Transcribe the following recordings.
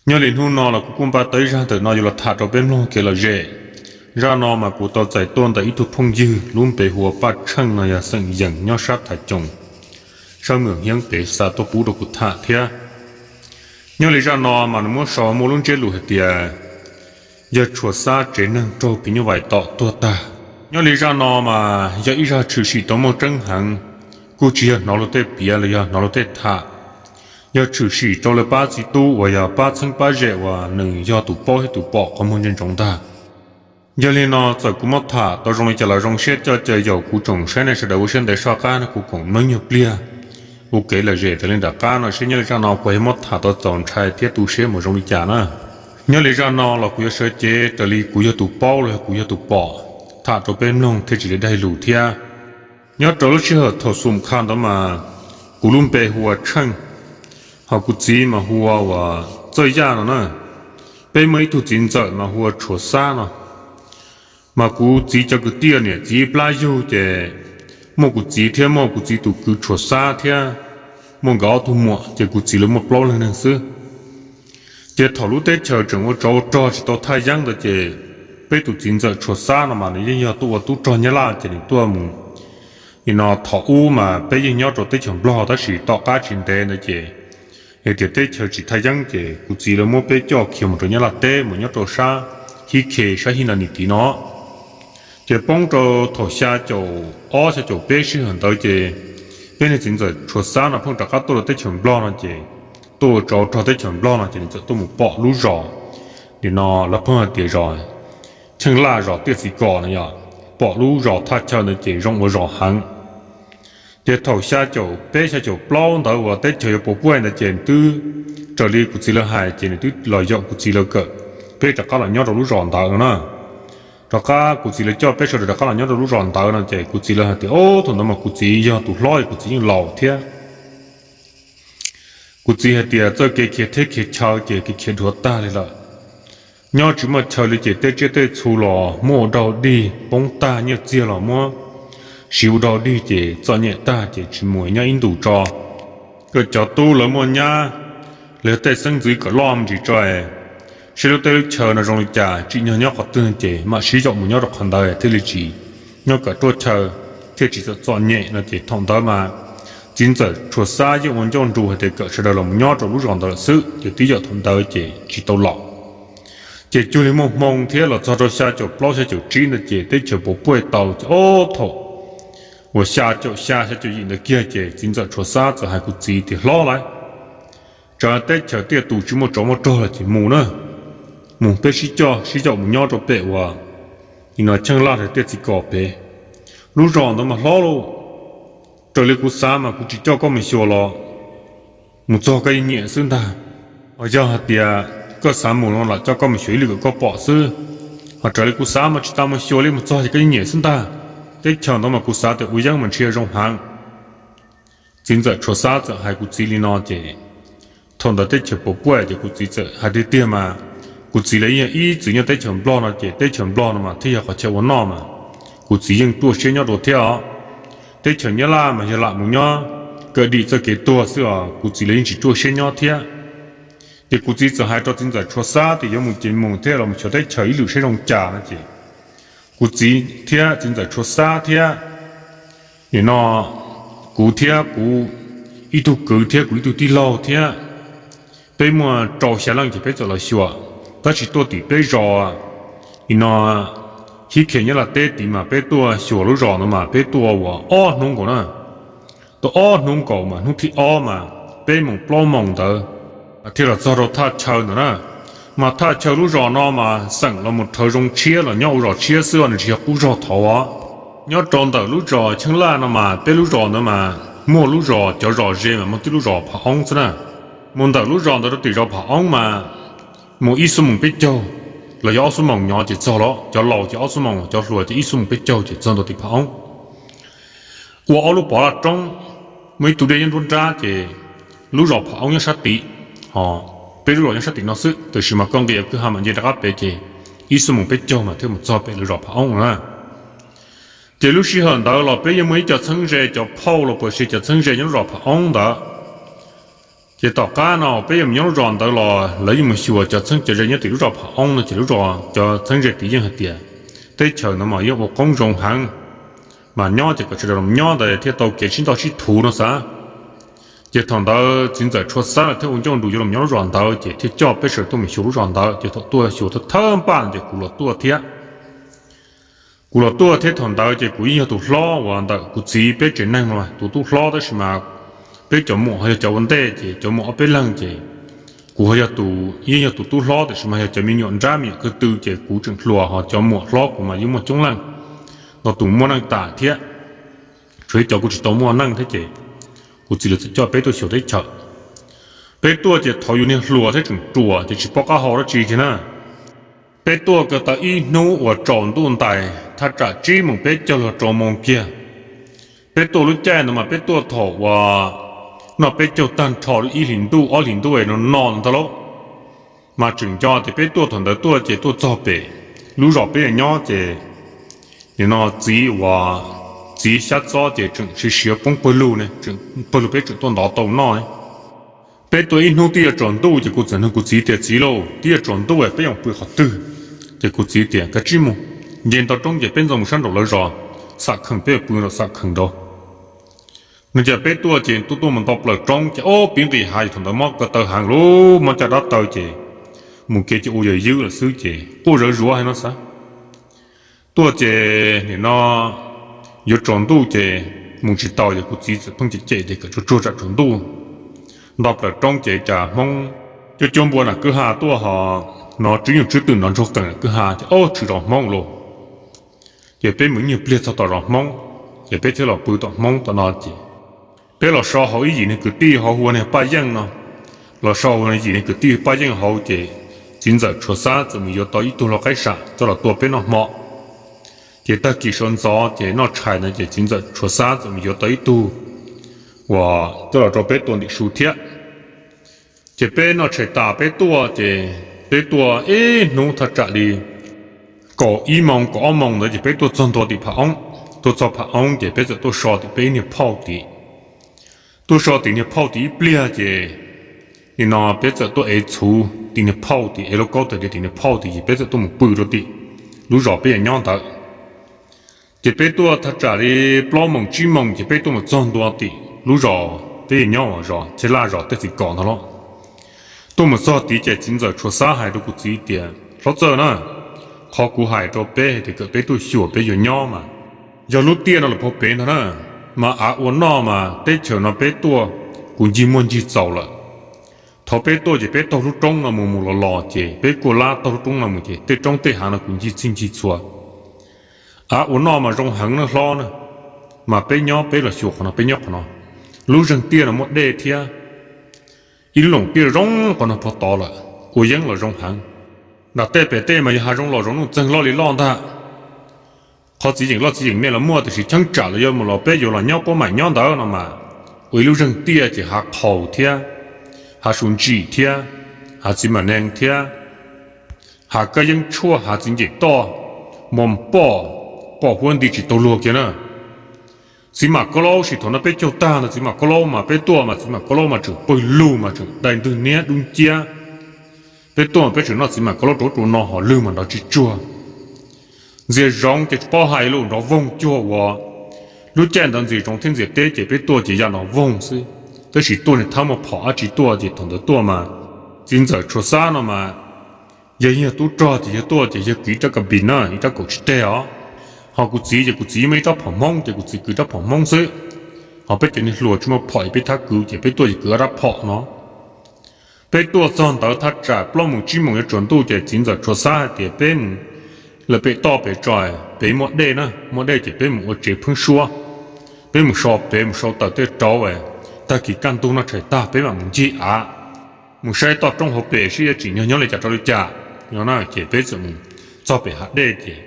Nyob li hnub no los kuv kuj npaj tau ib zaj ntawm no yuav los tham rau peb mloog kev lom zem. Zaj no mas kuv tau txais tuaj ntawm ib tug phooj ywg lub npe hu ua Paj Tsheej no yog xeem Yees nyob sab Thaiv Coos, sab Moos Hiab pem xa tuaj pub rau kuv tham thiab. Nyob li zaj no mas nws muab sau muaj lub ntsiab lus hais tias yog Tshuas Xab tsev neeg raug phim nyuj vais tom tuag tag. Nyob li zaj no mas yog ib zaj tshwm sim tau muaj tseeb heev, kuj tsis yog hnov luag tej piav los yog hnov luag tej tham, yog tshwm sim rau lawv pab txiv tub uas yog pab txheeb pab ze uas nws yog tus paub thiab tus pom qhov muag ntsia ntsoov ntag. Yog li no txawm kuv muab tham tau zoo li cas los zoo siab coj caw yaum kuv tsoom saib nej sawv daws ua siab ntev soj qab no kuv koom mloog nyuag pliag ua kev lom zem raws li nram qab no seb nyob li zaj no kuv yuav muab tham tau txaus ntshai thiab tu siab mus zoo li cas na. Nyob li zaj no los kuv yuav sawv cev raws li kuv yog tus paub los yog kuv yog tus pom, tham rau peb mloog thiaj tsis li daig lus thiab. Nyob rau lub sij hawm thaum xum kha ntawd mas kuv lub npe hu ua Tsheej, ho kuv txiv mas hu ua Txawj Yaj no na. Peb muaj ib tug txiv ntxawm mas hu ua Tshuas Xab no. Mas kuv txiv cov kwv tij niam txiv plab yug ces muaj kuv txiv thiab muaj kuv txiv tus kwv Tshuas Xab thiab muaj nkawd ob tug muam ces kuv txiv lawv muaj plaub leeg neeg xwb. Ces thaum lub teb chaws tseem ua tsov ua rog tsis tau thaj yeeb ntawd ces peb tus txiv ntxawm Tshuas Xab no mas nws yeej yog tuaj ua tub rog Nyab Laj ces nws tuaj mus. Nim no thaum ub mas peb yeej nyob rau teb chaws Nplog tab sis tom qab tsis ntev ntawd ces hais tias teb chaws tsis thaj yeeb ces kuv txiv lawv muab peb coj khiav mus rau Nyab Laj teb mus nyob rau sab Hib Khe sab Hib Nas Nis tid no. Ces poob rau thaum xya caum ob xya caum peb sij hawm ntawd ces peb niag txiv ntxawm Tshuas Xab no pheej rov qab tuaj rau teb chaws Nplog no ces tuaj ua tsov rog teb chaws Nplog no ces nws txawm tuaj mus pom lub zos, nim no lawv pheej hais tias zos Cheej Laj zos Tiaj Txiv Kos no yog, pom lub zos thaj chaw ntawd ces zoo ua zos heev. Ces thaum xya caum peb xya caum plaub ntawd uas teb chaws yuav puas puaj ntawd ces nws twb, raws li kuv txiv lawv hais ces nws twb los yaum kuv txiv lawv kawm, peb rov qab los nyob rau lub zos ntawd no na. Rov qab kuv txiv lawv coj peb sawv daws rov qab los nyob rau lub zos ntawd no ces kuv txiv lawv hais tias, o, thaum ntawd mas kuv txiv yog tus hlob es kuv txiv yeej laus thiab. Kuv txiv hais tias txoj kev khiav teb khiav chaw ces kev khiav dhuav tag li lawm. Nyob tsis muaj chaw li ces tej tsiaj tej txhu los muab ua daug dig poob tag, nyiaj txiag los muab siv ua daug dig ces txom nyem tag ces tsis mus nyob ib ntus tso. Kawm cov tub lawv muaj nyab, lawv tej xeeb ntxwv kom loj me ntsis tso, saib lub teb lub chaw no zoo li cas, tsim nyog nyob qhov twg ces mam sib yaum mus nyob rau qhov ntawd thiaj li tsis nyob kawm ruaj chaw, thiaj tsis txom txom nyem no ces thaum ntawd mas txiv ntxawm Tshuas Xab yeej ua ncauj nrug hais tias kawm sawv daws los mus nyob rau lub zos ntawd lawm xwb ces twb yaum thaum ntawd ces tsis tau laus. Ces cuag li muaj hmoo thiab los txog rau xya caum plaub xya caum tsib ntawd ces teb chaws puas puaj tau ces ob thaum uas xya caum xya xya caum yim ntawd kiag ces txiv ntxawm Tshuas Xab txawm hais kuv txiv tias, hlob lauj, tsam teb chaws tiaj tus tsis muaj tsov muaj rog lawm ces mus na, mus peb sib coj sib yaum mus nyob rau pem uas nim no Cheej Laj Tiaj Txiv Kos pem. Lub zos ntawd mas hlob lauj, raws li kuv xav mas kuv tsis coj koj mus xyuas los mus txog koj yeej nyiam xwb ntag. Ho yog hais tias koj xav mus no lam coj koj mus xyuas ib lwm kom koj pom xwb. Ho raws li kuv xav mas tsis tas mus xyuas li, mus txog ces koj yeej nyiam xwb ntag. Teb chaws ntawd mas kuv xav tias ua yeeb mas ntshe zoo heev. Txiv ntxawm Tshuas Xab txawm hais kuv txiv li no ces thaum ntawd teb chaws puas puaj ces kuv txiv txawm hais tiag tiag mas kuv txiv lawv yeej yog ib txwm nyob teb chaws Nplog no ces teb chaws Nplog no mas thiaj yog qhov chaw ua noj mas kuv txiv yeej ruaj siab nyob dua thiab os. Teb chaws Nyab Laj mas yog lam mus nyob kawm dim txoj kev tuag xwb os, kuv txiv lawv yeej tsis ruaj siab nyob thiab. Ces kuv txiv txawm hais rau txiv ntxawm Tshuas Xab tias yuav mus ces mus thiab, los mus xyuas teb chaws ib lwm saib zoo cas no ces kuv txiv thiab txiv ntxawm Tshuas Xab thiab nim no kuv thiab kuv ib tug kwv thiab kuv ib tug tij laug thiab peb muaj rau xya leej ces peb txawm los xyuas, tab sis tuaj tim peb zos nim no Hib Khe Nyab Laj teb tid mas peb tuaj xyuas lub zos ntawd mas peb tuaj ua ob hnub nkaus na. Tuaj ob hnub nkaus mas hnub thib ob mas peb moos plaub moos ntawd thiaj los txog rau thaj chaw ntawd na. Mas thaj chaw lub zos no mas xeem los mus rhawv zoo tshiab los nyob ua zos tshiab xwb os, nws tsis yog qub zog thaud os. Nyob rau ntawm lub zos Cheej Laj no mas peb lub zos ntawd mas muaj lub zos, cov zos ze mas muaj tib lub zos Phav Oob xwb na. Mus ntawm lub zos ntawd rau tim zos Phav Oob mas mus ib xuab moos peb caug los yog ob xuab moos nyob ces txog lawm. Cov laus ces ob xuab moos, cov hluas ces ib xuab moos peb caug ces txog ntua tim Phav Oob. Ua ob lub pov laj roob, muaj ib tug dej nyob nruab nrab ces lub zos Phav Oob nyob sab tid, ho peb lub zos nyob sab tim no xwb, tab sis mas koj nqis kwj ha mam nce rov qab pem ces ib xuab moos peb caug mas thiaj mus txog pem lub zos Phav Oob no na. Ces lub sij hawm ntawd los peb yeej muaj ib co txheeb ze, cov phauj los puas sis cov txheeb ze nyob lub zos Phav Oob ntawd. Ces tom qab no peb yuav mus nyob lub zos ntawd los lawv yeej mus xyuas cov txheeb cov ze nyob tim lub zos Pham Oob no ces lub zos cov txheeb ze tim yeej hais tias teb chaws ntawd mas yeej ua qoob zoo heev, mas nyob ces kom sawv daws los nyob ntawd thiaj tau kev sib nrauj sib thuv no xav. Ces thaum ntawd txiv ntxawm Tshua Xab lawv thiaj ua ncauj nrus yuav los nyob lub zos ntawd ces thiaj coj peb sawv daws tuaj mus xyuas lub zos ntawd ces thaum tuaj xyuas thawj thawj npaj no ces kuv los tuaj thiab. Kuv los tuaj thiab thaum ntawd ces kuv yeej yog tus hlob uas ntawm kuv txiv peb tsev neeg no tus tub hlob tab sis mas peb cov muam ho yog cov ua ntej ces cov muam ob peb leeg ces kuv ho yog tus yeej yog tus tub hlob tiam sis mas yog cov me nyuam nrab me nyuam ko tw ces kuv tseem hluas ho cov muam hlob kuv mas yeej muaj coob leej, ntau tus muaj neej tas thiab. Tshuav ib cov kuj tsis tau muaj neej thiab ces kuv txiv lawv txawm coj peb tuaj xyuas teb chaws. Peb tuaj ces thaum yus niag hluas thiab tseem ruam ces tsis paub qab hau dab tsi kiag na. Peb tuaj ko taw ib hnub uas tsaus ntuj ntais thaj tsam tsib moos peb caug los rau moos kiag. Peb tuaj lub caij ntawd mas peb tuaj thaum uas noj peb caug tag nrho lub ib hlis ntuj ob hlis ntuj no no ntag lauj. Mas tseem nco tias peb tuaj thaum ntawd tuaj ces tuaj txog pem lub zos peb yuav nyob ces nim no txiv uas txiv xyab txob ces tseem siav siav poob pawg lug ne, pawg lug peb tseem tuaj ntov tau noj. Peb tuaj ib hnub twb yuav tsaus ntuj ces kuv txawm nug kuv txiv tias txiv lauj, twb yuav tsaus ntuj peb yuav pw qhov twg? Ces kuv txiv tias kav tsij mus, nce nto roob ces peb ntxov mus sab nraum lawv zos, xam kheem peb yuav pw nraum xam kheem nraud. Nws coj peb tuaj ces tuaj tuaj mus nto plaws roob ces ob pib nqis hav ces thaum ntawd mob ko taw heev lub mob caj dab taw ces mus kev ces ua yam ywb lawm xwb ces quaj zawv zuav hais no xav. Tuaj ces nim no yuav tsaus ntuj ces mus tsis tau ces kuv txiv txawm pheej cem cem tias kom tsuag tsuag tsam tsaus ntuj. Nto plaws roob ces cas Hmoob cuab cuab npua nram kwj ha tuaj ho hnov tswb nyuj tswb twm nrov ntsoog qees nram kwj ha ces ob tshwm zos Hmoob lauj. Ces peb mus ib nyuag pliag txog tom zos Hmoob, ces peb thiaj los pw tom Hmoob tom no ces peb los so hauv ib yim niag kwv tij ho hu ua niag Paj Yeej no. Los so hauv yim niag kwv tij Paj Yeej hauv ces txiv ntxawm Tshua Xab txawm mus yuav tau ib tug lau qaib sam coj los tua peb noj hmo. Ces tag kis sawv ntxov ces noj tshais ntawd ces txiv ntxawm Tshua Xab txawm mus yuav tau ib tug uas coj los rau peb tua ntim su thiab. Ces peb noj tshais tas peb tuaj ces peb tuaj ib hnub thaj tsam li kaum ib moos kaum ob moos ntawd ces peb tuaj txog ntua tim Pham Oob. Tuaj txog Pham Oob ces peb txawm tuaj so tim peb ib niag phauj tim. Tuaj so tim niag phauj tim ib pliag ces nim no peb txawm tuaj ev txhuv tim niag phauj tim, ev lauj kaub tawm tias tim niag phauj tim ces peb txawm tuaj mus pw rau tim lub zos peb yuav nyob ntawd. Ces peb tuaj thaj tsam li plaub moos tsib moos ces peb tuaj mus txog ntua tim lub zos peb yuav nyob uas zos Cheb Laj zos Tej Txiv Kos ntag lauj. Tuaj mus txog tid ces txiv ntxawm Tshua Xab hais rau kuv txiv tias hlob Txawj na, qhov kuv hais rau peb hais tias kom peb tuaj xyuas peb yuav nyob mas yog lub tiaj no lawm puag pem ntag na, mas av ua noj mas teb chaws no peb tuaj kuv ncig muaj ncig txaus lawm. Thaum peb tuaj ces peb taug lub roob no mus mus los los ces peb kuj lab taug lub roob no mus ces tej roob tej hav no kuv ncig txhij ncig txhua. Av ua noj mas zoo heev na hlob na, mas peb nyob peb los xyuas qhov no peb nyob qhov no. Lub zeeg tiaj no muaj dej thiab, ib lub loos tiaj zoo qhov no puag tod lawm, ua yeeb los zoo heev. Nram tej pem tej mas yog hav zoov los zoov nuj txeeg loj li loj ntag. Qhov txiv yeem loj txiv yeem me los muaj tiam sis cheeb tsam los yuav mus los peb yuav los nyob puab maim nyob ntawd no mas ua ib lub zeeg tiaj ces hav qhaus thiab, hav su ntsim thiab, hav txiv mam neeg thiab, hav kab yeeb tshuaj, hav txiv nceem toj, mos poj, poj huab nti tsis taug luag kiag na. Txiv mam kaub laub sis thaum no peb caug tag ntawd txiv mam kaub laub mas peb tuaj mas txiv mam kaub laub mas tseem pawg lug mas tseem dai ntwg niab dub nciab. Peb tuaj mas peb tseem noj txiv mam kaub laub rau ub rau no ho lwg mas nrov tsis tsuag. Ntxias zoov ces tsis paub hais lus nrov voog cuag uas lub caij ntawd ntxias zoov thiab ntxias teb ces peb tuaj ces ya nrov voog xwb. Tab sis tuaj niag thab muaj phom dab tsi tuaj ces thaum ntawd tuaj mas txiv ntxawm Tshua Xab no mas yog yog tub rog ces yog tuaj ces yog kwv ib rab kas pis na ib rab kaum tsib teg os. Ho kuv txiv ces kuv txiv muaj ib rab phom Hmoob ces kuv txiv kwv rab phom Hmoob xwb. Ho peb cov niag hluas tsis muaj phom es peb thab kwv ces peb tuaj ces kwv ob rab phom no. Peb tuaj txog ntawd thaj tsam plaub moos tsib moos yuav tsaus ntuj ces txiv ntxawm Tshua Xab hais tias peb mus lawm pem toj pem tso, pem muaj dej na, muaj dej ces peb mus ua tsev pheeb suab. Peb mus so pem mus sau taws tej rauv, tag kis kaj ntug noj tshais tag peb mam mus ncig av, mus saib toj roob hauv pem seb yuav tsim nyog nyob li cas rau li cas. No ces peb txawm mus txog pem hav dej ces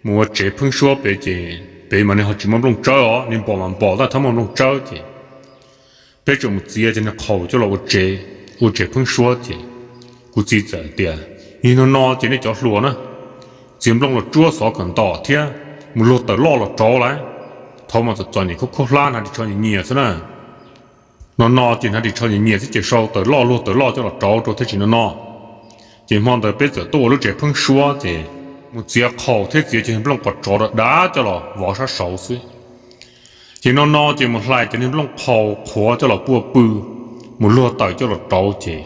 mus ua tsev pheeb suab pem ces pem mas nws ho tsis muaj nplooj tsawb os, nws npom mas npom tab thab muaj nplooj tsawb ces peb tseem mus txiav cov niag qhaus coj los ua tsev, ua tsev pheeb suab ces kuv txiv txawm tias, yog no no ces nej cov hluas na, txiav nplooj los tsuab xov kom ntom thiab mus luag taws loj los rauv lawm, thaum mas txom txom nyem khaub khaub hlab hnav ris tsho nyias nyias xwb na. No no ces hnav ris tsho nyias nyias xwb ces sau tawm loj luag tawm loj coj los rauv rau thiab tsis no no. Ces hmo ntawd peb txawm tuaj ua lub tsev pheeb suab ces mus txiav qhaus thiab txiav cov niag nplooj qos tsov dav dav coj los vov sab saud xwb. Ces no no ces mus hlais cov niag nplooj qhaus qhuav coj los pua pw, mus luag tawm coj los rauv ces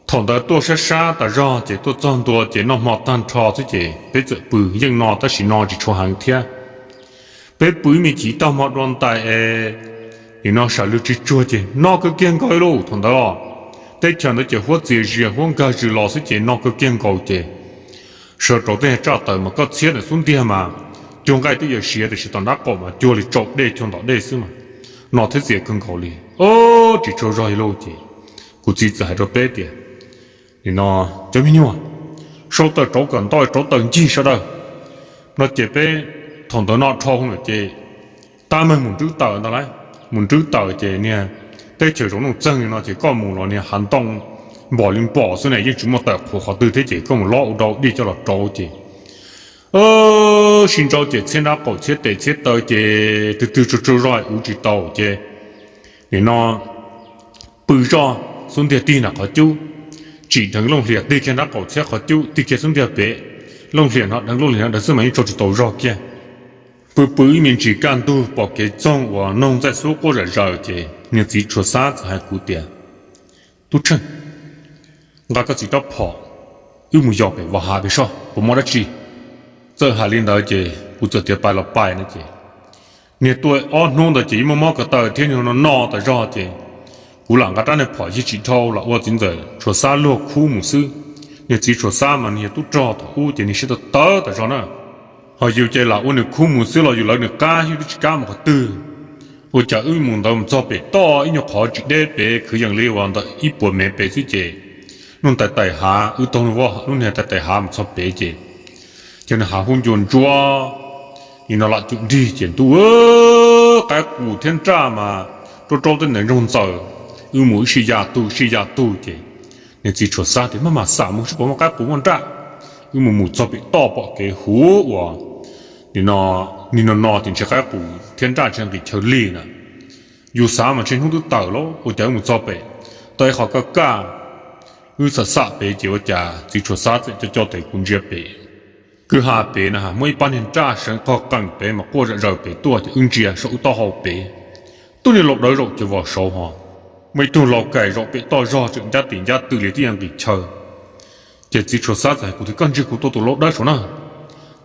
thaum ntawd tuaj sab sab tas zog ces tuaj txog ntua ces noj hmo tag nrho xwb ces peb txawm pw yeej no tab sis no tsis tshua heev thiab. Peb pw ib me chiv tag hmo dua ntais es nim no sam lwg tsis tsuag ces no kawg kiag nkaus ib lub thaum ntawd os. Teb chaws ntawd ces huab txias zias huab nkag zws los xwb ces no kawg kiag nkaus ces sawv rau tej tsaj taws mas koj txhiab ntawm xub ntiag mas cuag nqaij twb yuav siav tiam sis tom nrab qaum mas cuag li tsau dej cuag ntom dej xwb mas no thiab txias kawg nkaus li. Tsis tshua zog li lauj ces kuv txiv txawm hais rau peb tias, nim no cov me nyuam, sau taws rauv kom ntau rauv taws ncig sawv daws no ces peb thaum ntawd no dhau lawm ces tab meeg mus nrwb taws ntag lauj. Mus nrwb taws ces niag teb chaws zoov nuj txeeg li no ces koj mus los niag hav ntoo npom li npom xwb ne yeej tsis muaj taws qhuav qhov twg thiab ces koj mus lob ua dau dig coj los rauv ces sib ntsauj ces txhiab nrab qaum txhiab tes txhiab taw ces twg twg tsaug tsaug zog uv tsis tau ces nim no pw zoj xub ntiag tig nram qhov cub, tsim dheev looj hlias tig kiag nrab qaum txhiab qhov cub tig kiag xub ntiag pem, looj hlias hnov dheev looj hlias hnov dheev xwb mas yeej tsaug tsis tau zog kiag. Pw pw ib me ntsis kaj ntug pom kev txoog uas noog ntxaij xub quaj zom zaws ces niag txiv Tshua Xab txawm hais kuv tias, Tub Tsheej, nqa koj txiv rab phom, wb mus yos pem vos hav pem soj puas muaj dab tsi? Txawm hais li ntawd ces kuv txawm tias pais los pais no ces niag tuaj ob hnub ntawd ces yeej muaj mob ko taw thiab no no tas zog ces kuv lam nqa rab niag phom yig tsis dhau los ua txiv ntxawm Tshua Xab luag khub mus xwb. Niag txiv Tshua Xab mas nws yog tub rog thaum ub ces nws siab tawv tawv tas zog na. Ho yus ces lam ua nws khub mus xwb los yus lawv nws qab yus twb tsis kam mus qhov twg. Ua cas wb mus ntawd mus txog pem toj ib nyuag qhov tsis deb pem kwv yees li uas ntawm ib puas mev pem xwb ces lub ntais tais hav wb taug lub niag tais tais hav mus txog pem ces cov niag hav hub ncua ntsuab nim no lam cum nrig ces ntuj, qaib qus thiab nraj mas rau rau tej ntawd ntsoog ntxaws. Wb mus wb sij ya tug sij ya tug ces niag txiv Tshua Xab tias, Maj mam xam mus seb puas muaj qaib qus muaj nraj. Wb mus mus txog pem toj pom kev huv uas nim no no no ces ntshe qaib qus thiab nraj ntshe nqis chaw lig na. Yus xav mas ntshe hnub twb tawm lawm ua cas wb mus txog pem tau ib qho kaj kaj. Wb xam xam pem ces ua cas txiv Tshua Xab txawm coj coj tes kuv ntsia pem kwj ha pem na muaj ib pab niag nraj seev qog qees pem mas quaj zom zaws pem tuaj ces wb ntsia saum wb taub hau pem tub niag lau dawb zaum cov vos saud ho muaj ib tug lau kaim zaum pem toj zog tseem ncab tim ncab tw li twb yuav nqis chaw. Ces txiv Tshua Xab txawm hais kuv tias, Koj ntsia kuv tua tus lau dawb saum na.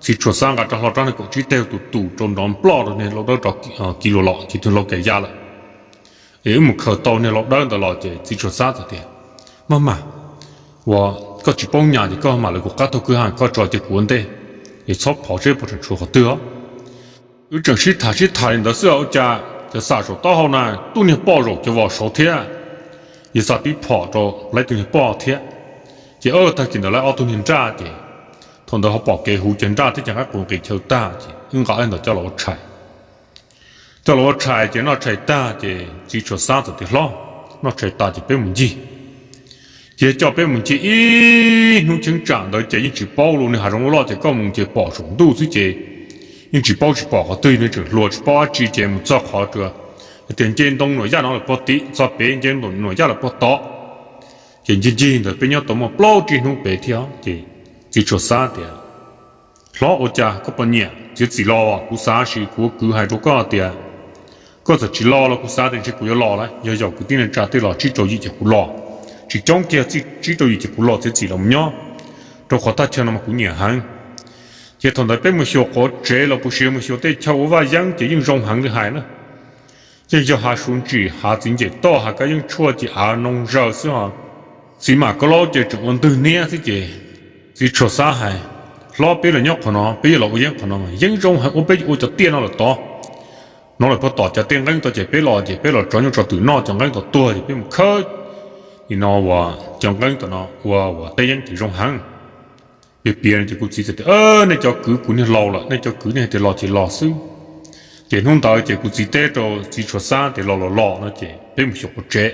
Txiv Tshua Xab nqa rov hlo rab niag kaum tsib teg tus tus rau nrov nploj rau niag lau dawb rov kiv lus los ces tus lau kaim ya lawm. Es wb mus khaws tau niag lau dawb ntawd los ces txiv Tshua Xab txawm tias, Maj mam, uas koj tsis paub nyas ces koj mam lawv kuv qab taug kwj ha koj tso ces kuv ua ntej, es txhob phov seb puas tseem tshuav qhov twg os. Wb tseem sib tham sib tham li ntawd xwb ua cas cov xam saum taub hau na tub niag poj zaum cov vos saud thiab. Yog xam tib phom rau laib tus niag poj thiab. Ces tag kis ntawd laib ob tug niag nraj ces thaum ntawd ho pom kev huv ces nraj thiab cov qaib qus nqis chaw tag ces wb nqa ntawd coj los ua tshais. Coj los ua tshais ces noj tshais tag ces txiv Tshua Xab txawm tias, Hlob, noj tshais tas ces peb mus ncig. Ces coj peb mus ncig ib hnub cheeb tsam ntawd ces yeej tsis paub lus, nws hav zoov loj loj ces koj mus ces pom saum ntuj xwb ces yeej tsis paub tsis pom qhov twg, nws tseem hluas tsis paub dab tsi ces mus txog qhov rua tias nce ntoo nuam yaj no lawm puag tim, txog pem nce nuam yaj lawm puag tod. Ces ncig ncig ntawd peb nyob tau muaj plaub tsib hnub pem thiab ces txiv Tshua Xab tias, Hlob, ua cas koj puas nyiam txiav txim los? Kuv xav sis kuv ua kwv hais rau koj tias koj txawm tsis los los kuv xav tias ntshe kuv yuav los lawm. Yog yaum kwv tij neej tsa tej los tsib rau yim ces kuv los, tsis coob kiag, tsib rau yim ces kuv los txiav txim los mus nyob, rau qhov thaj chaw no mas kuv nyiam heev. Ces thaum ntawd peb mus xyuas quav tsev los puas sis mus xyuas tej chaw ua vaj yeeb ces yeej zoo heev li hais na. Yeej yog hav suv ntsim, hav txiv nce toj, hav kab yeeb tshuaj ces av noo zaws xwb os. Txiv mam kaub laub ces tseem ua ntwg niab xwb ces txiv Tshua Xab hais, Hlob, peb los nyob qhov no, peb yuav los ua yeeb qhov no, yeeb zoo heev, ua peb ua cov tiaj no lawm tod. No lawm puag tom cov tiaj nqeeb tod ces peb los ces peb los tso nyuj tso twm noj cov nqeeb tom tuag ces peb mus khawb nim no uas cov nqeeb tom no ua uas teb yeeb ces zoo heev. Piav piav no ces kuv txiv txawm tias, Nej cov kwv kuv niag laus lawm, nej cov kwv nej hais tias los ces los xwb. Ces hnub ntawd ces kuv txiv teb rau txiv Tshua Xab tias los los los no ces peb mus xyuas quav tsev.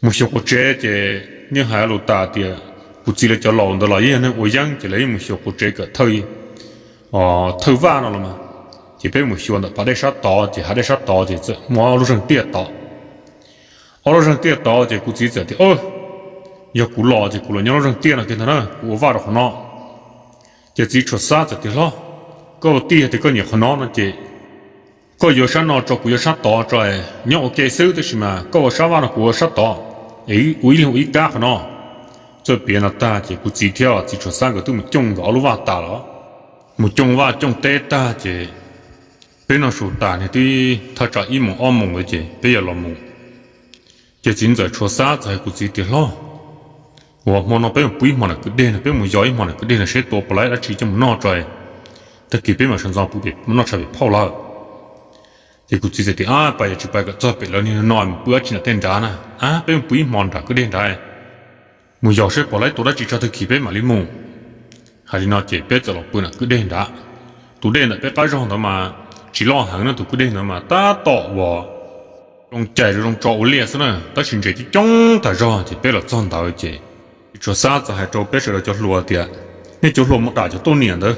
Mus xyuas quav tsev ces yeej hais lus tas tias kuv txiv lawv cov laus ntawd los yeej yog neeg ua yeeb ces lawv yeej mus xyuas quav tsev kom thawj, thawj vaj no los mas. Ces peb mus xyuas ntawm pas dej sab tod ces hav dej sab tod ces txawm muaj lub zeeg tiaj tod. ob lub zeeg tiaj tod ces kuv txiv txawm tias, Yog kuv los ces kuv los nyob lub zeeg tiaj no kiag ntag na, kuv ua vaj rau qhov no. Ces txiv Tshuas Xab txawm tias, Hlob, koj ua tij tias koj nyiam qhov no no ces koj yuav sab no tso, kuv yuav sab tod tso, nyob ua ke xwb, tab sis mas koj ua sab vaj no, kuv ua sab tod, es ua ib leeg ua ib kab qhov no. Txawm piav no tag ces kuv txiv thiab txiv Tshuas Xab nkawd twb mus cooj nkawd ob lub vaj tas los. Mus cooj vaj cooj teb tag ces peb noj su tas niag twb thaj tsam ib moos ob moos lawm ces peb yuav los mus. Ces txiv ntxawm Tshuas Xab txawm hais kuv txiv tias, Hlob, uas hmo no peb mus pw ib hmos nram kwj deg no, peb mus yos ib hmos nram kwj deg no seb tua puas laib dab tsi coj mus noj tso, tag kis peb mam sawv ntxov pw noj tshais pem phauj lawm. Ces kuv txiv txawm tias, Ab, pais yog tsis pais kom txog pem lawv niag no mus pw dab tsi nram tej nrad na. Ab, peb mus pw ib hmos nram kwj deg nrad, mus yos seb puas laib tua dab tsi tso tag kis peb mam li mus. Hais li no ces peb txawm los pw nram kwj deg nrad. Tus dej ntawm peb qab zog ntawd mas tsis loj heev no, tus kwj deg ntawd mas tab tom uas zoo cais zoo tso ua liaj xwb na, tab sis ntses coob coob tas zog. Ces peb los txog ntawd ces txiv Tshuas Xab txawm hais rau peb sawv daws cov hluas tias, Nej cov hluas mus dam cov tuaj niam ntawd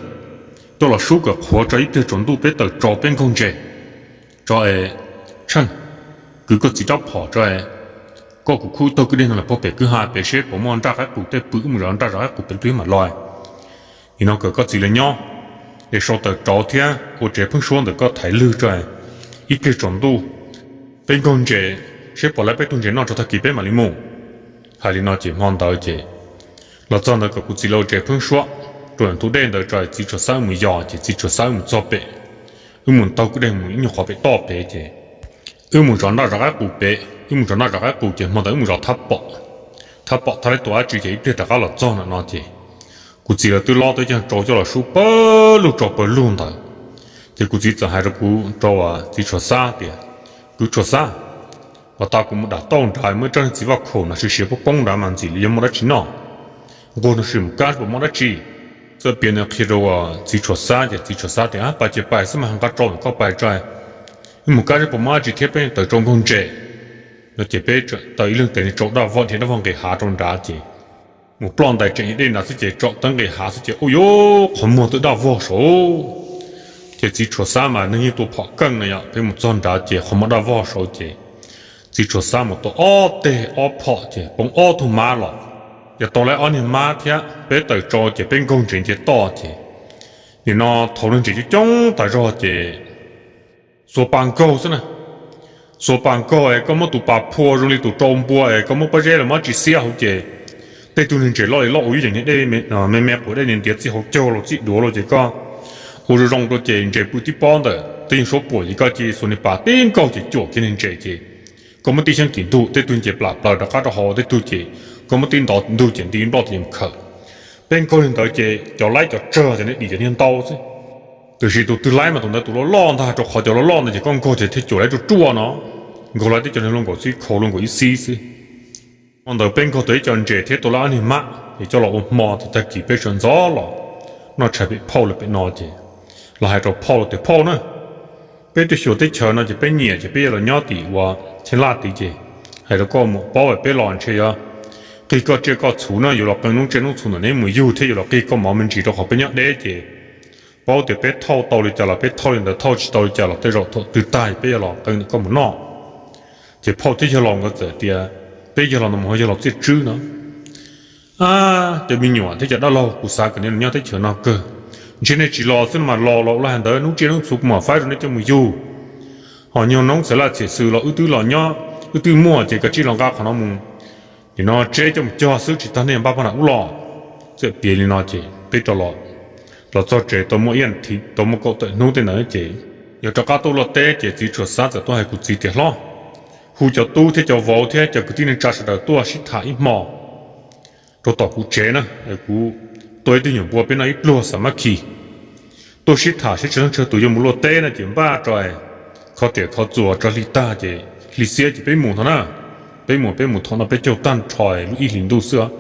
coj los sub kom qhuav tso, ib pliag tsaus ntuj peb tawm tsau peb nkaug ntses tso es, Tsheej, kwv koj txiv rab phom tso es, koj kuv khub taug kwj deg no los puag pem kwj ha pem seb puas muaj nraj qaib qus tej pw, wb mus zov nraj zov qaib qus pem ib pliag mam los. Nim no kom koj txiv lawv nyob es sau taws rauv thiab ua tsev pheeb suab ntawm koj thaiv lwg tso, ib pliag tsaus ntuj peb nkaug ntses seb puas laib peb tug ntses noj tso tag kis peb mam li mus. Hais li no ces hmo ntawd ces los txog ntawd kom kuv txiv lawv ua tsev pheeb suab rau ntug dej ntawd tso, txiv Tshuas Xab wb mus yos. Ces txiv Tshuas Xab wb mus txog pem, wb mus taug kwj deg mus ib nyuag qhov pem toj pem ces wb mus zov nraj zov qaib qus pem, wb mus zov nraj zov qaib qus ces hmo ntawd wb mus zov thab pom, thab pom thab laib tua dab tsi ces ib pliag rov qab los txog no no ces kuv txiv lawv twb lob tau ib co tsau coj los sub pawg lug tso pawg lug ntawd. Ces kuv txiv txawm hais rau kuv, rau txiv Tshuas Xab tias, Kwv Tshuas Xab, uas tas kuv mus dam tauj nrad muaj ib tsob niag txiv vaj khaum no siav siav poob poob nrad mas ntxim li yuav muaj dab tsi noj, nquag no sim mus kab seb puas muaj dab tsi. Txawm piav ntawd qhia rau txiv Tshuas Xab ces txiv Tshuas Xab tias, Ab, pais ces pais xwb mas, nqa tsau ntawm koj pais tso, wb mus kab seb puas muaj dab tsi thiab peb tawm tsau nkaug ntses. No ces peb taws ib leeg tes niag tsau daj vog dhia daj vog nqis hav rau nrad ces mus ploj ntais tseem dej nrad xwb ces tsaum tawb nqis hav xwb ces ua yuav qhov muag twb daj vog saud. Ces txiv Tshuas Xab mas neeg yeej tua phom keej no yom, peb mus txog nrad ces qhov muag daj vog saud ces txiv Tshuas Xab mus tua ob teg ob phom ces poob ob tug mab los. Yog tau lawv ob niag mab thiab peb tawm tsau ces peb nkaug ntses nce toj ces nim no thaum no ntses coob coob tas zog ces xuas pas nkaug xwb na. Xuas pas nkaug es koj muab tus pas phua zoo li tus rau npua es koj muab pob zeb los muab tsis xiab hauv ces tej tug niag ntses loj li loj ua ib yeem niag dej me me quav dej ntiav txij hauv caug los txij duav los ces koj ua zoo zoo rau ces ntses pw tib pob ntawm tej yeej suab puam ces koj cia xuas niag pas tib nkaug ces cuam kiag niag ntses ces koj muab tib xyeeb tim ntug tej tug ces plam plaws rov qab rau hauv tej tug ces koj muab tib ntov ntug ces nti nploj tus yees khawm. Peb nkaug li ntawd ces cov laib cov tsawg ces nws dim cov niag ntau xwb. Tiam sis tus twg laib mas tus ntawd tus loj loj ntag, rau qhov cov loj loj ntawd ces koj nkaug ces thiaj cuam laib ruaj ruaj no, nkaug laib tib co niag luaj nkaus xib khau luaj nkaus ib xib xwb. Hmo ntawd peb nkaug tau ib co ntses thiab tau lawv ob niag mab es coj los ua hmo ces tag kis peb sawv ntxov los noj tshais pem phauj lawv pem no ces los hais rau phauj lawv tias, Phauj na, peb tuaj xyuas teb chaws no ces peb nyiam ces peb yuav los nyob tim uas Cheeb Laj tid ces hais rau koj mus paub peb los ntshe yuav qig koj tsiaj koj txhu no, yuav los qee noob tsiaj noob txhu ntawm neb mus yug thiab yuav los qig koj mov me ntsis rau qhov peb nyob deb ces paub tias peb thauj tau li cas los peb thauj li ntawd, thauj tsis tau li cas los tej zaum thaum twg tag peb yuav los qee ntawm koj mus noj. Ces phauj thiab yawg laus nkawd txawm tias, Peb yawg laus no mus ho yawg laus txiaj tswb no, cov me nyuam thiab cov dab laug kuv xav kom nej los nyob teb chaws no kawg. Ntshe nej tsis los xwb no mas los los ua li hais ntawd noob tsiaj noob txhu kuv mam faib rau nej coj mus yug. Ho nyuag noob txhia laj txhia xwm los wb twb los nyob, wb twb muaj ces kav tsij los nqa qhov no mus, nim no tseb coj mus cog xwb tsis tag nej npaj poj nram ub los. Txawm piav li no ces peb rov los txog tsev tau muaj ib, tau muaj kaum tawm hnub tej ntawd ces yog rov qab tuaj luaj teb ces txiv Tshuas Xab txawm tuaj hais kuv txiv tias, Hlob, hu cov tub thiab cov vauv thiab cov kwv tij neej tsa sawv daws tuaj sib tham ib hmo rau tom kuv tsev na, kuv tua ib tug nyuam npua peb noj ib pluag xa mab khi. Tuaj sib tham seb tsawg leej tsawg tus yuav mus luaj teb no ces npaj tso, kho riam kho txuas tso hli tag ces hli xiab ces peb mus tho na. Peb mus peb mus thaum no peb caug tag nrho lub ib hlis ntuj xwb.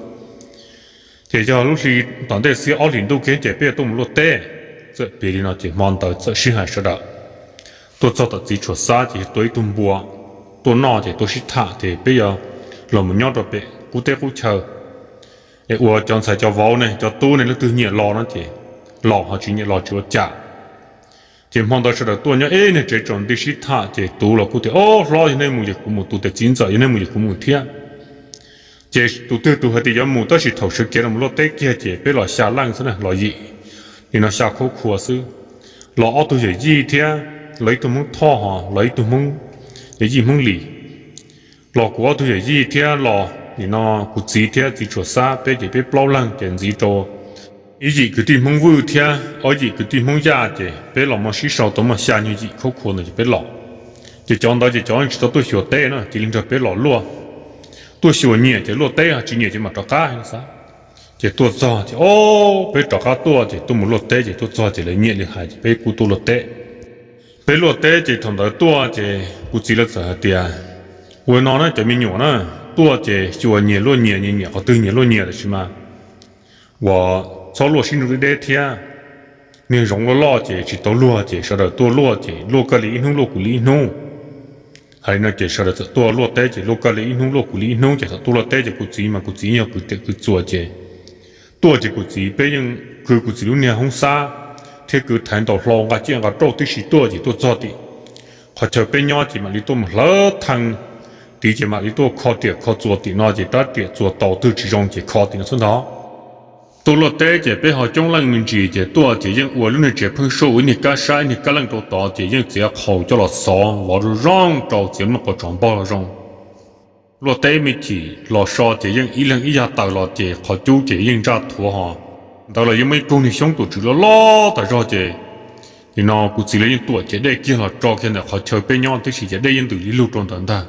Ces yog lub hli tom ntej xiab ob hlis ntuj kiag ces peb yuav tuaj mus luaj teb. Txawm piav li no ces hmo ntawd txawm sib hais sawv daws tuaj txog tom txiv Tshuas Xab ces yog tua ib tug npua tuaj noj ces tuaj sib tham ces peb yuav los mus nyob rau pem qub teb qub chaw es ua cov ntxhais cov vauv ne cov tub ne leej twg nyiam los no ces los, ho tsis nyiam los tsis ua cas. Ces hmo ntawd sawv daws tuaj nyob ib niag tsev tsaus nti sib tham ces tus los kuj tias, Au, hlob, yog nej mus ces kuv mus, tus tias, Txiv ntxawm, yog nej mus ces kuv mus thiab. Ces tus twg tus hais tias yuav mus, tab sis thaum sawv kev los mus luaj teb kiag ces peb los xya leej xwb na, los yim, nim no xya khub khua xwb. Los ob tug yawm yij thiab, los ib tug Hmoob Thoj ho los ib tug Hmoob, yawm yij Hmoob Lis. Los kuv ob tug yawm yij thiab los nim no kuv txiv thiab txiv Tshuas Xab, peb ces peb plaub leeg ces ntxiv rau ib yim kwv tij Hmoob Vwj thiab ob yim kwv tij Hmoob Yaj ces peb los mus sib sau tau muaj xya nyuag yim khub khua ntawd ces peb los. Ces cov ntawd ces cov tsis tau tuaj xyuas teb na, cia li nrog peb los luaj. Tuaj xyuas nyiam ces luaj teb, tsis nyiam ces mam rov qab no xav. Ces tuaj txog ces, o, peb rov qab tuaj ces tuaj mus luaj teb ces tuaj txog ces lawv nyiam li hais ces peb kuj tuaj luaj teb. Peb luaj teb ces thaum ntawd tuaj ces kuv txiv lawv txawm hais tias, Ua no na cov me nyuam na, tuaj ces xyuas nyias luaj nyias, nyias nyiam qhov twg nyias luaj nyias, tab sis mas uas txhob luaj sib nrug deb deb thiab. Niag zoov loj loj ces tsis tau luag ces sawv daws tuaj luaj ces luaj koj li ib hnub luaj kuv li ib hnub. Hais li no ces sawv daws txawm tuaj luaj teb ces luaj koj li ib hnub luaj kuv li ib hnub ces thaum tuaj luaj teb ces kuv txiv mas kuv txiv yog kwv tiam kwv txuas ces tuaj ces kuv txiv peb yeej kwv kuv txiv lub niag hoob xab thiab kwv thaiv ntaus hlau nqa ciaj nqa rauj tib si tuaj ces tuaj txog tim qhov chaw peb nyob ces mam li tuaj mus hlawv thee tid ces mam li tuaj kho riam kho txuas tim no ces rab riam txuas tau twg tsis zoo ces kho tim no xwb ntag. Tuaj luaj teb ces peb ho coob leej me ntsis ces tuaj ces yeej ua lub niag tsev pheeb suab ua ib niag kab sab ib niag kab leej rau tod ces yeej txiav qhaus coj los xov vov zoo zoo rau txiav lub niag qhov tsov npog zoo. Luaj teb me chim los so ces yeej ib leeg ib yag taws los ces qhov cub ces yeej ntsaj thuav ho. Ntawd los yeej muaj ib koog niag xyoob tuam tswv loj loj tas zog ces nim no kuv txiv lawv yeej tuam ciam dej kiag los tso kiag ntawm qhov chaw peb nyob tib si ces dej yeej ntws li lug rau ntawd ntag.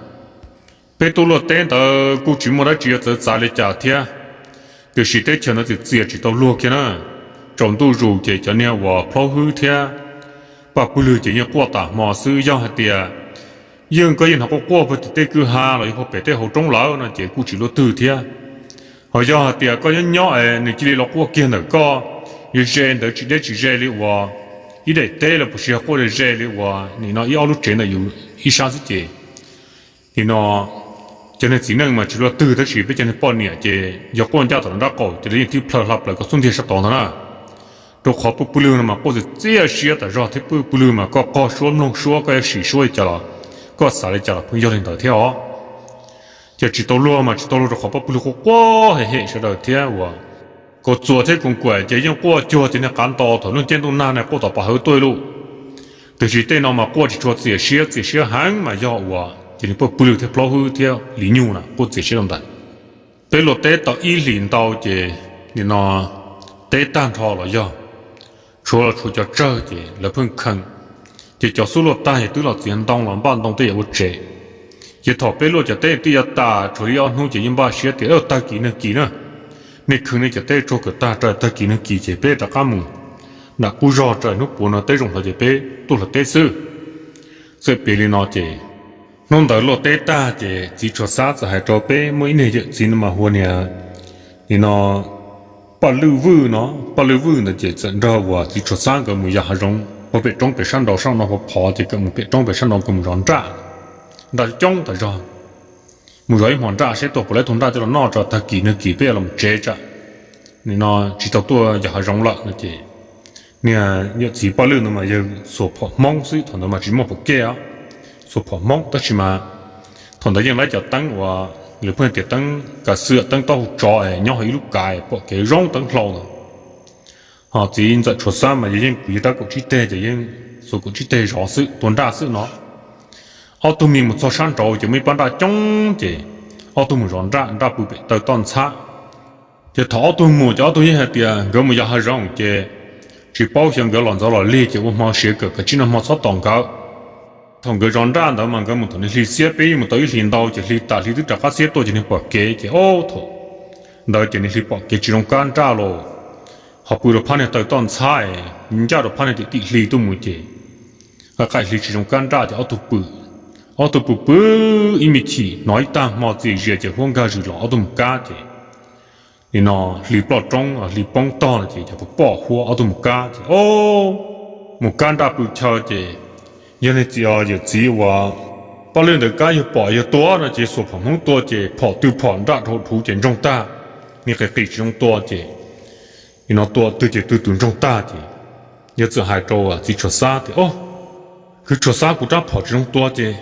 Peb tuaj luaj teb ntawd kuj tsis muaj dab tsi yuav txawv txav li cas thiab, tiam sis teb chaws ntawd txias txias tsis tau luag kiag na. Tsaus ntuj zus ces cov niag uas plhaub hwb thiab paj pwg lwg ces yeej quaj tas hmo xwb. Yog hais tias yeej koj yeej hnov quaj quaj puag tim tej kwj ha los yog puag pem tej hauv roob lawm no ces kuj tsis luaj twg thiab. Ho yog hais tias koj nyob nyob es nws cia li los quaj kiag ntawm koj ze ntawd tsis deb tsis ze li uas ib daim teb los puas sis yog quaj ze ze li uas nim no ib ob lub tsev ntawm yus ib sab xwb ces nim no cov niag txiv neej mas tsis luaj twg tab sis peb cov niag poj niam ces yog quaj ncaj tom nrab qaum ces lawv yeej tib plhaw hla plaws koj xub ntiag sab tod ntag na. Rau qhov paj pwg lwg no mas quaj txias txias siab tas zog thiab paj pwg lwg mas koj qog suab mloog suab koj yuav sim suab li cas los koj xav li cas los pheej yog li ntawd thiab os. Ces tsis tau luag mas tsis tau luag rau qhov paj pwg lwg quaj quaj hem hem sawv daws thiab uas kaus txuas thiab koos kuam ces yeej quaj cuag cov niag qav nto thaum lub caij ntuj nag na quaj tom pov hawv tuaj ib lub. Tiam sis tej no mas quaj tsis tshua txias siab, txias siab heev mas yog uas cov niag paj pwg lwg thiab plhaub hwb thiab li nyuj na quaj txias siab rau ntawd. Peb luaj teb tau ib hlis ntau ces nim no teb tag nrho los yog tshuav los tshuav cov tsawg ces lawv pheej khees. Ces cov xub luaj tag ces twb los txiav ntoo los npaj ntoo tej yam ua tsev. Ces thaum peb luaj cov teb twb yuav tas tshuav li ob hnub ces yeej npaj siab tias tag kis nag kis na, nej kheej nej cov teb tsuag kawm tag rau tag kis nag kis ces peb rov qab mus nram qub zog rau hnub puav no teb zoo hlawv ces peb tuaj hlawv teb xwb. Txawm piav li no ces hnub ntawd luaj teb tag ces txiv Tshuas Xab txawm hais rau peb muaj ib niag yawm txiv no mas hu ua niag nim no Paj Lwj Vwj no, Paj Lwj Vwj ntawd ces txawm nrog uas txiv Tshuas Xab nkawd mus yos hav zoov puag pem roob pem sab nraud, sab no phov phov ces nkawd mus pem roob pem sab nraud nkawd mus zov nraj, nraj coob tas zog. Mus zov ib hmos nraj seb tuaj puas tau ib tug nraj coj los noj tso tag kis nag kis peb yuav los tsev tsam nim no tsis tau tuaj yos hav zoov lawm no ces niag yawm txiv Paj Lwj no mas yawg xuas phom Hmoob xwb, thaum ntawd mas tsis muaj phom kej os, xuas phom Hmoob tab sis mas thaum ntawd yeej laib cov teeb uas lawv pheej tias teeb kav xwm, teeb taub hau tsov es nyob hauv ib lub kav pom kev zoo teeb hlau ntawd. Ho txiv ntxawm Tshuas Xab mas yawg yeej kwv yawg rab kaum tsib teg ces yeej xuas kaum tsib teg zov xwb, tua nraj xwb no. Ob tug me mus txog sab nraud ces muaj ib pab nraj coob ces ob tug mus zov nraj, nraj pw pem taw toj ntxhab. Ces thaum ob tug mus ces ob tug yeej hais tias nkawd mus yos hav zoov ces tsis paub xyov nkawd los ntxov los lig ces ua hmo siav kawm kav tsij noj hmo txhob tos nkawd. Thaum nkawd zov nraj ntawd mas nkawd mus thaum niag hli xiab, peb yeej mus tau ib hlis ntau ces hli tas hli twb rov qab xiab tuaj ces niag pom kev ces ob thaum ntawd ces niag hli pom kev tsis zoo kab nraj los ho pw rau phab niag taw toj ntxhab es ncaj rau phab niag tim tim hli tuaj mus ces qaim hli tsis zoo kab nraj ces ob tug pw, ob tug pw pw ib me chim hnov ib tag hmo txias zias ces huab nkag zws los ob tug mus kab ces nim no hli ploj roob hli poob tog no ces cov pom huab ob tug mus kab ces o mus kab nraj pw chaw ces yog niag txiv, yawm txiv uas Paj Lwj ntawd kab yawg pom yawg tua no ces xuas phom Hmoob tua ces phom twg phom nraj dhau dhuv ces ntsoog tag, niag qis qis tsis zoo tua ces nim no tua twg ces twg tus ntsoog tag ces Yawg txawm hais rau txiv Tshuas Xab tias, Au, kwv Tshuas Xab, kuv rab phom tsis zoo tua ces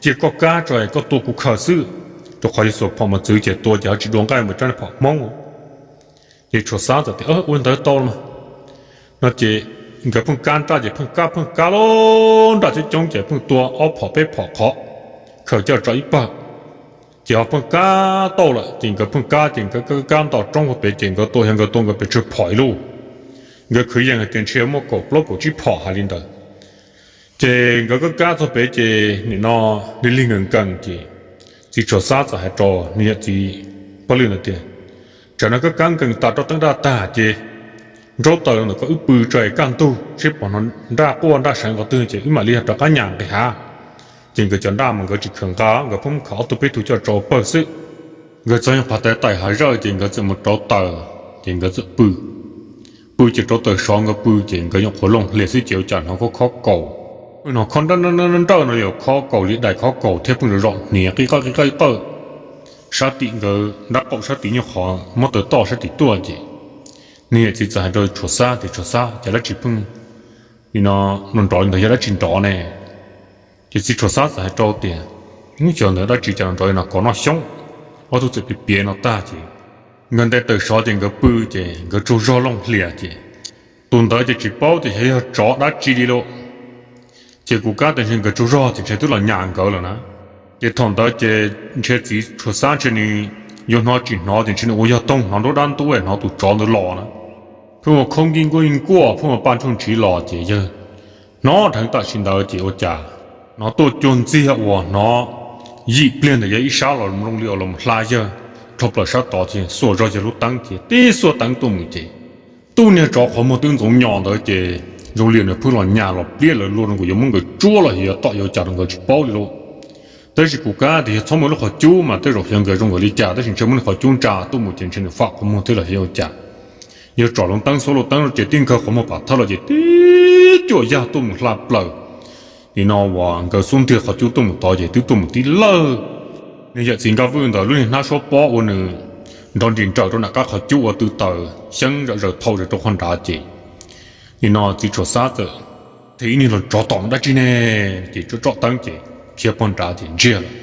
cia koj kab tso, koj tua kuv khaws xwb, rau qhov yog xuas phom mos txwv ces tua ces ho tsis dua nqaij npaum rab phom Hmoob. Ces Tshuas Xab txawm tias, Ua li ntawd tau los mas. No ces nkawd pheej kab nraj ces pheej kab pheej kab lub nraj coob coob ces pheej tua ob phom peb phom qhov, khaws coj tso ib pawg. Ces ho pheej kab tau lawm ces nkawd pheej kab ces nkawd kab kab nto roob hauv pes ces nkawd tua yog nkawd tua nkawd pes tsawg phom ib lub. Nkawd khwv yees hais tias ntshe muaj kaum plaub kaum tsib phom hais li ntawd. Ces nkawd kab kab txog pem ces nim no lig lig nkees nkees ces txiv Tshuas Xab txawm hais rau nws yawm txiv Paj Lwj ntawd tias, Tsam no kab kab nkees tas rau teeb nraj tag ces nraub taws los ntawm koj wb pw tso, kaj ntug seb pom hnov nraj quaj nraj seev qhov twg ces wb mam li yog rov qab nyas nqis hav. Ces nkawd cov nraj mas nkawd tsis khaws nqa, nkawd pheej muab khaws ob tug peb tug coj tso pawg xwb. Nkawd txog yog qhov tais tais hav zawj ces nkawd txawm mus rauv taws, ces nkawd txawm pw. Pw ces rauv taws sov nkawd pw ces nkawd nyuam qhuav looj hlias xwb ces ua cas hnov khob khob kaus. Pheej hnov khob nrawj nrawj nrawj no li khob kaus li dais khob kaus thiab pheej zom zom hniav qib qawj qib qawj qawj. Sab tim nkawd nrab qaum sab tim nyuag qhov muab taws toj sab tim tuaj ces nws yawm txiv txawm hais rau Tshuas Xab tias, Tshuas Xab, cas dab tsi pheej li no nrov nrov li ntawd, yog dab tsi nrov ne? Ces txiv Tshuas Xab txawm hais rau tias, Ub, xyov ntawd dab tsi cas nrov li no, kov noj xyoob. Ob tug txawm piav piav no tag ces nkawd nte taws sov ces nkawd pw ces nkawd tsaug zog looj hlias ces tus ntawd ces tsis paub tias xyov yog tsov dab tsi li lauj. Ces kuv kab tias ntshe nkawd tsaug zog ces ntshe twb los nyas nkawd lawm na. Ces thaum ntawd ces ntshe txiv Tshuas Xab ntshe nws yuav hnov tsis hnov ces ntshe nws ua yog toog hnov nruab dab ntub hnov tus tsov ntawd los na. Pheej ua khob nkij nkuaj nkuaj pheej ua paj ntsuj ntsiv los ces yawg hnov dheev tam sim ntawd ces ua cas hnov tuaj cuag ntxiag uas hnov yim pliag ntawm yawg ib sab los zoo li uas los hla yawg dhau plaws sab tod ces xuas zog yawg lub teeb ces tib xuab teeb tuaj mus ces tub niag tsov qhov muag twb ntxoov nyos ntawd ces zoo li nws pheej los nyas los pliab lawv luag zoo nkaus yuav muab nkawd tsuab los yog yuav tom yuav cas rau nkawd tsis paub li lauj. Tab sis kuv kab tias yog txhob muaj lub qhov cub mas tej zaum xyov nkawd zoo nkaus li cas, tab sis ntshe muaj lub qhov cub ntsa tuaj mus ces ntshe nws fam qhov muag thiab los xyov ua cas. Yawg tsom lub teeb xuab lub teeb ces tib nkawg qhov muag pam thawj los ces tib cuam yag tuaj mus hla plaws. Nim no uas nkawd xub ntiag qhov cub tuaj mus tod ces twb tuaj mus tib lawj. Niag yawm txiv Nkaj Vwj ntawd lub niag hnab suab pob ua nws nrov nris nrawm rau nram qab qhov cub ua tw taws xyeeb zam zaws thau zaws rau qhov nrad ces nim no txiv Tshuas Xab txawm thim ib niag los tsov tom dab tsi ne, ces tsom tsom teeb ces khiav pog nrad ces ntsiag lawm.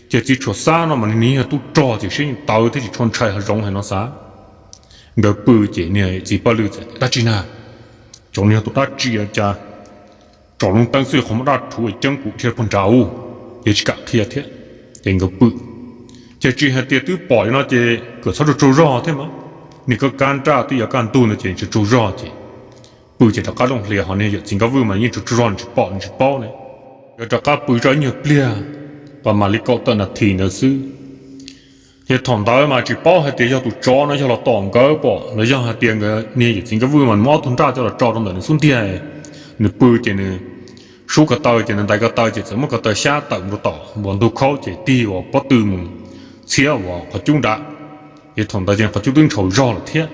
Ces txiv Tshuas Xab no mas nws yog tub rog ces siab yeej tawv thiab tsis tshua ntshai hav zoov hais no xav. Nkawd pw ces niag txiv Paj Lwj txawm tias, Dab tsi na? Tsov no yog tus dab tsi cas tsom lub teeb xwb qhov muag daj rhuv ceeb kuv dhia pog nrad ub, ces tsis kam qhia thiab. Ces nkawd pw, ces tsis hais tias twb pom li no ces kom txhob tsaug tsaug zog thiab mas. Niag kab kab nraj twb yuav kaj ntug ntawd ces tsaug tsaug zog ces pw ces rov qab looj hlias, ho niag yawm txiv Nkaj Vwj mas yeej tsaug tsaug zog nws tsis pom nws tsis paub ne. Nkawd rov qab pw tau ib nyuag pliag, pas mam li kaum tawm nas this ntawd xwb. Ces thaum ntawd mas tsis paub hais tias yog tus tsov no yog los tom nkawd pom los yog hais tias nkawd niag yawm txiv Nkaj Vwj mas muab ob tug nraj coj los tso rau ntawm nws xub ntiag. Nws pw ces nws sub ko taw ces nws ntais ko taw ces txawm muab ko taw xyab tawm mus rau tom uas ntug khaub ces tig uas pob tw mus txhiab uas qhov cub nrad. Ces thaum ntawd ces qhov cub twb ntshaus zog lawm thiab.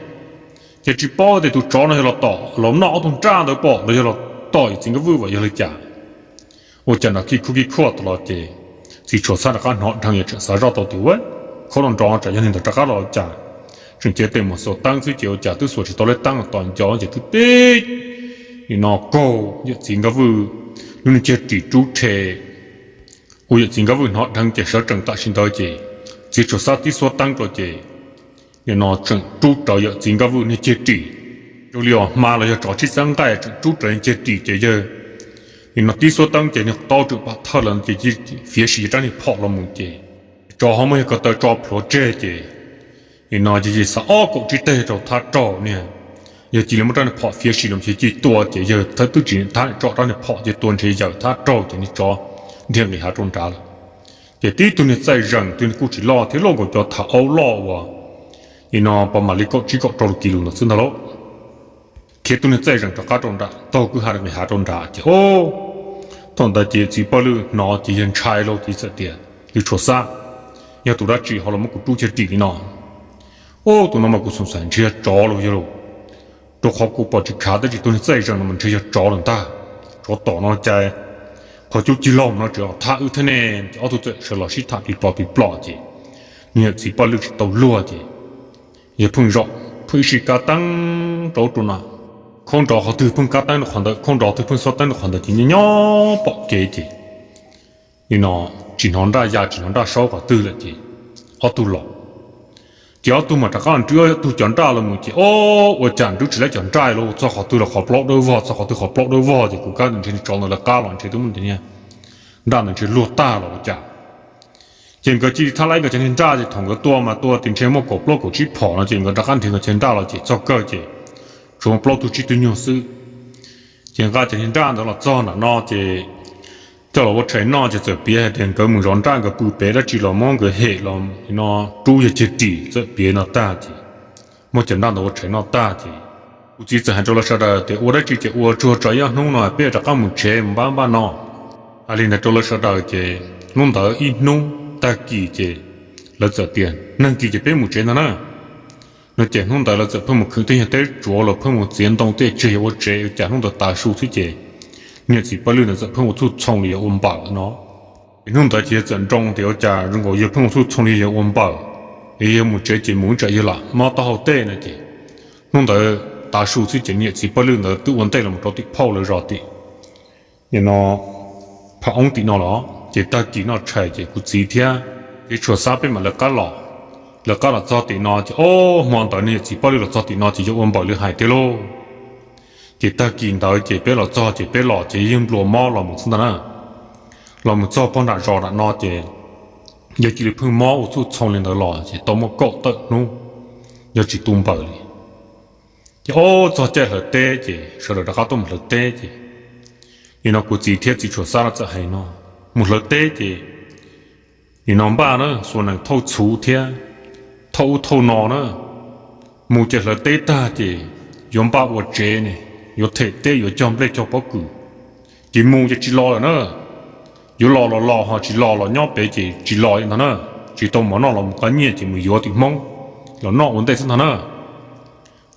Ces tsis paub tias tus tsov no yog los tom los noj ob tug nraj ntawd pom los yog los tom yawm txiv Nkaj Vwj pom yog li cas. Ua cas nrov khib khuj khib khuaj tas los ces txiv Tshuas Xab rov qab hnov dheev, yawg tseem xav zoj tau tias, Ua, khaub no nrov tsam yog niag ntawd rov qab los cas. Tseem cev tes mus xuas teeb xwb ces ua cas twb xuas tsis tau lub teeb los tos nco ces twb tib nim no kaug yawm txiv Nkaj Vwj lub niag ceg ris rub rhe. Ua yawm txiv Nkaj Vwj hnov dheev ces sawv tsees tam sim ntawd ces txiv Tshuas Xab tib xuab teeb rau ces nim no tseem rub rawv yawm txiv Nkaj Vwj niag ceg ris. Zoo li uas hma los yog tsov tsib txab nqaij tseem rub rawv niag ceg ris ces yawg nim no tib xuab teeb ces niag taub tseem pam thawj lawm ces fiav sim yawg rab niag phom los mus ces tsov ho muab yawg ko taw tso plhuav tseg ces nim no yawg cia li xav ob kaum tsib teg rau thab raug niag, yawg cia li muab rab niag phom fiav sim los ces cia li tua ces yawg thawb twb tsis thab tso rab niag phom ces tua ntshe yawm thab raug ces niag tsov dhia nqis hav rau nrad lawm. Ces tib tug niag txaij zeem, tug niag kuj tsis loj thiab, loj nkaus cov thav aub loj uas nim no pas mam li kaum tsib kaum rau lus kis lus ntawd xwb ntag lauj. Khiav tug niag txaij zeem rov qab rau nram taug kwj ha nqis hav rau nrad ces, o, thaum ntawd ces txiv Paj Lwj hnov ces yawg ntshai lauj, ces txawm tias, Yawg Tshuas Xab, yog tus dab tsi ho los muab kuv rub ceg ris li no? O, tus no mas kuv xoom xaim ntshe yog tsov los yog lauj, rau qhov kuv pom tsis khav tab sis tug niag txaij zeem no mas ntshe yog tsov lawm ntag. Tsov tom no cas qhov cub cig log no tseem thab wb thiab ne. Ces ob tug txawm sawv los sib tham pis plom pis plom ces niag yawm txiv Paj Lwj tsis tau luag ces yawg pheej zaum pheej ib sij kab teeb rau ub rau no, khaub nrov qhov twg pheej kab teeb rau qhov ntawd, khaub nrov twg pheej xob teeb rau qhov ntawd ces nyob nyob pom kev ces nim no tsis hnov nraj ya tsis hnov nraj saub qhov twg lawm ces ob tug los. Ces ob tug mas rov qab nrhiav ob tug cov nraj los mus ces o, ua cas nrhiav tsis tau cov nraj los, txog qhov twg los qhov plaub dawb vog, txog qhov twg qhov plaub dawb vog ces kuv kab ntshe tsov ntawd lawv qab los ntshe twb muaj nraj ntawd ntshe luag tag los ua cas. Ces nkawd cia li thab laib nkawd cov niag nraj ces thaum nkawd tua mas tua tias ntshe muaj kaum plaub kaum tsib phom no ces nkawd rov qab nrhiav nkawd cov nraj los ces txog kawg ces tshuav plaub tug tsib tug nyuag xwb. Ces nqa cov niag nraj ntawd los txog nram no ces coj los ua tshais noj ces txawm piav hais tias nkawd mus zov nraj nkawd pw pem dab tsi los muab nkawd hem los no rub yawg ceg ris, txawm piav no tag ces muab cov nraj ntawd ua tshais noj tag ces kuv txiv txawm hais rau lawv sawv daws tias ua dab tsi ces ua, tsuag tso ib ob hnub no peb rov qab mus tsev mus npaj npaj no. Hais li ntawd rau lawv sawv daws ces hnub ntawd ib hnub tag kis ces lawv txawm tias nag kis ces peb mus tsev ntag na. No ces hnub ntawd lawv txawm pheej mus khwv tej nyuag teb tsuav los pheej mus txiav ntoo tej tseg yuav ua tsev, ua cas hnub ntawd tav su xwb ces niam txiv Paj Lwj ntawd txawm pheej ua txhuj txhoo li yuav ua npaws no. Ces hnub ntawd ces yawg txawm nroo tias ua cas zoo nkaus yawg pheej ua txhuj txhoo li yawg yuav ua npaws, es yawg mus tsev ces mus ib tsam yawg lam mob taub hau tej no ces hnub ntawd tav su xwb ces niam txiv Paj Lwj ntawd twb ua ntej los rau tim phauj lawv zos tim no phav oob tim no los. Ces tag kis noj tshais ces kuv txiv thiab txiv tshuav xab peb mam lawv qab los. Lawv qab los txog tim no ces o, hmo ntawd niam txiv Paj Lwj los txog tim no ces yawg ua npaws li hais tiag lauj. Ces tag kis ntawd ces peb los txog ces peb los ces yeej nplua mob los mus xwb ntag na. Los mus txog pog nram zos nram no ces yawg cia li pheej mob ua txhuj txhoo li ntawd los ces tau muaj kaum tawm hnub yog tsis tu npaws li. Ces o, txog caij hlawv teb ces sawv daws rov qab tuaj mus hlawv teb ces nim no kuv txiv thiab txiv tshuav xab no txawm hais no, mus hlawv teb ces nim no npaj na, xuas nees thauj txhuv thiab thauj ub thauj no na. Mus ces hlawv teb tag ces yuav npaj ua tsev ne, yuav them teb yuav cog nplej cog pob kws. Ces mus ces tsis los lawm na. Yuav los los los ho tsis los los nyob pem ces tsis los li ntag na. Tsis tau mov noj los mus qab nyiaj ces mus yuav tim Hmoob los noj ua ntej xwb ntag na.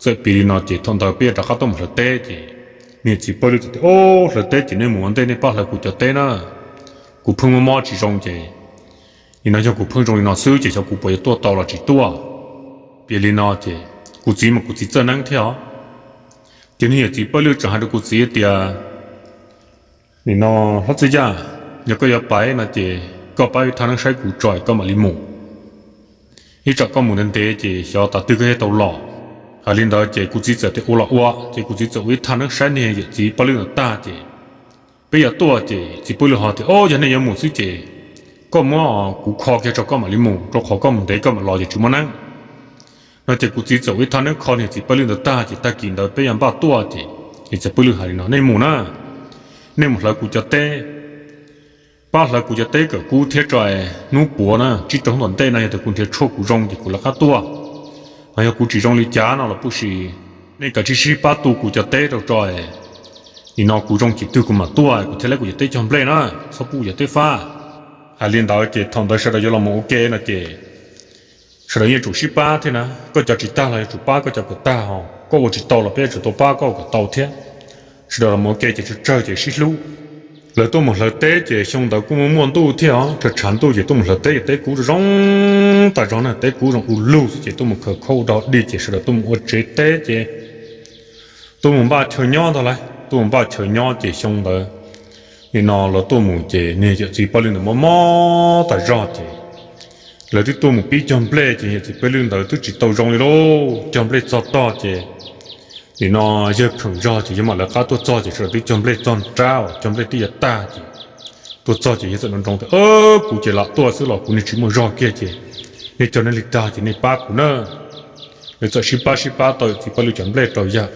Txawm piav li no ces thaum ntawd peb yuav rov qab tuaj mus hlawv teb ces niam txiv Paj Lwj txawm tias, Ub, hlawv teb ces nej mus ua ntej nej pab hlawv kuv cov teb na. Kuv pheej mob mob tsis zoo ces nim no yog kuv pheej zoo li no xwb ces xyov kuv puas yuav tuaj tau los tsis tuaj. Piav li no ces kuv txiv mas kuv txiv txawj neeb thiab os. Ces niag yawm txiv Paj Lwj tseem hais rau kuv txiv tias, Nim no hlob Txwj Yaj, yog koj yuav pais no ces koj pab ib thaj neeb saib kuv tso koj mam li mus. Ib tsam koj mus ntev ntev ces xyov tas twg koj thiaj tau los. Hais li ntawd ces kuv txiv txawm tias ua los ua, ces kuv txiv txawm ua ib thaj neeb saib niag yawm txiv Paj Lwj ntawd tag ces peb yuav tuaj ces txiv Paj Lwj ho tias, Ub, yog nej yuav mus xwb ces koj muab kuv kho kiag tso koj mam li mus, rau qhov koj mus ntev koj mam los ces tsis muaj neeb. No ces kuv txiv txawm ua ib thaj neeb kho niag yawm txiv Paj Lwj ntawd tag ces tag kis ntawd peb yuav npaj tuaj ces yawm txiv Paj Lwj hais li no, Nej mus na, nej mus hlawv kuv cov teb, pab hlawv kuv cov teb kom kub thiab tso es hnub puav na, tsib rau hnub tom ntej no yog tias kuv nrhiav tshuaj kuv zoo ces kuv lawv qab tuaj. Ho yog kuv tsis zoo li cas no los puj sim nej kav tsij sib pab tu kuv cov teb rau tso es nim no kuv zoo tsis twg kuv mam tuaj kuv thiaj li kuv cov teb cog nplej na, txhob pub kuv cov teb fab. Hais li ntawd ces thaum ntawd sawv daws yuav los mus ua ke no ces sawv daws yeej tsum sib pab thiab na, koj cov tsis tag los yuav tsum pab koj cov kom tag, ho koj ua tsis tau los peb yuav tsum tau pab koj kom tau thiab. Sawv daws los mus ua ke ces tsawg tsawg ces sib hlub. Lawv tuaj mus hlawv teb ces xyoo ntawd kuj muaj muaj ntuj thiab os, tshav tshav ntuj ces tuaj mus hlawv teb ces teb kub zoo tas zog na, teb kub zoo du lug xwb ces tuaj mus khaws khaub ua dog dig ces sawv daws tuaj mus ua tsev teb ces tuaj mus npaj chaw nyob ntag lauj, tuaj mus npaj chaw nyob ces xyoo ntawd nim no lawv tuaj mus ces niag yawm txiv Paj Lwj ntawd mob mob tas zog ces lawv twb tuaj mus pib cog nplej ces yawm txiv Paj Lwj ntawd twb tsis tau zoo li lauj, cog nplej txog tog ces nim no yawg pheem zog ces yawg mam lawv qab tuaj txog ces sawv daws twb cog nplej txog nrab uas cog nplej twb yuav tag ces tuaj txog ces yawg txawm nroo nroo tias, Kuv ces lam tuaj xwb los kuv niag tsis muaj zog kiag ces nej cog nej li tag ces nej pab kuv na. Lawv txawm sib pab sib pab tau yawm txiv Paj Lwj cov nplej rau yawg.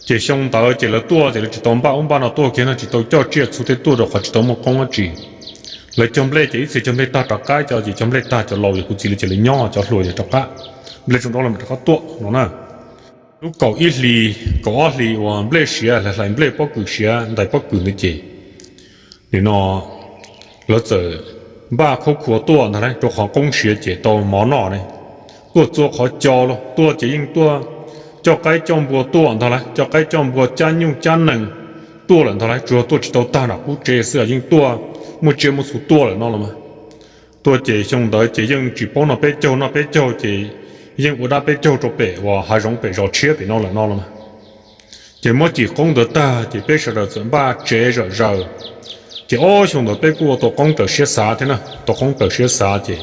Ces xyoo ntawd ces lawv tuaj ces lawv tsis tau npaj ub npaj no tuaj kiag no, tsis tau coj tsiaj txhu tej tuaj rau qhov tsis tau muaj qoob dab tsi. Lawv cog nplej ces ib txhia cog nplej tag rov qab, cov ces cog nplej tag cov laus yog kuv txiv li ces lawv nyob, cov hluas ces rov qab, nplej zoo dab los rov qab tuaj no na. Lub kaum ib hlis kaum ob hlis uas nplej siav, hlais nplej pob kws siav, ntais pob kws ntawd ces nim no lawv txawm npaj khaub khua tuaj ntag lauj, rau qhov qoob siav ces tau mov noj ne. Tuaj txhua qhov cav los tuaj ces yeej tuaj coj qaib coj npua tuaj ntag lauj, coj qaib coj npua cab nyuj cab nees tuaj lawm ntag lauj, tsuas tuaj tsis tau tag nram qub tsev xwb los yeej tuaj, muaj tsiaj muaj txhu tuaj lawm no los mas. Tuaj ces xyoo ntawd ces yeej tsis paub noj peb caug, noj peb caug ces yeej ua dab peb caug rau pem uas hav zoov pem zos tshiab pem no lawm no los mas. Ces muab cim qoob ntawd tag ces peb sawv daws txawm npaj tsev zom zaws. Ces ob xyoo ntawd peb kuj ua tau qoob raws siab xav thiab na, tau qoob raws siab xav ces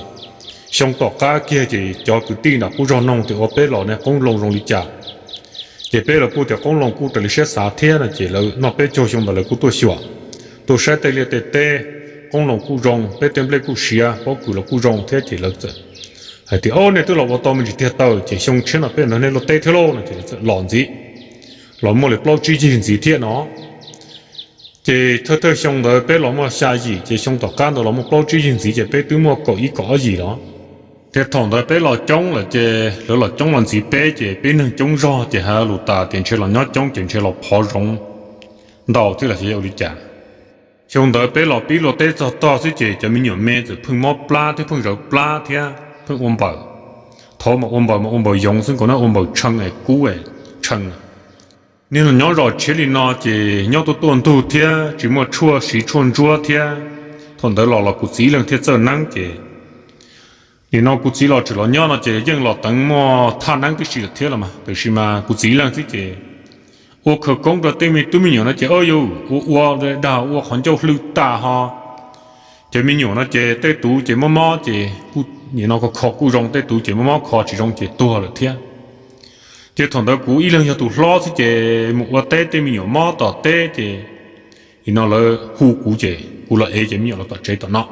xyoo tom qab kiag ces cov kwv tij nram qub zog noog tias ua peb los ne qoob loo zoo li cas. Ces peb los kuj tias qoob loo kuj raws li siab xav thiab no ces lawv noj peb caug xyoo ntawd lawv kuj tuaj xyuas, tuaj saib tej liaj tej teb, qoob loo kuj zoo, peb tej nplej kuj siav, pob kws los kuj zoo thiab ces lawv txawm hais tias, Ob, nej twb los ua tau me ntsis tiag taw ces xyoo tshiab no peb nrog nej luaj teb thiab lauj no ces lawv txawm los ntxiv, los muaj li plaub tsib yig ntxiv thiab no. Ces thawj thawj xyoo ntawd peb los muaj xya yim ces xyoo tom qab ntawd los muaj plaub tsib yig ntxiv ces peb twb muaj kaum ib kaum ob yim los. Ces thaum ntawd peb los coob lawm ces lawv los coob los ntxiv peb ces peb neeg coob zog ces hais lus tas tias ntshe los nyob coob ces ntshe los phov zoov ntau thiab los xyov ua li cas. Xyoo ntawd peb los pib luaj teb txog tog xwb ces cov me nyuam me txawm pheej mob plab thiab pheej zawv plab thiab pheej ua npaws. Thaud mas ua npaws mas ua npaws yoov xwb, nkaus no ua npaws tshee es kub es tshee. Niag los nyob zos tshiab li no ces nyob tuaj tuaj ntug thiab tsis muaj tshuaj siv tshuaj ntsuab thiab. Thaum ntawd los los kuv txiv ib leeg thiaj txawj neeb ces nim no kuv txiv los tseem los nyob no ces yeej los teev muaj thaj neeb tib si lawm thiab los mas, tiam sis mas kuv txiv ib leeg xwb ces ua khawv koob rau tej me tub me nyuam no ces ua ua dag ua qhov ncauj hlwj tas ho. Cov me nyuam no ces tej tus ces mob mob ces kuj nim no kho kho kuj zoo, tej tus ces mob mob kho tsis zoo ces tuag lawm thiab. Ces thaum ntawd kuv ib leeg yog tus hlob xwb ces mus ua teb tej me nyuam mob tom teb ces nim no lawv hu kuv ces kuv los ev cov me nyuam los tom tsev tom no.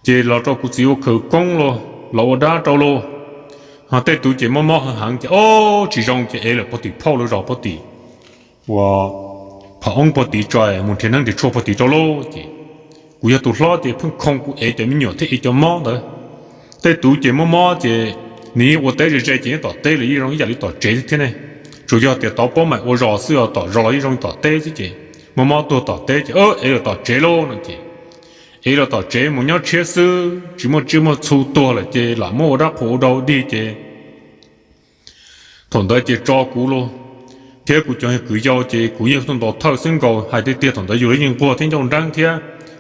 Ces los rau kuv txiv ua khawv koob los, los ua dab rau los. Ho tej tus ces mob mob heev heev ces ob tsis zoo ces ev lawm pog tim phauj lawv zos pog tim ua phav oob pog tid tso, mus nrhiav neeb nrhiav tshuaj pog tid rau lauj. Ces kuv yog tus hlob ces pheej khoo kuv ev cov me nyuam thiab ev cov mob ntawd. Tej tus ces mob mob ces nws yeej ua teb ze ze ces nyob tom teb los yeej zoo ib yam li tom tsev thiab ne. Tsuas yog tias tau paub maim ua zos xwb os, tom zos los yeej zoo tom teb xwb ces mob mob tuag tom teb ces ev los tom tsev lauj no ces ev los tom tsev mus nyob tshiab xwb, tsis muaj tsiaj muaj txhu, tuag lawm ces lam muab ua dab qhuas ua dau dig ces thaum ntawd ces tso kuv los thiab kuv cov kwv yau ces kuv yeej tuaj ntaus thawj xwb nkaus, hais tiag tiag thaum ntawd yus los yeej nquag thiab ncauj nreeb thiab.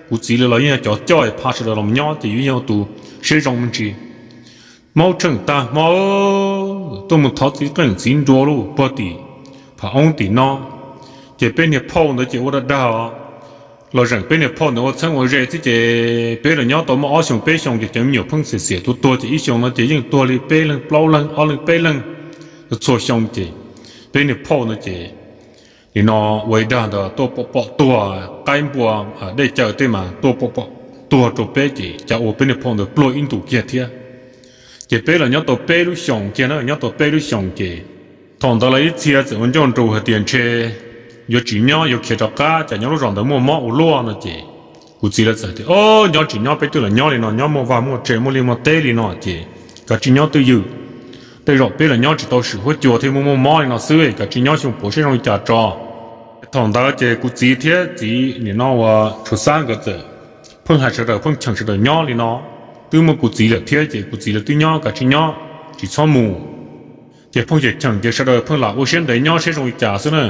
Kuv txiv lawv los yeej yog cov coj phaj sawv daws los nyob ces yus yeej ua tus siab zoo me ntsis. Maub tsheej tag hmo tuaj mus thov txiv qeej txiv nruas lauj pog tim phav oob tim no. Ces peb niag phauj ntawd ces ua dag dag os, los zeem peb niag phauj ntawd ua txheeb ua ze xwb ces peb los nyob tau muaj ob xyoos peb xyoos ces cov me nyuam pheej xiam xiam tuag tuag ces ib xyoos no ces yeej tuag li peb leeg plaub leeg ob leeg peb leeg. Txhua xyoo ces peb niag phauj ntawd ces nim no ua ib dag ntawd tuaj pom pom tuag, qaib npua dej cawv tej mas tuaj pom pom tuag rau peb ces cas ua peb niag phauj ntawd pluag ib ntus kiag thiab. Ces peb los nyob tau peb lub xyoos kiag na, nyob tau peb lub xyoos ces thaum ntawd los ib txhia txawm ua ncauj nrus hais tias ntshe yuav tsis nyob, yuav khiav rov qab, cas nyob lub zos ntawd muaj mob ua luaj no ces kuv txiv lawv txawm tias, Nyob tsis nyob, peb twb los nyob li no, nyob muaj vaj muaj tse muaj liaj muaj teb li no ces kav tsij nyob twj ywm. Tej zaum peb los nyob tsis tau swm huab cua thiaj muaj muaj mob li no xwb, kav tsij nyob xyoo puav seb zoo li cas tso. Thaum ntawd ces kuv txiv thiab txiv nim no uas Tshuas Xab nkawd txawm pheej hais sawv daws, pheej cheem sawv daws nyob li no. Twb muaj kuv txiv lawm thiab ces kuv txiv lawv twb nyob, kav tsij nyob, tsis txhob mus. Ces pheej cheem cheem ces sawv daws pheej lam ua siab ntev nyob seb zoo li cas xwb na.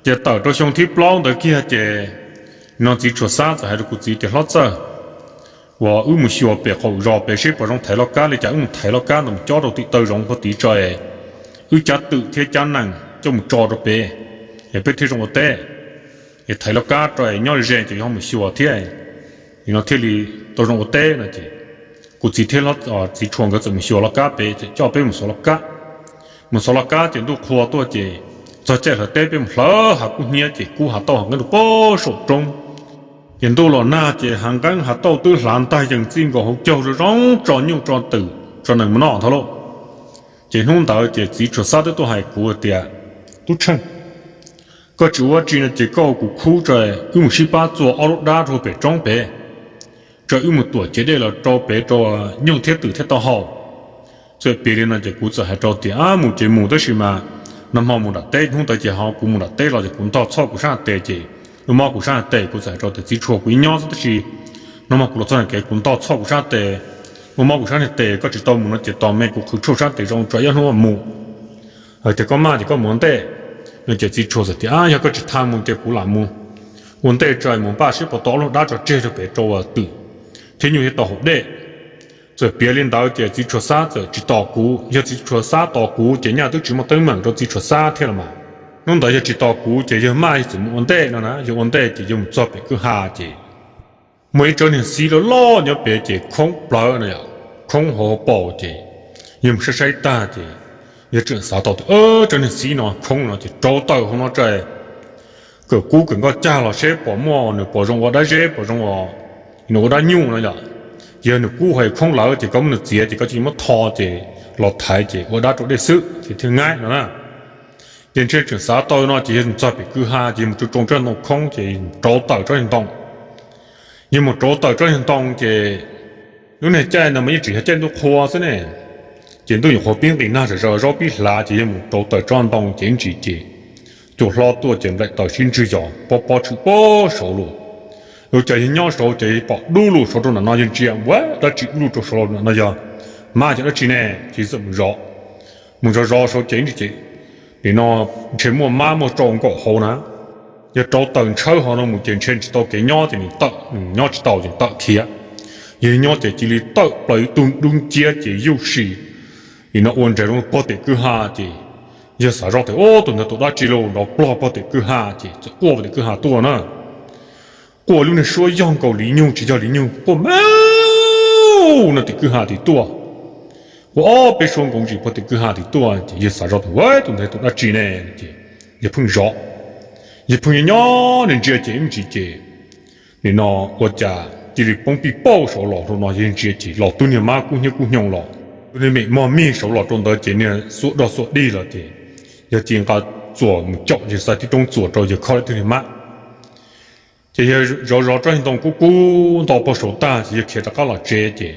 Ces tawm rau xyoo thib plaub ntawd kiag ces no txiv Tshuas Xab txawm hais rau kuv txiv tias, Hlob Txawj, uas wb mus xyuas pem qaum zos pem seb puas zoo thaiv laj kab li cas, wb mus thaiv laj kab ntawd mus cob rau tim taw zoov pog tid tso, wb cab twm thiab cab nees coj mus tso rau pem, es peb thiaj zoo ua teb. Es thaiv laj kab rau es nyob ze ces yuav ho mus xyuas thiab. Nim no thiaj li tau zoo ua teb no ces kuv txiv thiab txiv Tshuas nkawd txawm mus xyuas laj kab pem, txawm coj peb mus xov laj kab. Mus xov laj kab ces ntuj qhua tuaj ces txog caij hlawv teb peb mus hlawv hav kub hnyiab ces kub hav tauj hav nqeeb rau pem saum roob. Ces ntuj los nag ces hav nqeeb hav tauj twb hlav ntag yees txij nkaus hauv caug zoo zoo tso nyuj tso twm tso nees mus noj ntag lauj. Ces hnub ntawd ces txiv Tshuas Xab twb tuaj hais kuv tias, Tub Tsheej, koj tsis ua dab tsi no ces koj ua kuv khub tso, wb mus sib pab txua ob lub dab rau pem roob pem, tso wb mus tuam cev dej los rau pem rau nyuj thiab twm thiaj tau haus. Txawm piav li no ces kuv txawm hais rau tias, Ab, mus ces mus tab sis mas nag hmo mus nram teb, hnub ntawd ces ho kuv mus nram teb los ces kuv ntog txhoj kuv sab tes ces wb mob kuv sab tes. Kuv txawm hais rau tias, Txiv Tshuas, kuv ib nyob xwb tab sis nag hmo kuv los txog kev kuv ntog txhoj kuv sab tes, wb mob kuv sab tes, koj tsis tau mus no ces tos me kuv qhwv tshuaj sab tes zoo tso ib hnub mus. Hais tias, Koj maj ces koj mus ua ntej. No ces txiv Tshuas txawm tias, Ab, yog koj tsis tha mus ces kuv lam mus ua ntej tso, mus npaj seb puas tau ob lub dab tso tseg rau pem rau twm thiab nyuj thiaj tau haus dej. Txawm piav li ntawd ces txiv Tshuas Xab txawm tsis tos kuv, yog txiv Tshuas Xab tos kuv ces nyaj twb tsis muaj teeb meem rau txiv Tshuas Xab thiab los mas. Hnub ntawd yawg tsis tos kuv ces yawg maj yawg txawm mus ua ntej no na, yawg ua ntej ces yawg mus txog pem kwj ha ces muaj ib tsob niag xib loj loj nyob pem ces khoob plawv no, khoob hauv paus ces yawg mus saib saib tag ces yawg tseem xav tau tias tsob niag xib no khoob no ces rauv taws hauv no tsa kawm kub kawm nkoj cag los seb pom muaj nws pom zoo ua dab zeb pom zoo ua dab nyuj no yom. Yog nws kub ho khoob lawm ces koj muab nws txiav ces koj cia li muab tho ces los thaiv ces ua dab rau dej xwb ces thiaj ngaib no na. Ces ntshe tseem xav tau no ces yawg mus txog pem kwj ha ces yawg mus tsoo tsoo tsob ntoo khoob ces rauv taws tsob ntoo. Yawg mus rauv taws tsob ntoo ces lub niag caij ntawd mas yeej tsis yog caij ntuj qhua xwb ne, ces ntuj nyuam qhuav pib nqis nag zom zaws zaub pib hlav ces yawg mus rauv taws tsob ntoo ces ib ntsis ces cua hlob tuaj ces nplaim taws sib ntswg yos pob pob tshwm pob saud lawm. Ua cas yawg nyob saud ces pom dub lug saud rau nram no, yawg ntsia ua dab tsi dub lug rau saud los nram no yog mab cov dab tsi ne, ces txawm mus zov. Mus zov zov saud ces ib ntsis ces nim no ntshe muaj mab muaj rau nkaum hauv na. Yawg rauv taws ntshawb hauv no mus ces ntshe tsis tau kev nyob ces nws tawm, nws nyob tsis tau ces tawm khiav. Yawg nyob ces cia li tawm plaws ib tug dub nciab ces yuj sim nim no ua nres rau pog tim kwj ha ces yawg xav zoj tias ub, tus ntawd tus dab tsi los nrov plog pog tim kwj ha ces txawm quaj pog tim kwj ha tuaj na. Quaj lub niag suab yog nkaus li nyug tsis yog li nyug, quaj ma no tim kwj ha tim tuaj. Quaj ob peb suab nkaus ntsis pog tim kwj ha tim tuaj ces yawg xav zoj tias ub, tus ntawd tus dab tsi ne, ces yawg pheej zov. Yawg pheej nyob nyob ntsia ces ib ntsis ces nim no ua cas cia li poob pij pauj saud los rau no, yawg ntsia ces los tug niag mab kub hnyiab kub hnyo los. Tug niag mem mog mig saud los rau ntawd ces niag xuab dog xuab dig los ces yawg cia li nqa txuas mus caum, yawg xa tib roob txuas rau yawg khob ib tug niag mab. Ces yawg zov zov tsob ntoo kub kub nto pog saud tag ces yawg khiav rov qab los tsev ces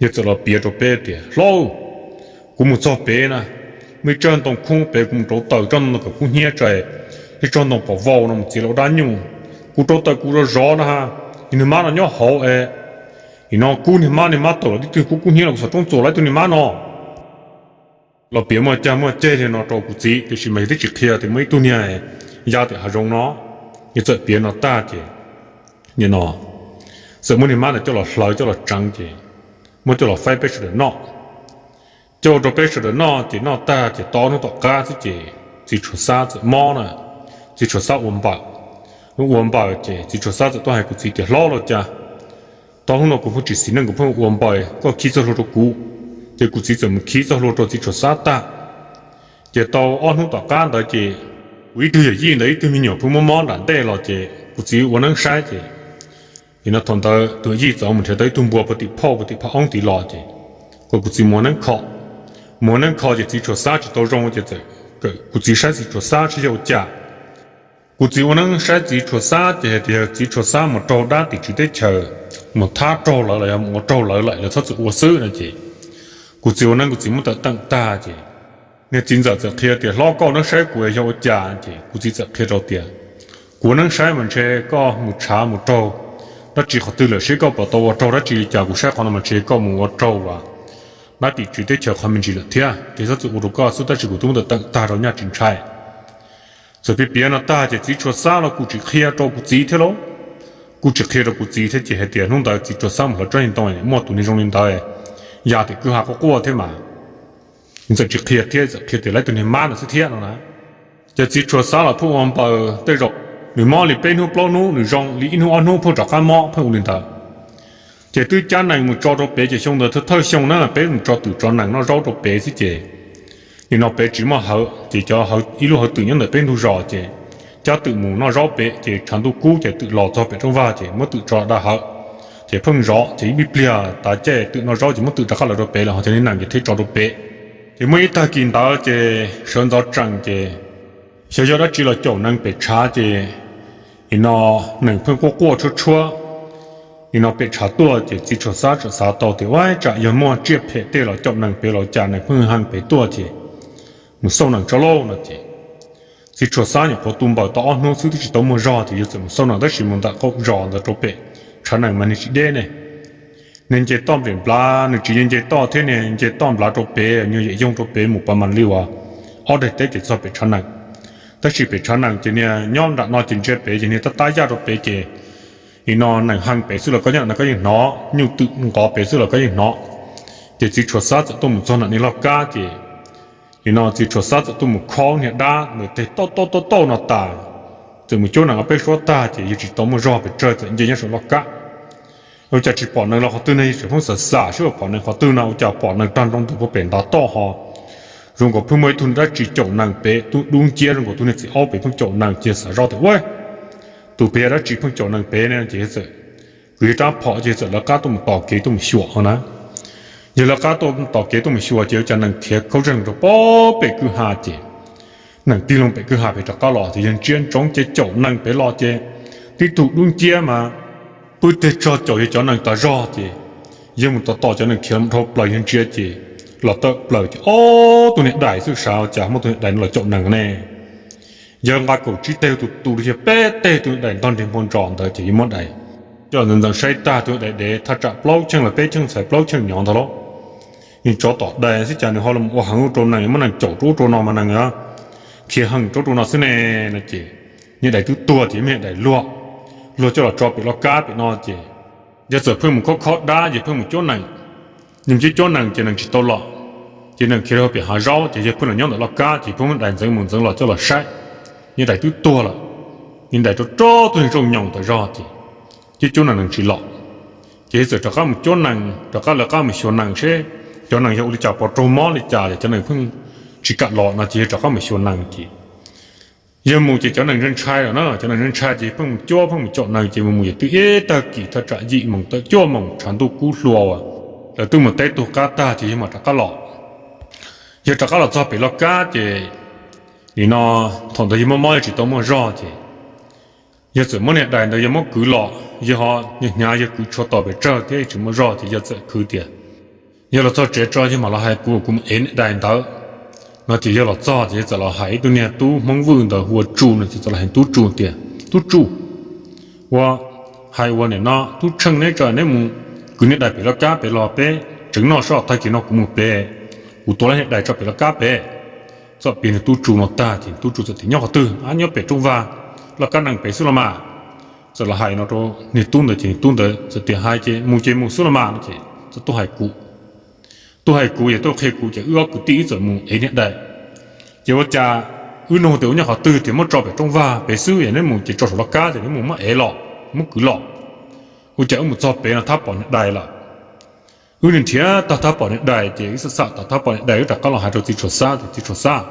yawg txawm los piav rau peb tias hlob, kuv mus txog pem na, muaj ib tsob ntoo khoob pem, kuv mus rauv taws tsob ntoo kom kub hnyiab tsa, ib tsob ntoo pom vau no mus txiav los ua dab nyuj. Kuv rauv taws kuv zov zov na ha, tus niag mab no nyob hauv es nim no kub niag mab, niag mab tawm los tib tug kub kub hnyiab los kuv xov roob txuas los ib tug niag mab no. Los piav muaj cag muaj ceg li no rau kuv txiv tiam sis mas yawg twb tsis qhia tias muaj ib tug niag ya tim hav zoov no. Yawg txawm piav no tag ces nim no txawm muab niag mab ntawd coj los hlawv coj los tseev ces muab coj los faib peb sawv daws noj. Coj rau peb sawv daws noj ces noj tag ces tau ob hnub tom qab xwb ces txiv tshuas xab txawm mob na, txiv tshuas xab ua npaws. Ua npaws ces txiv tshuas xab txawm tuaj hais kuv txiv tias hlob, los cas tau hnub no kuv pheej tsis xis neej, kuv pheej ua npaws, koj khib txoj hlua rau kuv. Ces kuv txiv txawm mus khib txoj hlua rau txiv tshuas xab tag. Ces tau ob hnub tom qab ntawd ces kuv ib tug yawm yij ntawd ib tug me nyuam pheej mob mob nram ntej los ces kuv txiv ua neeb saib ces nim no thaum ntawd tus yij txawm mus nrhiav tau ib tug npua pog tim phauj, pog tim phauj oob tid los ces kom kuv txiv mus ua neeb kho. Mus ua neeb kho ces txiv tshuas xab tsis tau zoo ces txawm kuv txiv saib txiv tshuas xab saib yog ua cas. Kuv txiv ua neeb saib txiv tshuas xab ces hais tias txiv tshuas xab mus raug dab tim tswv teb chaws, mus thab raug lawv los yog mus ua raug lawv lawm, lawv txhob txwm ua xwb no ces kuv txiv ua neeb kuv txiv muab tawm teem tag ces niag txiv ntxawm txawm qhia tias hlob, koj ua neeb saib kuv yog ua cas? Ces kuv txiv txawm qhia rau tias kuv ua neeb saib mas ntshe koj mus tshav mus raug dab tsi qhov twg lawm, seb koj puas tau ua raug dab tsi li cas, kuv saib qhov no mas ntshe koj mus ua raug dab tim tswv teb chaws qhov me ntsis lawm thiab, ces txhob txwm ua rau koj xwb, tab sis kuv twb muab tawm teem tag rau, nyaj tsis ntshai. Txawm piav piav no tag ces txiv tshuas xab los kuj tsis qhia rau kuv txiv thiab lauj. Kuj tsis qhia rau kuv txiv thiab ces hais tias hnub ntawd txiv tshuas xab mus hlawv tsob ntoo muaj tus niag zoo li ntawd ya tim kwj ha quaj quaj thiab mas. Txawm tsis qhia thiab, txawm qhia tias lawv tus niag mab no xwb thiab no na. Ces txiv tshuas xab los pheej ua npaws tej zaum nws mob li peb hnub plaub hnub, nws zoo li ib hnub ob hnub pheej rov qab mob pheej ua li ntawd. Ces twb cab nees mus tso rau pem ces xyoo ntawd thawj thawj xyoo na peb mus tso twm tso nees noj zaub rau pem xwb ces nim no pem tsis muaj hawv ces cov ib lub hawv twm nyob ntawm peb ntug zos ces cab twm mus noj zaub pem ces tshav ntuj kub ces twm los txog pem rooj vag ces muab twm tso da hawv. Ces pheej zov ces ib pliag tav caij twm noj zaub ces muab twm rov qab lawv rau pem lawm, ho cov niag nees ces thiaj tso rau pem. Ces muaj ib tag kis ntawd ces sawv ntxov tsees ces xyov yog dab tsi los caum nees pem tshav ces nim no nees pheej quaj quaj tshuab tshuab. Nim no pem tshav tuaj ces txiv tshuas xab txawm xav tau tias ua tsam yog muaj tsiaj phem tej los caum nees pem los cas, nees pheej hee pem tuaj ces mus xauj nees tso lauj no ces txiv tshuas xab nyuam qhuav tu npaws tau ob hnub xwb twb tsis tau muaj zog ces yawg txawm mus xauj nees tab sis mus ntawm qaum zos ntawd rau pem tshav nees mas niag tsis deb ne. Niag nce toj nplem nplav, nws tsis yog nce toj thiab, niag nce toj nplav rau pem, niag yam yoog rau pem mus pas mas li uas ob daim teb ces txog pem tshav nees. Tab sis pem tshav nees ces niag nyob nram no ces ntsia pem ces niag tab tab yaj rau pem ces nim no nees hee pem xwb los koj nyob nram no koj yeej hnov, nyuj twm nqov pem xwb los koj yeej hnov. Ces txiv tshuas xab txawm tuaj mus txog nram niag loj kab ces Nim no txiv Tshuas Xab txawm tuaj mus khob niag dab ntawd teg tauj tauj tauj tauj no tas, txawm mus cuab nees ob peb suab tag ces yawg tsis tau muaj zog pes tsawg, txawm nce nyob saum laj kab. Ua cas tsis pom nees los qhov twg ne, yawg tseem pheej xav xav seb pom nees qhov twg no, ua cas pom nees tag nroo ntug puag pem ntav toj ho zoo nkaus pheej muaj ib tug dab tsi caum nees pem, tub dub nciab zoo nkaus tus niag txiv aub pem pheej caum nees. Ces xav zoj tias ua tus pem yog dab tsi pheej caum nees pem ne, ces yawg txawm kwv yawg rab phom ces yawg txawm lawv qab tuaj mus tos kev tuaj mus xyuas no na. Yawg lawv qab tuaj tos kev tuaj mus xyuas ces ua cas nees khiav khaub zeeg rau pem kwj ha ces nees tig loo pem kwj ha pem rov qab los ces yawg ntsia ntsoov ces caum nees pem los ces tib tug dub nciab mas pw teg tsog caum yawg cov nees tas zog ces yawg mus tos tos cov nees khiav dhau plaws yawg ntsia ces los tawm plaws ces ob tug niag dais xwb, xav ua cas muaj tus niag dais no los caum nees ne. Yawg nqa kaum tsib teg tus tus li yawg peb teg tus niag dais ntog nreg npau ntsos ntawd ces yawg muab dais coj ntxeev ntxeev saib tag tus niag dais dev thaj tsam plaub cheej los peb cheej txhais plaub cheej nyob ntag lauj. Nws tsov tom dais xwb cas nws ho los ua heev ua rau nees, muab nees caum rau ub rau no mas nees khiav heev rau ub rau no xwb ne no ces niag dais twb tuag ces muab niag dais luag, luag coj los tso pem laj kab pem no ces yawg txawm pheej mus khob khob dab, yawg pheej mus cuab nees. Yawg mus cuab cuab nees ces nees tsis tau los, ces nees khiav rau pem hav zaub ces yawg pheej los nyob ntawm laj kab ces pheej muab dais ntxeev mus ntxeev los coj los saib. Niag dais twb tuag lawm, niag dais rau rau tug niag zoo nyoos tas zog ces cuab cuab nees nees tsis los. Ces yawg txawm rov qab mus cuab nees, rov qab lawv qab mus xyuas nees seb cov nees yog ua li cas, puas raug mob li cas, cov nees pheej tsis kam los no ces yawg rov qab mus xyuas nees ces yawg mus ces cov nees ntshai ntshai lawm na, cov nees ntshai ntshai ces pheej mus cuab pheej mus caum nees ces mus mus yawg twb ib tag kis thaj tsam yim moos tawm cuaj moos tshav ntuj kub hluas uas lawv twb mus teb tug qab tag ces yawg mam rov qab los. Yawg rov qab los txog pem laj kab ces nim no thaum ntawd yawg mob mob yawg tsis tau muaj zog ces yawg txawm muab niag dais ntawd yawg muab kwv los, yawg ho hnyav hnyav yawg kwv tshuav tos pes tsawg thiab tsis muaj zog ces yawg txawm khwv tias yawg los txog tsev tso yawg mam los hais kuv, kuv mus ev niag dais ntawd no ces yawg los txog ces yawg txawm los hais ib tug niag tub Hmoob Vwj ntawd hu ua Tsu no ces txawm los hais tub Tsu tias, tub Tsu, ua hais ua nim no tub tsheej neb tso neb mus kwv niag dais pem laj kab pem los peb tseev noj soj, tag kis no kuv mus pem, kuv tua lab niag dais tso pem laj kab pem. Txawm piav niag tub Tsu no tag ces tub Tsu txawm tias nyob qhov twg? Nyob pem rooj vag laj kab nees pem xwb los mas. Txawm los hais no rau niag tub ntawd ces niag tub ntawd txawm tias hais ces mus ces mus xwb los mas no ces txawm tuaj hais kuv, tuaj hais kuv ces tuaj qhia kuv ces wb ob kwv tij wb txawm mus ev niag dais. Ces ua cas wb nug tias ua nyob qhov twg tias muab tso pem rooj vag pem xwb, yog neb mus ces tso saum laj kab ces neb mus muab ev los, muab kwv los. Ua cas wb mus txog pem no thab pom niag dais lawm. Wb niag nrhiav tag thab pom niag dais ces wb xam xam tas thab pom niag dais wb rov qab los hais rau txiv Tshuas Xab tias txiv Tshuas Xab,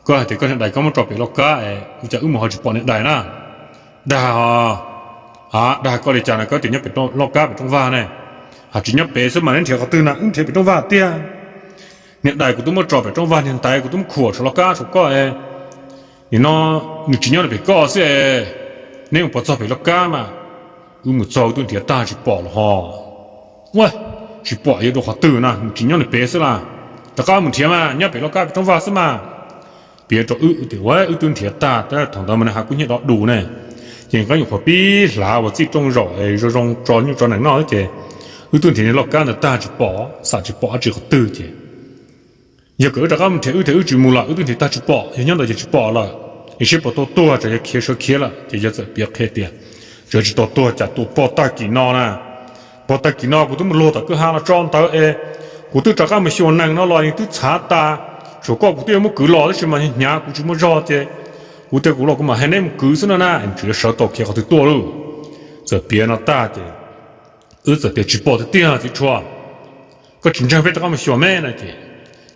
koj hais tias koj niag dais koj muab tso pem laj kab es ua cas wb mus ho tsis pom niag dais na? Dag, a, dag koj li cas no, koj tias nyob pem laj kab pem rooj vag ne? Hais tsis nyob pem xwb mas neb nrhiav qhov twg na? Wb nrhiav pem rooj vag tiag. Niag dais kuv twb muab tso pem rooj vag, niag ntaiv kuv twb muab khuam saum laj kab saum koj, nim no nws tsis nyob pem koj xwb. Neb mus puas txog pem laj kab mas? Wb mus txog wb twb nrhiav tag tsis pom los ho. Ua, tsis pom yog dua qhov twg na, nws tsis nyob nws pem xwb las. Rov qab mus nrhiav mas, nyob pem laj kab pem rooj vag xwb mas. Piav rau wb tias ua wb twb nrhiav tag, thaum ntawd mas nws hais kuj nyiaj do dus ne, ces nqeeb nyuam qhuav pib hlav uas txij rooj zaum zoo zoo tso nyuj tso nees noj ces wb twb nrhiav niag laj kab ntawd tag tsis pom, xam tsis pom dab tsi qhov twg ces yog kom wb rov qab mus nrhiav, wb nrhiav wb tsis mus lawm, wb twb nrhiav tag tsis pom, yog nyob ntawd ces tsis pom lawm, es seb puas tau tuag, tsam yog khiav sawv khiav lawm. Ces yawg txawm piav qhia tias tsuav tsis tau tuag cas tuaj pog tag kis no na, pog tag kis no kuv twb mus luag tom kwj ha los tso ntawd es kuv twb rov qab mus xyuas nees no los nws twb txhav tas. Tshuav koj kuv twb yuav muab kwv los tab sis mas hnyav kuv tsis muaj zog ces kuv tias kuv los kuv mam hais neb mus kwv xwb no na, tsuas yuav sawv tau khiav qhov twg tuaj lauj. Txawm piav no tag ces wb txawm tias tsis pom tiag tiag txiv Tshuas, koj tsis ntseeg peb rov qab mus xyuas me no ces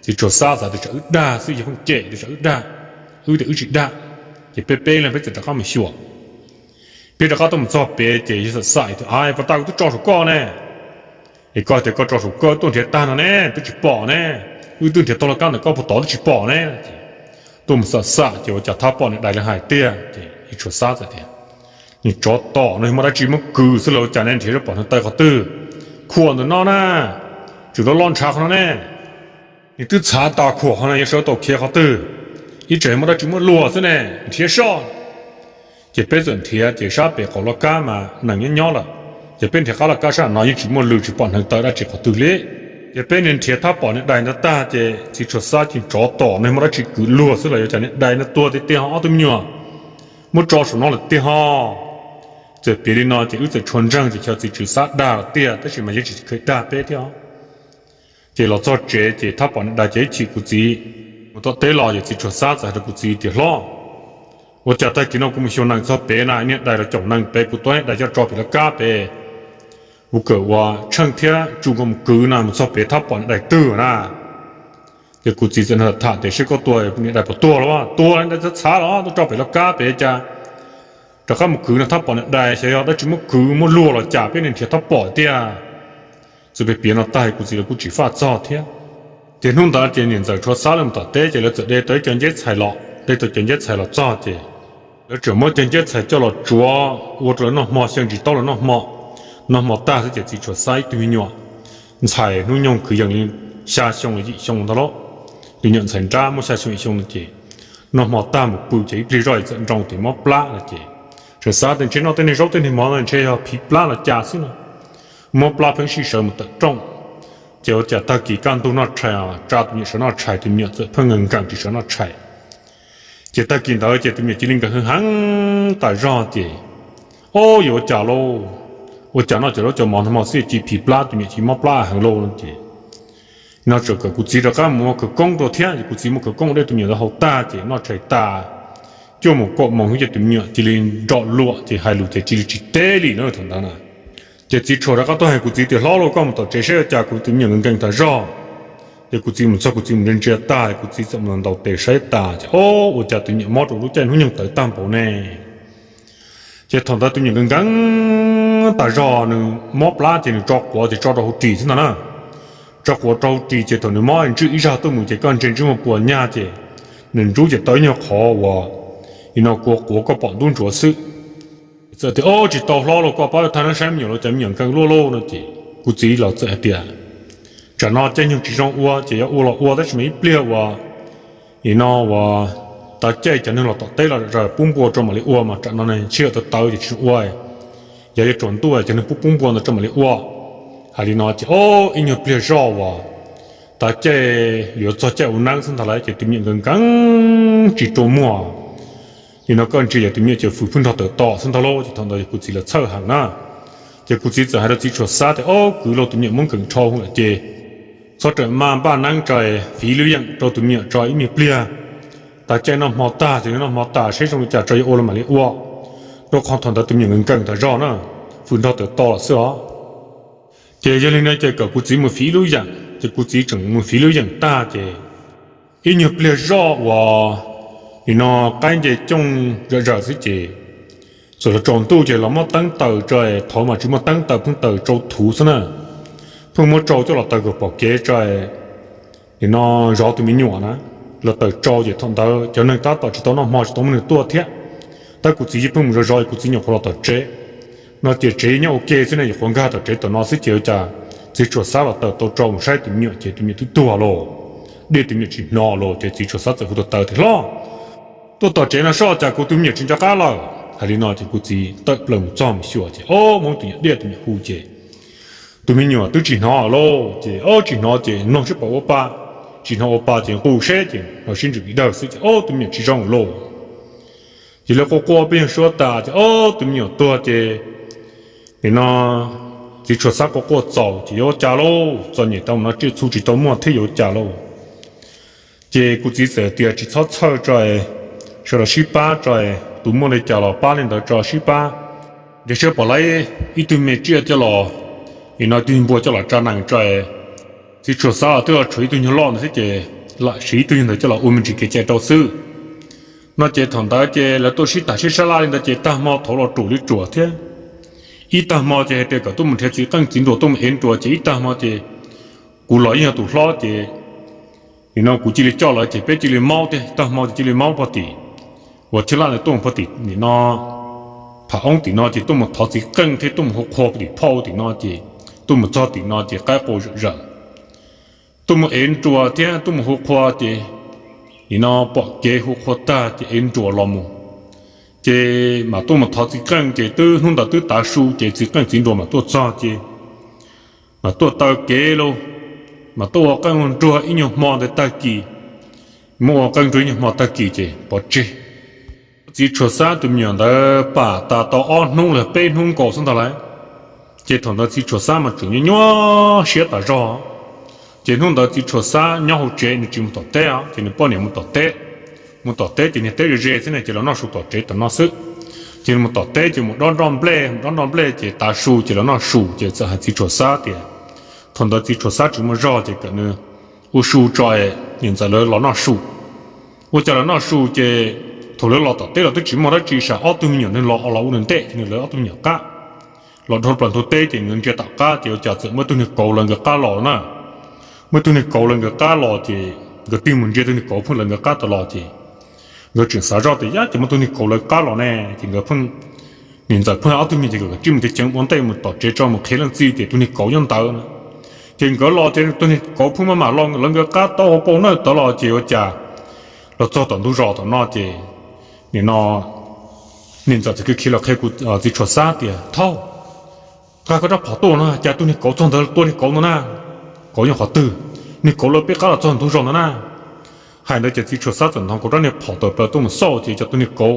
txiv Tshuas Xab xav tias tsam wb dag xwb, yog pheej cem tias tsam wb dag, wb tias wb tsis dag, ces peb peb leeg peb txawm rov qab mus xyuas. Peb rov qab tuaj mus txog pem ces yawg xam xam tias a, puas tas kuv twb tso saum koj ne, es koj tias koj tso saum koj tuaj nrhiav tag no ne twb tsis pom ne, wb twb nrhiav tag laj kab ntawm koj puag tod twb tsis pom ne. Ces tuaj mus xam xam ces ua cas thab pom niag dais li hais tiag ces txiv Tshuas Xab txawm tias nws tsov tom no yog muaj dab tsi muab kwv xwb los ua cas ne, nrhiav seb pom neeg taw qhov twg, khuam ntawm no na, tseem loj loj ntshav qhov no ne, nws twb txhav tas khuam qhov no yuav sawv tau khiav qhov twg, ib tsam yog muaj dab tsi muab luag xwb ne, nrhiav soj. Ces peb txawm nrhiav ces sab pem qaum laj kab mas nees nyob nyob lawm, ces peb nrhiav qab laj kab sab no yeej tsis muaj lws tsis pom neeg taw dab tsi qhov twg li. Ces peb niag nrhiav thab pom niag dais ntawd tag ces txiv Tshuas Xab ces tsov tom no muaj dab tsi kwv luag xwb los ua cas niag dais no tuag tiag tiag ho ob tug me nyuam muab tso saum no lawm tiag ho. Txawm piav li no ces wb txawm tshua ntseeg ces xyov txiv Tshuas Xab dag lawm tiag, tab sis mas yeej tsis kheev dag peb thiab. Ces los txog tsev ces thab pom niag dais ces ib chim kuv txiv Tom teb los ces txiv Tshuas Xab txawm hais rau kuv txiv tias, Hlob, ua cas tag kis no kuv mus xyuas nees txog pem na, niag dais los caum nees pem, kuv tuav niag dais coj tso pem lawv kab pem, kuv kawm ua tsheej thiab tsuj koj mus kwv na, mus txog pem thab pom niag dais twg na. Ces kuv txiv txawm tham tias, Seb koj tua niag dais puas tuag los? Tuag, dais txhav txhav los tuaj tso pem lawv kab pem cas rov qab mus kwv no thab pom niag dais, xyov yog dab tsi muab kwv muab luag los cas peb niag nrhiav thab pom tiag. Txawm piav piav no tag kuv txiv los kuj tsis faj txog thiab. Ces hnub ntawd ces niam ntxawm Tshuas Xab lawv mus tom teb ces lawv txawm de tau ib co nceb txhais los, de tau cov nceb txhais los txog ces lawv tseem muab cov nceb txhais coj los tsuav ua rau lawv noj hmo xyeej tsis tau lawv noj hmo. Noj hmo tag xwb ces txiv Tshuas Xab ib tug me nyuam ntxhais hnub nyoog kwv yees li xya xyoo los yim xyoo ntag lauj. Tus me nyuam ntxhais nrab muaj xya xyoo yim xyoo no ces noj hmo tag mus pw ces ib pliag zoj txawm nroo tias mob plab no ces Tshuas Xab tias ntshe noj tej niag zaub tej niag mov no ntshe yog phiv plab los cas xwb no. Mob plab pheej sij sawv mus tawm rooj. Ces ua cas tag kis kaj ntug noj tshais, tsa tus me nyuam sawv noj tshais, tus me nyuam txawm pheej nkees nkees tsis sawv noj tshais. Ces tag kis ntawd ces tus me nyuam cia li nkees heev heev tas zog ces, Ob, yuav ua cas lauj? Ua cas noj cov zaub cov mov no hmo xwb cia phiv plab, tus me nyuam cia mob plab heev lauj no ces no txawm kom kuv txiv rov qab mus ua khawv koob rau thiab. Ces kuv txiv mus khawv koob ua dej tus me nyuam ntawd haus tag ces noj tshais tas, cuaj moos kaum moos xwb ces tus me nyuam cia li nrom luam ces hais lus ces cia li tsis teb li no thaum ntawd na. Ces txiv Tshuas rov qab tuaj hais kuv txiv tias, Hlob lauj, koj mus tom tsev saib ua cas kuv tus me nyuam nkees nkees tas zog. Ces kuv txiv mus txog kuv txiv mus ntsia ntsia tag kuv txiv txawm mus ntaus tes saib tas ces, Ob, ua cas tus me nyuam mob rau lub caij hnub nyoog tawv tag npaum ne? Ces thaum ntawd tus me nyuam nkees nkees tas zog, nws mob plab ces nws tso quav ces tso rau hauv ris xwb ntag na. Tso quav rau hauv ris ces thaum nws mob ntswj ib zag tuaj mus ces koj ntsia ntswj muag puas nyag ces nws nrub ces tau ib nyuag qhov uas nim no kua quav koj pom ntub ntsuav xwb. Txawm tias, Ob, tsis tau hlob lauj, koj pab thaj neeb saib me nyuam los cas me nyuam nkees luaj lauj no ces kuv txiv los txawm hais tias, Tsam no caij nyoog tsis zoo ua ces yuav ua los ua tab sis mas ib pliag uas nim no uas tav caij cov neeg los tom teb los pub npua rau mam li ua mas tsam no tshiab tawv tawv ces tsis zoo ua. Yog yuav tsaus ntuj cov neeg pub pub npua ntawd rau mam li ua. Hais li no ces, Ob, ib nyuag pliag zoj uas tav caij yuav txog caij ua neeb xwb ntag lauj ces tus me nyuam nkees nkees tsis rua muag. Nim no koj ntsia yog tus me nyuam ces fws phwj nrog tawm to xwb ntag lauj. Ces thaum ntawd yog kuv txiv los txhawj heev na. Ces kuv txiv txawm hais rau txiv Tshuas Xab tias, Ob, kwv lauj, tus me nyuam muab nkees dhau lawm ces txhob rawm maj npaj neeb tso, fiv lub yeem rau tus me nyuam tso ib me pliag. Tav caij noj hmo tag ces noj hmo tas seb zoo li cas tso yuav ua los mam li ua. Rau qhov thaum ntawd tus me nyuam nkees nkees tas zog na, fws nrog tawm to lawm xwb os. Ces yog li no ces kom kuv txiv mus fiv ib lub yeem ces kuv txiv tseem mus fiv lub yeem tag ces ib nyuag pliag zoj uas nim no qaib nce cooj zawm zawm xwb ces txawm los tsaus ntuj ces los muab teeb taws tso, thaum mas tsis muaj teeb taws pheej taws tsau thuv xwb na. Pheej muab tsau coj los taws kom pom kev tso, nim no zov tus me nyuam na, los taws tsau ces thaum ntawd cov neeg tab tom tsis tau noj hmo tsis tau muaj neeg tuaj thiab. Tab kuv txiv yeej pheej mus zov zov kuv txiv nyuam qhuav los tom tsev no ces tsev nyob ua ke xwb ne, nyuam qhuav nkag tom tsev tom no xwb ces ua cas txiv Tshuas Xab los taws tau tsau mus saib tus me nyuam ces tus me nyuam twb tuag lauj. Dej tus me nyuam tsis hnov lauj ces txiv Tshuas Xab txawm hu taws taws tias, Hlob, tuaj tom tsev no soj cas kuv tus me nyuam tsis nco qab lawm. Hais li no ces kuv txiv tawm plaws mus txog mus xyuas ces ob, muab tus nyuam diaj tus me nyuam hu ces tus me nyuam twb tsis hnov lauj. Ces ob, tsis hnov ces mloog seb puas ua pa, tsis hnov ua pa ces nqus seb ces los sib ntsws li dawg xwb ces ob, tus me nyuam tsis zoo lauj. Ces lawv quaj quaj peb nyuag suab tas ces ob, tus me nyuam tuag ces nim no txiv Tshuas Xab quaj quaj txaus ces yuav ua cas lauj, txom nyem tau mus no tsiaj txhu tsis tau muaj thiab yuav ua cas lauj. Ces kuv txiv txawm tias tsis txhob txhawj tso, sawv daws sib pab tso, tus muaj li cas los pab li ntawd tso sib pab. Nrhiav seb puas laib ib tug me tsiaj coj los, nim no ib tug npua coj los tsa nees tso. Txiv Tshuas Xab los twb los tshuav ib tug nyuag loj ntawd thiab ces lam siv ib tug nyuag ntawd coj los ua me ntsis kev cai rau xwb. No ces thaum ntawd ces lawv tuaj sib tham sib sab laj li ntawd ces tag hmo thaum los ruam li ruam thiab. Ib tag hmo ces hais tias kom tuaj mus nrhiav txiv qeej txiv nruas tuaj mus ev nruas ces ib tag hmo ces kuv los yeej yog tus hlob ces nim no kuv cia li coj lawv ces peb cia li maub tiag, tag hmo ces cia li maub puag tim uas thib laj ntawd tuaj mus puag tim nim no pham oob tim no ces tuaj mus thov txiv qeej thiab tuaj mus hu qhua puag tim phauj tim no ces tuaj mus txog tim no ces qaib qua zawm zawm. Tuaj mus ev nruas thiab tuaj mus hu qhua ces nim no pom kev hu qhua tag ces ev nruas los mus. Ces mam tuaj mus thov txiv qeej ces twb hnub ntawd twb tav su ces txiv qeej txiv nruas mam tuaj txog ces mam tuaj taw kev lauj, mam tuaj ua qeej ua nruas ib nyuag hmo ntawd tag kis, muab ua qeej nruas ib nyuag hmo tag kis ces pov tseg. Txiv Tshuas Xab tus me nyuam ntawd pam tas tau ob hnub los peb hnub nkaus xwb ntag lauj. Ces thaum ntawd txiv Tshuas Xab mas tseem nyuaj nyuaj siab tas zog. Ces hnub ntawd txiv Tshuas Xab nyob hauv tsev, nws tsis mus tom teb os, ces nws poj niam mus tom teb. Mus tom teb ces niag teb ze ze xwb ne, ces los noj su tom tsev tom no xwb. Ces nws mus tom teb ces mus dob nroj nplej, mus dob nroj nplej ces tav su ces los noj su, ces txawm hais txiv Tshuas Xab tias, thaum ntawd txiv Tshuas Xab tsis muaj zog ces kom nws ua su tso, niam ntxawm lawv los noj su. Ua cas los noj su ces thaum lawv los tom teb los twb tsis muaj dab tsi, sav ob tug me nyuam neeg los los ua nws ntej, ces nws lawv ob tug me nyuam qab los dhau plaws ntug teb, ces nkawd ntsia tom qab ces ua cas txawm muaj tug niag kauv lawv nkawd qab los na. Muaj tug niag kauv lawv nkawd qab los ces nkawd tig mus ntsia tug niag kauv pheej lawv nkawd qab tod los ces nkawd tseem xav zoj tias, yab, ces muaj tug niag kauv lawv qab los ne, ces nkawd pheej, niam ntxawm pheej ob tug me nyuam ces kom tsij mus ceev ceev ua ntej mus tom tsev tso mus qhia leej txiv tias tug niag kauv nyob ntawd na. Ces nkawd los ces tug niag kauv pheej maj mam los lawv nkawd qab tau hauv paus nawj tod los ces ua cas los txog tom ntug zos tom no ces nim no niam ntxawm txawm khiav khiav los qhia txiv Tshuas Xab tias, thaub, nqa koj rab phom tuaj no, cas tug niag kauv txog ntawd tua niag kauv no na. Kauv nyob qhov twg? Niag kauv lawv peb qab los txog ntug zos ntawd na. Hais ntawd ces txiv Tshuas Xab txawm ntov nkaus rab niag phom tawm plaws tuaj mus xauj ces cov tug niag kauv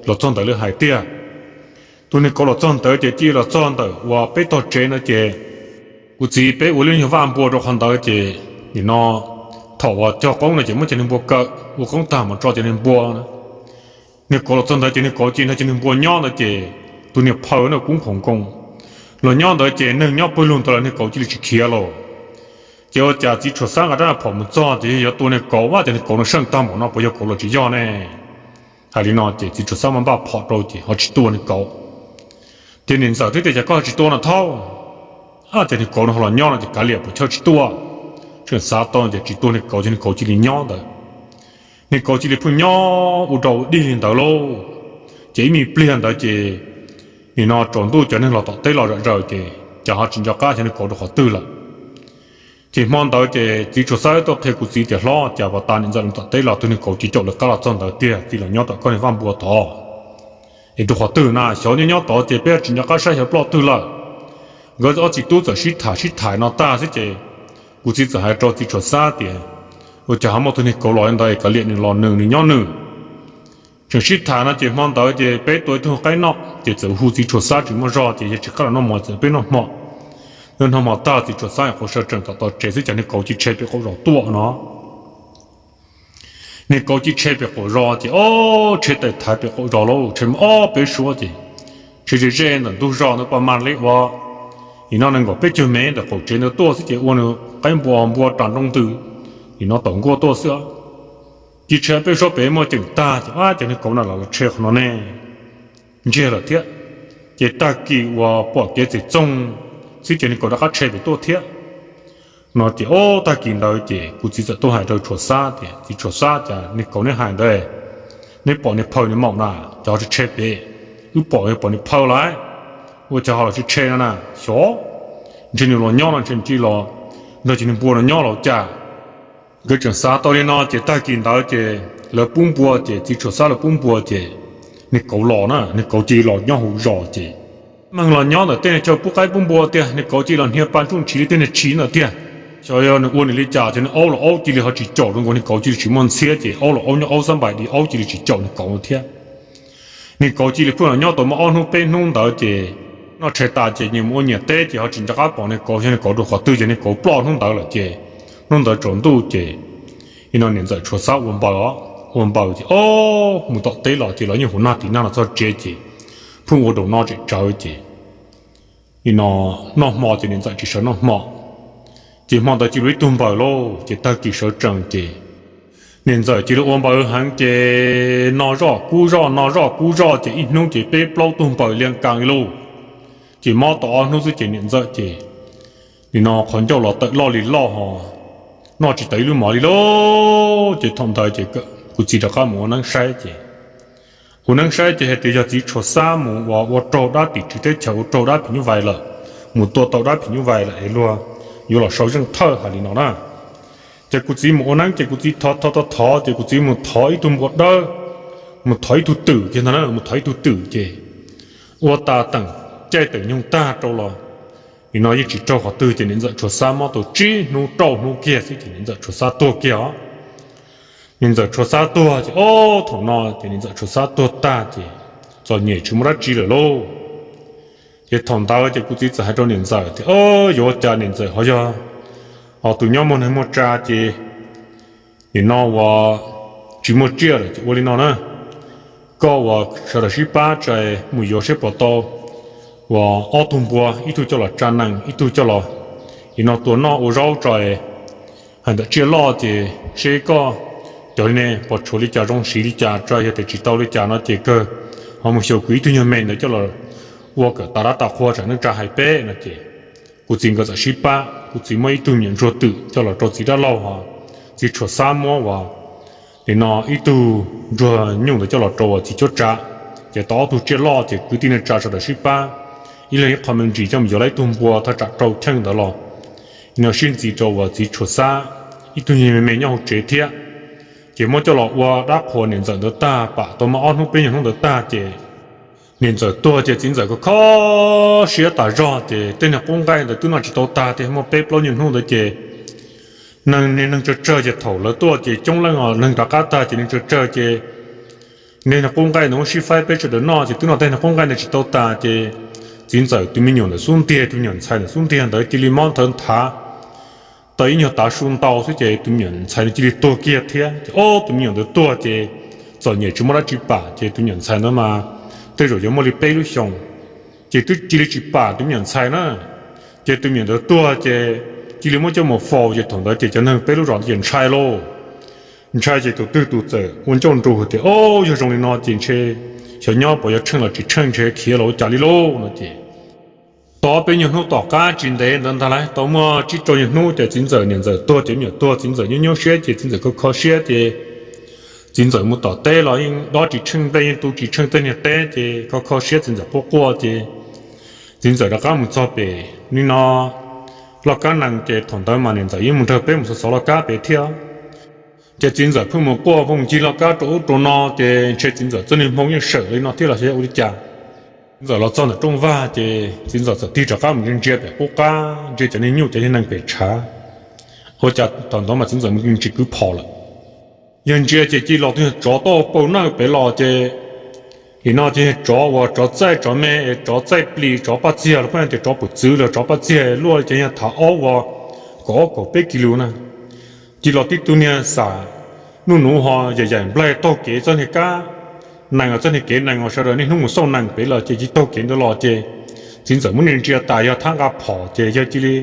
los txog ntawd lawv hais tiag. Tug niag kauv los txog ntawd ces cia los txog ntawm uas peb tog tsev no ces kuv txiv peb ua lub nyuag vaj npua rau qhov ntawd ces nim no thaum uas cog qoob no ces muab cov niag npua kaw, ua qoob tag mus tso cov niag npua. Niag kauv los txog ntawd ces niag kauv cia nrog cov niag npua nyob ntawd ces tus niag phaw no kub khoom nkoos los nyob ntawd ces neeg nyob pawg lug ntawd los niag kauv cia li tsis khiav los. Ces ua cas txiv Tshuas Xab nqa rab phom mus txog ces yog yuav tua niag kauv, ua cas niag kauv no seej tag npaum no puas yog kauv los tsis yog ne? Hais li no ces txiv Tshuas Xab mas npaj phom rau ces ho tsis tua niag kauv. Ces niam ntxawm twb tias, cas koj ho tsis tua no thaub? Ab, ces niag kauv no ho los nyob no ces kav liam puas chawj tsis tua. Tseem xav tau ces tsis tua niag kauv ces niag kauv cia li nyob ntawd. Niag kauv cia li pheej nyob ua rau ua dig li ntawd lauj. Ces ib me pliag ntawd ces nim no tsaus ntuj cov neeg los tom teb los zom zaws ces cas ho tsis nco qab xyov niag kauv rau qhov twg lawm. Ces hmo ntawd ces txiv Tshuas Xab tuaj qhia kuv txiv tias, hlob, cas puag ta niam ntxawm los tom teb los tus niag kauv cia caum lawv qab los txog ntawd tiag, cia los nyob tom koj niag vaj npua tod. Es rau qhov twg na, xyov nyob nyob tod ces peb tsis nco qab saib xyov ploj twg lawm. Nkawd ob txiv tub txawm sib tham sib tham no tag xwb ces kuv txiv txawm hais rau txiv Tshuas Xab tias, ua cas ho muaj tus niag kauv los li ntawd, kav liam nws los nws, nws nyob nws. Tseem sib tham no ces hmo ntawd ces peb tua ib tug qaib noj ces txawm hu txiv Tshuas Xab tsis muaj zog ces yawg tsis qab los noj mov txawm peb noj hmo. Noj hmo tag txiv Tshuas Xab qhuav sawv tsees tom tog tsev xwb cas niag kauv cia li tshe pem qaum zos tuaj no. Niag kauv cia li tshe pem qaum zos ces ob tshe tais thaiv pem qaum zos lauj, tshe muaj ob peb suab ces tshe ze ze ntawm ntug zos ntawd pas mas li uas nim no nees nkaum peb caug mev ntawm qaum tsev ntawd tuaj xwb ces ua nws qaib npua npua ras nroo ntws, nim no taum nkuaj tuaj xwb. Cia li tshe peb suab pem muaj ceem tag ces ab, ces niag kauv na los tshe qhov no ne, ntsiag lawm thiab. Ces tag kis uas pom kev txem txoog xwb ces niag kauv rov qab tshe pem tuaj thiab. No ces ob tag kis ntawd ces kuv txiv txawm tuaj hais rau Tshuas Xab tias, txiv Tshuas Xab, cas niag kauv neb hais ntawd, neb pom niag phaw niag maum na, cas ho tshe pem, wb pom pom niag phaw lawm, ua cas ho los tshe tshe no na, xyov ntshe nws los nyob no ntshe nws cia li los nrog cov niag npua no nyob los cas. Nkawd tseem xav tau li no ces tag kis ntawd ces lawv pub npua ces txiv Tshuas Xab lawv pub npua ces niag kauv los na, niag kauv cia li los nyob hauv zos ces meeg los nyob ntawm tej niag chaw pub qaib pub npua tiag, niag kauv cia li los hnia pa ntsuj ntshiv li tej niag tshis ntawd tiag. Xyov yog nws ua nws li cas ces niag aub los aub cia li ho tsis caum zoo nkaus, niag kauv cia li tsis muaj ntxhiab ces aub los aub nyob aub xab npais di, aub cia li tsis caum niag kauv no thiab. Niag kauv cia li pheej los nyob tau muaj ob hnub peb hnub ntawd ces noj tshais tas ces nyias mus ua nyias teb ces ho tsis nco qab pom niag kauv, xyov niag kauv rau qhov twg ces niag kauv ploj hnub ntawd lawm ces hnub ntawd tsaus ntuj ces nim no niam ntxawm Tshuas Xab ua npaws os, ua npaws ces ob mus tom teb los ces los yeej hu nag tim nag los txog tsev ces pheej ua daus no tseem tsawv ces nim no noj hmo ces niam ntxawm tsis sawv noj hmo. Ces hmo ntawd cia li ua ib tug npaws lauj ces tag kis sawv tsees ces niam ntxawm cia li ua npaws heev ces no zoj kub zoj no zoj kub zoj ces ib hnub ces peb plaub tug npaws lias kas li lauj. Ces mob tau ob hnub xwb ces niam ntxawm ces nim no qhov ncauj los tawm loj li loj ho noj tsis tau ib lub mov li lauj. Ces thaum ntawd ces kuv txiv rov qab mus ua neeb saib ces ua neeb saib ces hais tias yog txiv Tshuas Xab mus ua raug dab tim tswv teb chaws, ua raug dab phim nyuj vais lawm, mus tua tau dab phim nyuj vais lawm es luag yuav los sau zeej thawj hais li no na. Ces kuv txiv mus ua neeb ces kuv txiv thov thov thov thov ces kuv txiv mus thov ib tug npua dawb, mus thov ib tug twm kiag ntag na, mus thov ib tug twm ces ua tas teem caij teem nyoog tag rau los nim no yeej tsis raug qhov twg ces niam ntxawm Tshuas Xab mob tau tsib hnub rau hnub kiag xwb ces niam ntxawm Tshuas Xab tuag kiag os. Niam ntxawm Tshuas Xab tuag ces ob thaum no ces niam ntxawm Tshuas Xab tuag tag ces txom nyem tsis muaj dab tsi lawm lauj. Ces thaum ntawd ces kuv txiv txawm hais rau niam ntxawm tias, yuav ua cas niam ntxawm ho yog Ho tus nyob muaj neeg muaj tsav ces nim no uas tsis muaj tsiaj lawm ces ua li no na, koj uas sawv daws sib pab tsa mus yuav seb puas tau uas ob tug npua, ib tug coj los tsa nees, ib tug coj los nim no tua noj ua zaub tso hais ntawm tsiaj loj ces seb koj cov li ne puas tshuav li cas, zoo siv li cas, tso yog tias tsis tau li cas no ces kawg ho mus xyuas kuv ib tug nyuag me ntawd coj los ua kom tas dab tas qhua tsam neej tsa hais peb no ces kuv txiv nkawd txawm sib pab. Kuv txiv muaj ib tug me nyuam ntsuag twm coj los rau txiv dab laug, txiv tshuas xab muab uas nim no ib tug ntsuag nyuj ntawd coj los rau uas txiv cuab tsav, ces tau ob tug tsiaj loj ces kwv tij neej tsa sawv daws sib pab ib leeg ib qho me ntsis coj mus yuav tau ib tug npua thaj tsam rau cheej ntawd los nim no sib ntxiv rau uas txiv tshuas xab ib tug nyuag me me nyob hauv tsev thiab. Ces muab coj los ua dab qhuas niam ntxawm ntawd tag, pam tau muaj ob hnub peb nyuag hnub ntawd tag ces niam ntxawm tuag ces txiv ntxawm kho kho siab tas zog ces tej niag qub nqaij ntawd twb noj tsis tau tag thiab, muaj peb plaub nyuag hnub ntawd ces neeg, neeg tsawg tsawg ces thaum lawv tuaj ces coob leej os, neeg rov qab tag ces neeg tsawg tsawg ces tej niag qub nqaij ntawd muab sib faib peb sawv daws noj ces twb noj tej niag qub nqaij ntawd tsis tau tas ces txiv ntxawm tus me nyuam ntawm xub ntiag, tus me nyuam ntxhais ntawm xub ntiag ntawd cia li mob nthawv nthav tau ib nyuag tav su ntau xwb ces tus me nyuam ntxhais cia li tuag kiag thiab ces ob tus me nyuam ntawd tuag ces txom nyem tsis muaj dab tsi pam ces tus me nyuam ntxhais ntawd mas tej zaum yuav muaj li peb lub xyoos ces twb cia li tsis pam tus me nyuam ntxhais na. Ces tus me nyuam ntawd tuag ces cia li muab coj mus faus ces thaum ntawd ces cov neeg peb lub zos ntawd ces ntshai lauj. Ntshai ces tus twg tus txawm ua ncauj nrug tias, Au, yog zoo li no ces ntshe xyov nyob puas yuav tsheej los tsis tsheej, ntshe khiav los ua cas li lauj no ces tau peb nyuag hnub tom qab tsis ntev ntawd ntag lauj, tau muaj tsib rau nyuag hnub ces txiv ntxawm niam ntxawm tuag ces me nyuam tuag, txiv ntxawm nyuaj nyuaj siab ces txiv ntxawm kho kho siab ces txiv ntxawm mus tom teb los yeej dob tsis tsheej nplej, yeej tu tsis tsheej tej niag teb ces kho kho siab txiv ntxawm quaj quaj ces txiv ntxawm rov qab mus txog pem nim no loj kab nees ces thaum ntawd mas niam ntxawm yeej mus nrog peb mus xov xov loj kab pem thiab. Ces txiv ntxawm pheej mus quaj pheej mus ncig loj kab rau ub rau no ces ntshe txiv ntxawm txoj niag hmoo yeej sawm li no thiab los xyov ua li cas. Txiv ntxawm los txog ntawm rooj vag ces txiv ntxawm txawm tig rov qab mus ntsia ntsia pem qub qab, ntsia cov niag nyuj cov niag nees pem tshav. Ua cas thaum ntawd mas txiv ntxawm mus ntsis kwv phom lawm. Yawg ntsia ces cia li los tus niag tsov tau paug nawj pem los ces nim no ces yog tsov uas tsov txaij tsov me, tsov txaij plis, tsov paj txiag los pheej tias tsov pum txwv los tsov paj txiag luaj li ces yog thav aub uas kaum ob kaum peb kis lus na. Cia li los tib tug niag xam nuj nuv ho yaim yaim nplaig taug kev txoj niag kab nees, txoj niag kev nees uas sawv daws niaj hnub mus xauj nees pem lawm ces cia li taug kev ntawd los ces txiv ntxawm muab niag ntsia tas yog thab nqa phom ces yawg cia li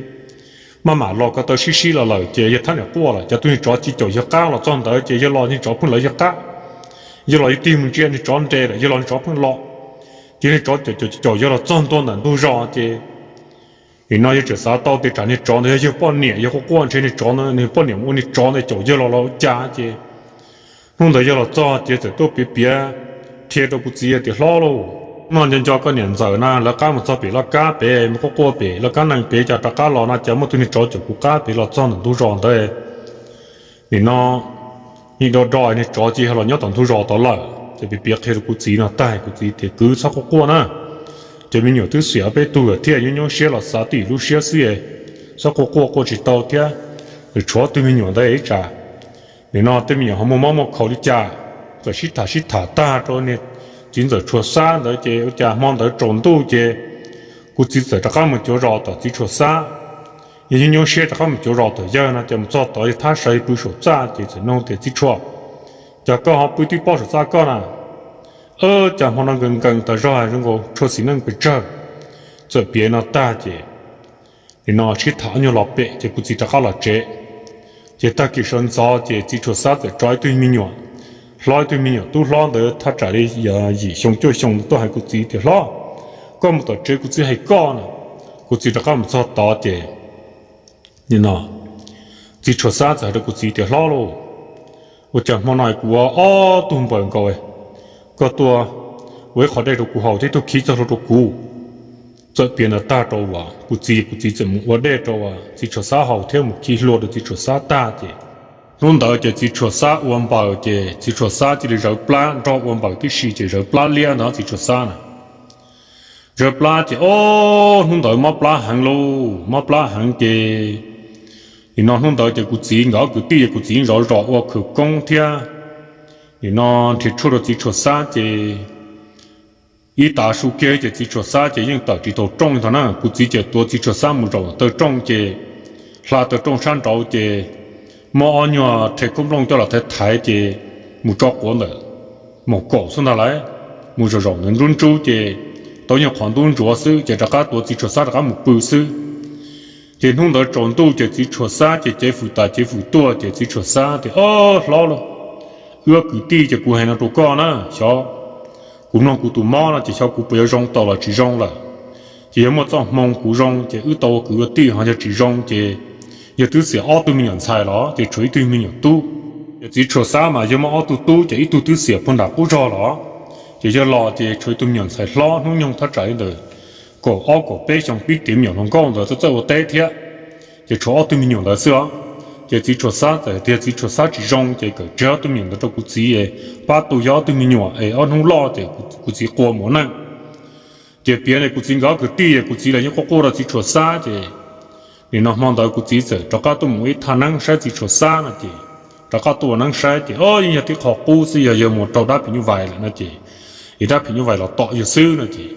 maj mam los ko taw sib sib los lawm ces yawg thab niam quaj lawm. Cov tus niag tsov cia li caum yawg qab los txog ntawd ces yawg los niag tsov pheej lawv yawg qab, yawg los yawg tig mus ntsia niag tsov nres lawm, yawg los niag tsov pheej los. Ces niag tsov caum caum caum yawg los txog ntua ntawm ntug zos ces nim no yawg tseem xav tau tias tsam niag tsov ntawd yog yawg poj niam, yawg quaj quaj ntshe niag tsov ntawd niag poj niam mus ua niag tsov ntawd caum yawg los los ua cas ces hnub ntawd yawg los txog ces txawm tuaj piav piav qhia rau kuv txiv tias, Hlob lauj, no nco nco koj niam ntxawm na, lawv qab mus txog pem loj kab pem, mus quaj quaj pem loj kab nees pem cas rov qab los no cas muaj tus niag tsov caum kuv qab pem los txog ntawm ntug zos ntawd. Nim no nim do do niag tsov cia li los nyob tom ntug zos tod lawm. Ces piav piav qhia rau kuv txiv no tag kuv txiv tias, Kwv, txhob quaj quaj na. Cov me nyuam twb xiam ob peb tug thiab, nyuaj nyuaj siab los xav twj ywm lub siab xwb, txhob quaj quaj, quaj tsis tau thiab. Tshuav ob tug me nyuam ntawd ib tsam nim no tej me nyuam ho muaj mob muaj khaus li cas. Txawm sib tham sib tham tag rau niag txiv ntxawm tshuas xab ntawd ces ua cas hmo ntawd tsaus ntuj ces kuv txiv txawm rov qab mus cuav zos tom txiv tshuas xab. Yawg nyuaj nyuaj siab rov qab mus cuav zos tom yawg no ces mus txog tod yawg thab sawv pw saum txaj ces txawm nug tias, Txiv tshuas, cas koj ho pw tib pob saum txaj koj na? Cas hmo no nkees nkees tas zog zoo nkaus tshuav xis neej pes tsawg. Txawm piav no tag ces nim no sib tham ob nyuag los pem ces kuv txiv rov qab los tsev. Ces tag kis sawv ntxov ces txiv tshuas xab txawm tso ib tug me nyuam hlob, ib tug me nyuam tub hlob ntawd thaj tsam li yim xyoo cuaj xyoo ntawd tuaj hais kuv txiv tias, Hlob, koj mus tom tsev kuv txiv hais koj na. Kuv txiv rov qab mus txog tod ces nim no txiv tshuas xab txawm hais rau kuv txiv tias, Hlob lauj, ua cas hmo no kuv ua ob tug npaws nkaus, koj tuaj ua ib qho dej rau kuv haus thiab tuaj khi txoj hlua rau kuv. Txawm piav ntawd tag rau uas kuv txiv, kuv txiv txawm mus ua dej rau uas txiv tshuas xab haus thiab mus khi hlua rau txiv tshuas xab tag ces hnub ntawd ces txiv tshuas xab ua npaws ces txiv tshuas xab cia li zawv plab, nrog ua npaws tib si ces zawv plab liab ntag txiv tshuas xab na. Zawv plab ces ob hnub ntawd mob plab heev lauj, mob plab heev ces nim no hnub ntawd ces kuv txiv nkawd ob kwv tij, kuv txiv zov zos ua khawv koob thiab nim no nrhiav tshuaj rau txiv tshuas xab ces ib tav su kiag ces txiv tshuas xab ces yeej tawm tsis tau rooj li ntag na. Kuv txiv ces tuav txiv tshuas xab mus zaum taw rooj ces hla tawm rooj sab nraud ces muab ob nyuag rhe khaub nplooj coj los thaiv thaiv ces mus tso quav ntawm mom kaum xwb ntag lauj. Mus zaum zaum ntawd nruab nrub ces tau nyuag qhov ntub ntsuav xwb ces rov qab tuav txiv tshuas xab rov qab mus pw xwb. Ces hnub ntawd tsaus ntuj ces txiv tshuas xab ces cev fwm tas cev fwm tuaj ces txiv tshuas xab tias, Ob, hlob lauj, wb ob kwv tij ces kuv hais no rau koj na, xyov kuv mloog kuv tus mob no ces xyov kuv puas yuav zoo tau los tsis zoo lawm. Ces yog muaj txoj hmoo kuv zoo ces wb tau ua kwv ua tij, ho yog tsis zoo ces yog twb xiam ob tug me nyuam ntxhais los ces tshuav ib tug me nyuam tub. Ces txiv tshuas xab mas yog muaj ob tug tub ces ib tug twb xiam puag nram qub zog los, ces yog los ces tshuav ib tug me nyuam ntxhais hlob hnub nyoog thaj tsam li ntawm kaum ob kaum peb xyoo pib kev me nyuam hluas nkauj ntawd txawj txawj ua teb thiab. Ces tshuav ob tug me nyuam ntawd xwb os. Ces txiv tshuas xab txawm tias txiv tshuas xab tsis zoo ces kawm tseg ob tug me nyuam ntawd rau kuv txiv, pab tu yog ob tug me nyuam es ob hnub loj ces kuv txiv qua mus ua neej. Ces piav ne kuv txiv nkawd ob kwv tij, kuv txiv los yeej quaj quaj rau txiv tshuas xab ces nim no hmo ntawd kuv txiv txawm rov qab tuaj mus ib thaj neeb saib txiv tshuas xab no ces rov qab tuaj ua neeb saib ces, Ob, yeej yog tib qho qub xwb, yog yawg mus raug dab phim nyuj vais lawm no ces, es dab phim nyuj vais los tom yawg xwb no ces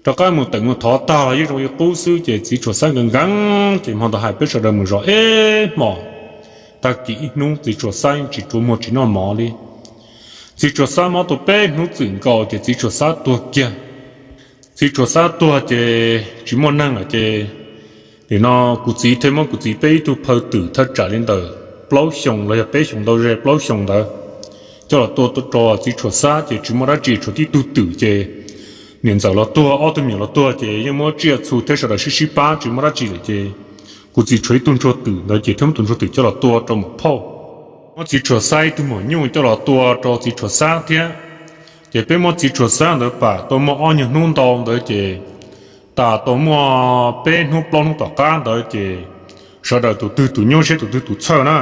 rov qab mus tawm mus thov tag los yeej zoo li qub xwb ces txiv tshuas xab nkees nkees ces hmo ntawd hais peb sawv daws mus zov ib hmos. Tag kis ib hnub txiv tshuas xab yeej tsis rua muag tsis noj mov li. Txiv tshuas xab mob tau peb hnub txwm nkaus ces txiv tshuas xab tuag kiag. Txiv tshuas xab tuag ces tsis muaj neeg lawm ces nim no kuv txiv thiaj muab kuv txiv peb ib tug phaw twm thaj tsam li ntawm plaub xyoos los yog peb xyoos ntau ze plaub xyoos ntawd coj los tua rau txiv tshuas xab ces tsis muaj dab tsi, tshuav tib tug twm ces niam ntxawm los tuag, ob tug me nyuam los tuag ces yeej muab tsiaj txhu thiab sawv daws sib sib pab tsis muaj dab tsi lawm ces kuv txiv tshuav ib tug ntsuag twm ntawd ces thiaj muab tus ntsuag twm coj los tua rau muam phauj. Muab txiv tshuas xab ib tug maum nyuj coj los tua rau txiv tshuas xab thiab. Ces peb muab txiv tshuas xab ntawd pam tau muaj ob nyuag hnub ntau ntawd ces tas tau muaj peb hnub plaub hnub tom qab ntawd ces sawv daws tus twg tus nyuaj siab tus twg tus txhawj na.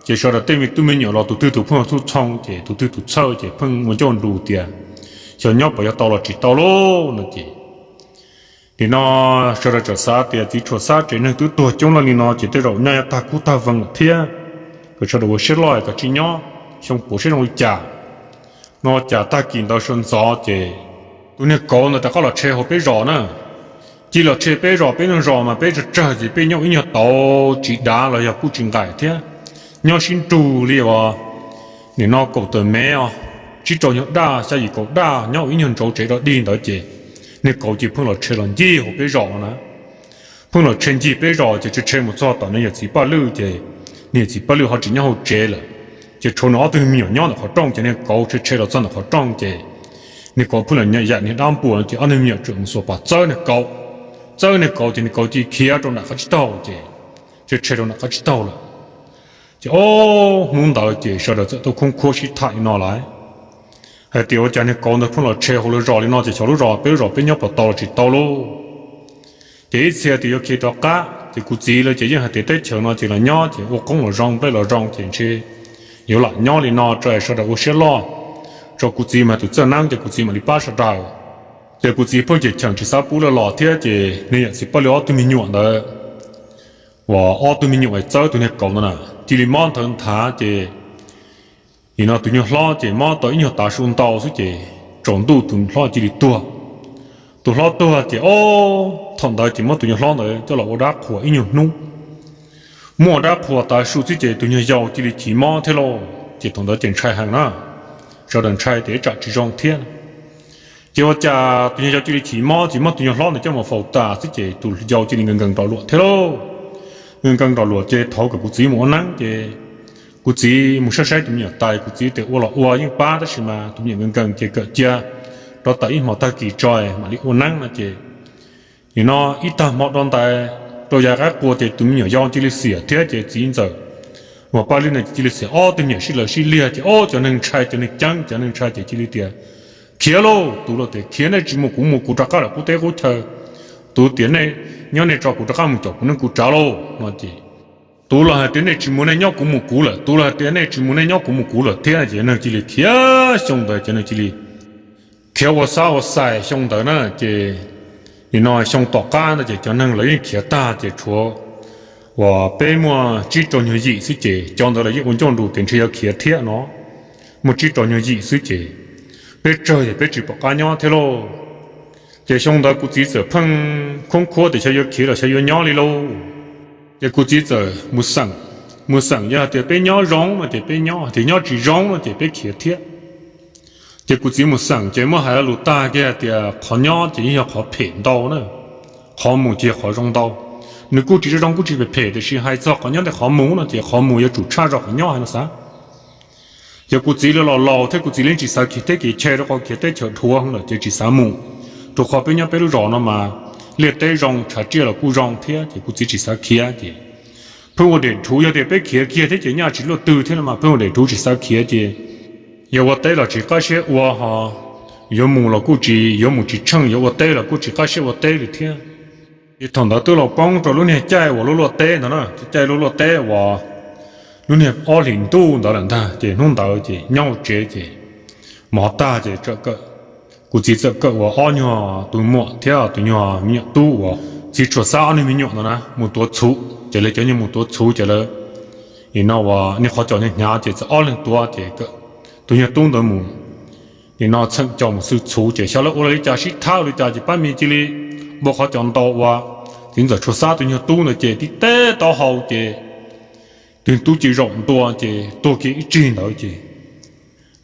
Ces sawv daws tej me tub me nyuam los tus twg tus pheej txhawj txhawj ces tus twg tus txhawj ces pheej ua ncauj nrus tias xyov nyob puas yuav tau los tsis tau lauj no ces nim no sawv daws txawm xav tias txiv tshuas xab tsev neeg twb tuag coob leej li no ces tej zaum nyob yuav tag kub tag vees lawm thiab, kom sawv daws ua siab loj kom tsis nyob xyoo puav seb zoo li cas. No cas tag kis ntawd sawv ntxov ces tus niag kauv ntawd rov qab los tshe hauv peb zos na. Cia li los tshe peb zos, peb zos mas peb tsawg tsawg ces peb nyob ib nyuag tauv tsis dav los yog kuj tsis nqaim thiab, nyob sib nrug li uas nim no kaum tawm mev os, tsib rau nyuag daj xya yim kaum daj nyob ib nyuag ntsauv tsev rau dig ntawd ces niag kauv ces pheej los tshe los ncig hauv peb zos na. Pheej los tshe ncig peb zos ces tshe tshe mus txog tom nws yawm txiv Paj Lwj ces nws yawm txiv Paj Lwj ho tsis nyob hauv tsev lawm, ces tshuav nws ob tug me nyuam nyob ntawm qhov rooj ces niag kauv tshe tshe los txog ntawm qhov rooj ces niag kauv pheej los yaim niag dab npua ces ob tug me nyuam tseem mus xuas pas txawb niag kauv. Txawb niag kauv ces niag kauv cia li khiav rau nram qab tsib taug ces tshe tshe rau nram qab tsib taug lawm. Ces ob hnub ntawd ces sawv daws txawm tau khoob khuab sib tham li no lawm hais tias ua cas niag kauv ntawd pheej los tshe hauv lawv zos li no ces xyov lub zos peb lub zos peb nyob puas tau los tsis tau lauj. Ces ib txhia tias yuav khiav rov qab ces kuv txiv lawv ces yeej hais tias teb chaws no ces los nyob ces ua qoob los zoo nplej los zoo ces ntshe yuav lam nyob li no tso sawv daws ua siab loj. Tso kuv txiv mas tus txawj neeb ces kuv txiv mam li pab sawv daws. Ces kuv txiv pheej cheem cheem tsis xav pub lawv los thiab ces nws yawm txiv Paj Lwj ob tug me nyuam ntawd uas ob tug me nyuam es txawb tus niag kauv ntawd na cia li mob nthawv nthav ces nim no tus nyuag hlob ces mob tau ib nyuag tav su ntau xwb ces tsaus ntuj tus hlob cia li tuag. Tus hlob tuag ces ob thaum ntawd ces muab tus nyuag hlob ntawd coj los ua dab qhuas ib nyuag hnub. Muab ua dab qhuas tav su xwb ces tus nyuag yau cia li chim mob thiab lauj ces thaum ntawd ces ntshai heev na, sawv daws ntshai tias ib tsam tsis zoo thiab. Ces ua cas tus nyuag yau cia li chim mob ces muab tus nyuag hlob ntawd coj mus faus tas xwb ces tus yau cia li nkees nkees nrov luam thiab lauj. Nkees nkees nrov luam ces thov kom kuv txiv mus ua neeb ces kuv txiv mus saib saib tus me nyuam tas, kuv txiv tias ua los ua yeej pab tab sis mas tus me nyuam nkees nkees ces kawm cia rau tas ib hmos tag kis tso mam li ua neeb no ces nim no ib tag hmo do ntais rau yav qaib qua ces tus me nyuam yau cia li xiam thiab ces txiv ntxawm uas Paj Lwj no cia li xiam ob tug me nyuam sib law sib liag ces ob cov neeg ntshai cov neeg ceeb cov neeg ntshai ces cia li tias khiav lauj. Tus los tias khiav, nej tsis mus kuv mus kuv rov qab lawm qub teb qub chaw. Tus tias nej nyob nej tso kuv rov qab mus caum kuv neej kuv tsav lauj no ces tus los hais tias nej tsis mus nej nyob kuv mus kuv lawm, tus los hais tias nej tsis mus nej nyob kuv mus kuv lawm thiab no ces neeg cia li khiav xyoo ntawd ces neeg cia li khiav ua xab ua xais xyoo ntawd na ces nim no xyoo tom qab ntawd ces cov neeg lawv yeej khiav tag ces tshuav uas peb muaj tsib rau nyuag yim xwb ces cov ntawd lawv yeej ua ncauj nrus tias ntshe yuav khiav thiab no, muaj tsib rau nyuag yim xwb ces peb tsawg ces peb tsis pom qab nyob thiab lauj. Ces xyoo ntawd kuv txiv txawm pheej khoob khuab tias xyov yuav khiav los xyov yuav nyob li lauj. Ces kuv txiv txawm mus xeem, mus xeem yog hais tias peb nyob zoo no ces peb nyob, tias nyob tsis zoo no ces peb khiav thiab. Ces kuv txiv mus xeem ces muab hais lo lus tag kiag hais tias qhov nyob ces yeej yog qhov phem ntau na, qhov mus ces yog qhov zoo ntau. Nws kuj tsis zoo kuj tsis phem phem, tiam sis hais txog qhov nyob thiab qhov mus no ces qhov mus yuav tsum tshaj zog qhov nyob hais no xav. Yog kuv txiv li los laus thiab kuv txiv li tsis xav khiav teb kev chaw rau qhov khiav teb chaws dhuav lawm ces tsis xav mus, rau qhov peb nyob peb lub zos no mas liaj teb zoo, tshav tsiaj los kuj zoo thiab ces kuv txiv tsis xav khiav ces pheej ua dem rhuv. Yog tias peb khiav kiag thiab ces nyaj tsis luaj twg thiab no mas pheej ua dem rhuv tsis xav khiav ces yog ua teb los tsis qab siab ua ho, yuav mus los kuj tsis, yuav mus tsis tsheej, yuav ua teb los kuj tsis qab siab ua teb li thiab. Ces thaum ntawd twb los poob rau lub niag caij uas luaj luaj teb ntawd na, caij luaj luaj teb uas lub niag ob hlis ntuj ntawd lawm ntag ces hnub ntawd ces nyob hauv tsev ces mov tag ces kuv txiv txawm kawm uas ob nyuag tus muam thiab tus nyuag me nyuam tub uas txiv tshuav xab ob niag me nyuam ntawd na mus tuav txhuv ces lawv cov nyuag mus tuav txhuv ces lawv nim no uas niag qhov cos hnyav hnyav ces txawm ob leeg tuav ces tus nyuag tub ntawd mus nim no txheem cos mus xwb txhuv ces xyov lawv ua li cas sib thab ua li cas ces pab me cia li npau qhov cos ntau ua txiv ntxawm tshuav xab tus nyuag tub ntawd ces tib teb taub hau ces tus tub cia li zaum ntua ces tuag kiag ib tsig ntawd ces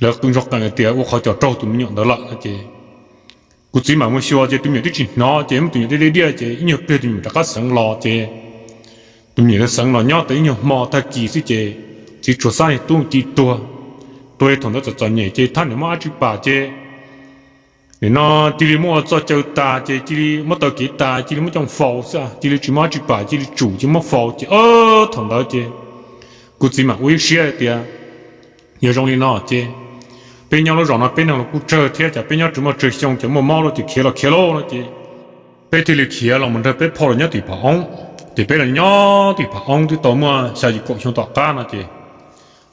lawv qw ntsoog qees tias ua qhov cos raug tus me nyuam ntawd lawm no ces kuv txiv mam mus xyuas ces tus me nyuam twb tsis hnov ces muab tus me nyuam diaj diaj diaj ces ib nyuag pliag tus me nyuam rov qab xeev los ces tus me nyuam xeev los nyob tau ib nyuag hmo tag kis xwb ces txiv tshuav xab niag tub ci tuag. Tuag thaum ntawd txom txom nyem ces thab niam muab dab tsi pam ces nim no cia li muab ua txoj caw tas ces cia li muab taw kev tas cia li muab coj faus xwb, cia li tsis muab dab tsi pam cia li tsum cia li muab faus ces thaum ntawd ces kuv txiv mam ua ib siab tias yog zoo li no ces peb nyob lub zos no peb neeg los kuj tsawg thiab ces peb nyob tsis muaj tsawg xyoo ces muaj mob lawm ces khiav los khiav lauj no ces peb thiaj li khiav los mus nrog peb phauj los nyob tim Phav Oob. Ces peb los nyob tim Phav Oob twb tau muaj xya yim kaum xyoo tom qab no ces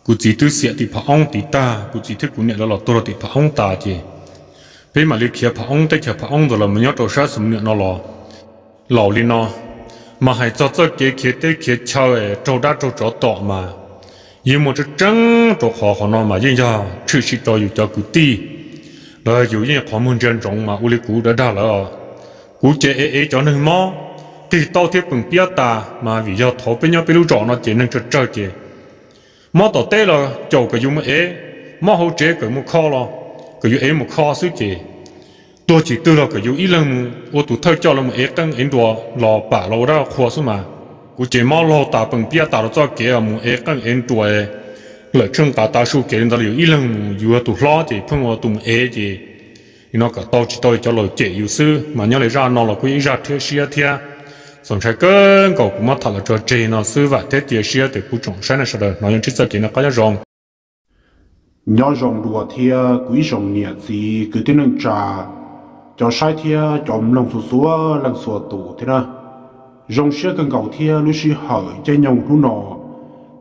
kuv txiv twb xiam tim Phav Oob tiv tag, kuv txiv thiab kuv niam lawv los tuag rau tim Phav Oob tas ces peb mam li khiav Phav Oob, teb chaws Phav Oob ntawd los mus nyob rau sab Xam Nuam no los laus li no. Mas hais txog txoj kev khiav teb khiav chaw raug dab raug tsov tom mas yeej muaj tseeb tseeb rau qhov qhov no mas yeej yog tshwm sim rau yus cov kwv tij los yus yeej qhov muag ntsia ntsoov mas ua li kuv dag dag lawm. Kuv ces ev ev cov neeg mob qig taub thiab peem piab tas mas vim yog thaum peb nyob peb lub zos no ces neeg tsawg tsawg ces mob tom teb los caum kom yus mus ev, mob hauv tsev kom mus kho los kom yus ev mus kho xwb ces tuag tsis twg los kom yus ib leeg mus ua tus thawj coj lawv mus ev qeej ev nruas los pam los ua dab qhua xwb mas. Kuv ces mob laug tas peem piab tas rau txoj kev mus ev qeej ev nruas lawm tsheej nqa tav su kev li ntawd los yus ib leeg mus, yus yog tus hlob ces pheej ua tus mus ev ces nim no kom tau tsis tau cov laus cem yus xwb mas nyob li zaj no los kuj yog ib zaj rhiab siab thiab txaus ntshai kawg nkaus. Kuv muab tham los tso tseg no xwb, vam thiab cia siab tias kuv tsoom saib nej sawv daws hnov yuav ntsib txoj kev noj qab nyob zoo. Nyob zoo dua thiab kuv ib tsoom niam txiv kwv tij neej tsa, cov saib thiab cov mloog txhua txhua leej txhua tus thiab na. Zoo siab kawg nkaus thiab lub sij hawm caij nyoog hnub no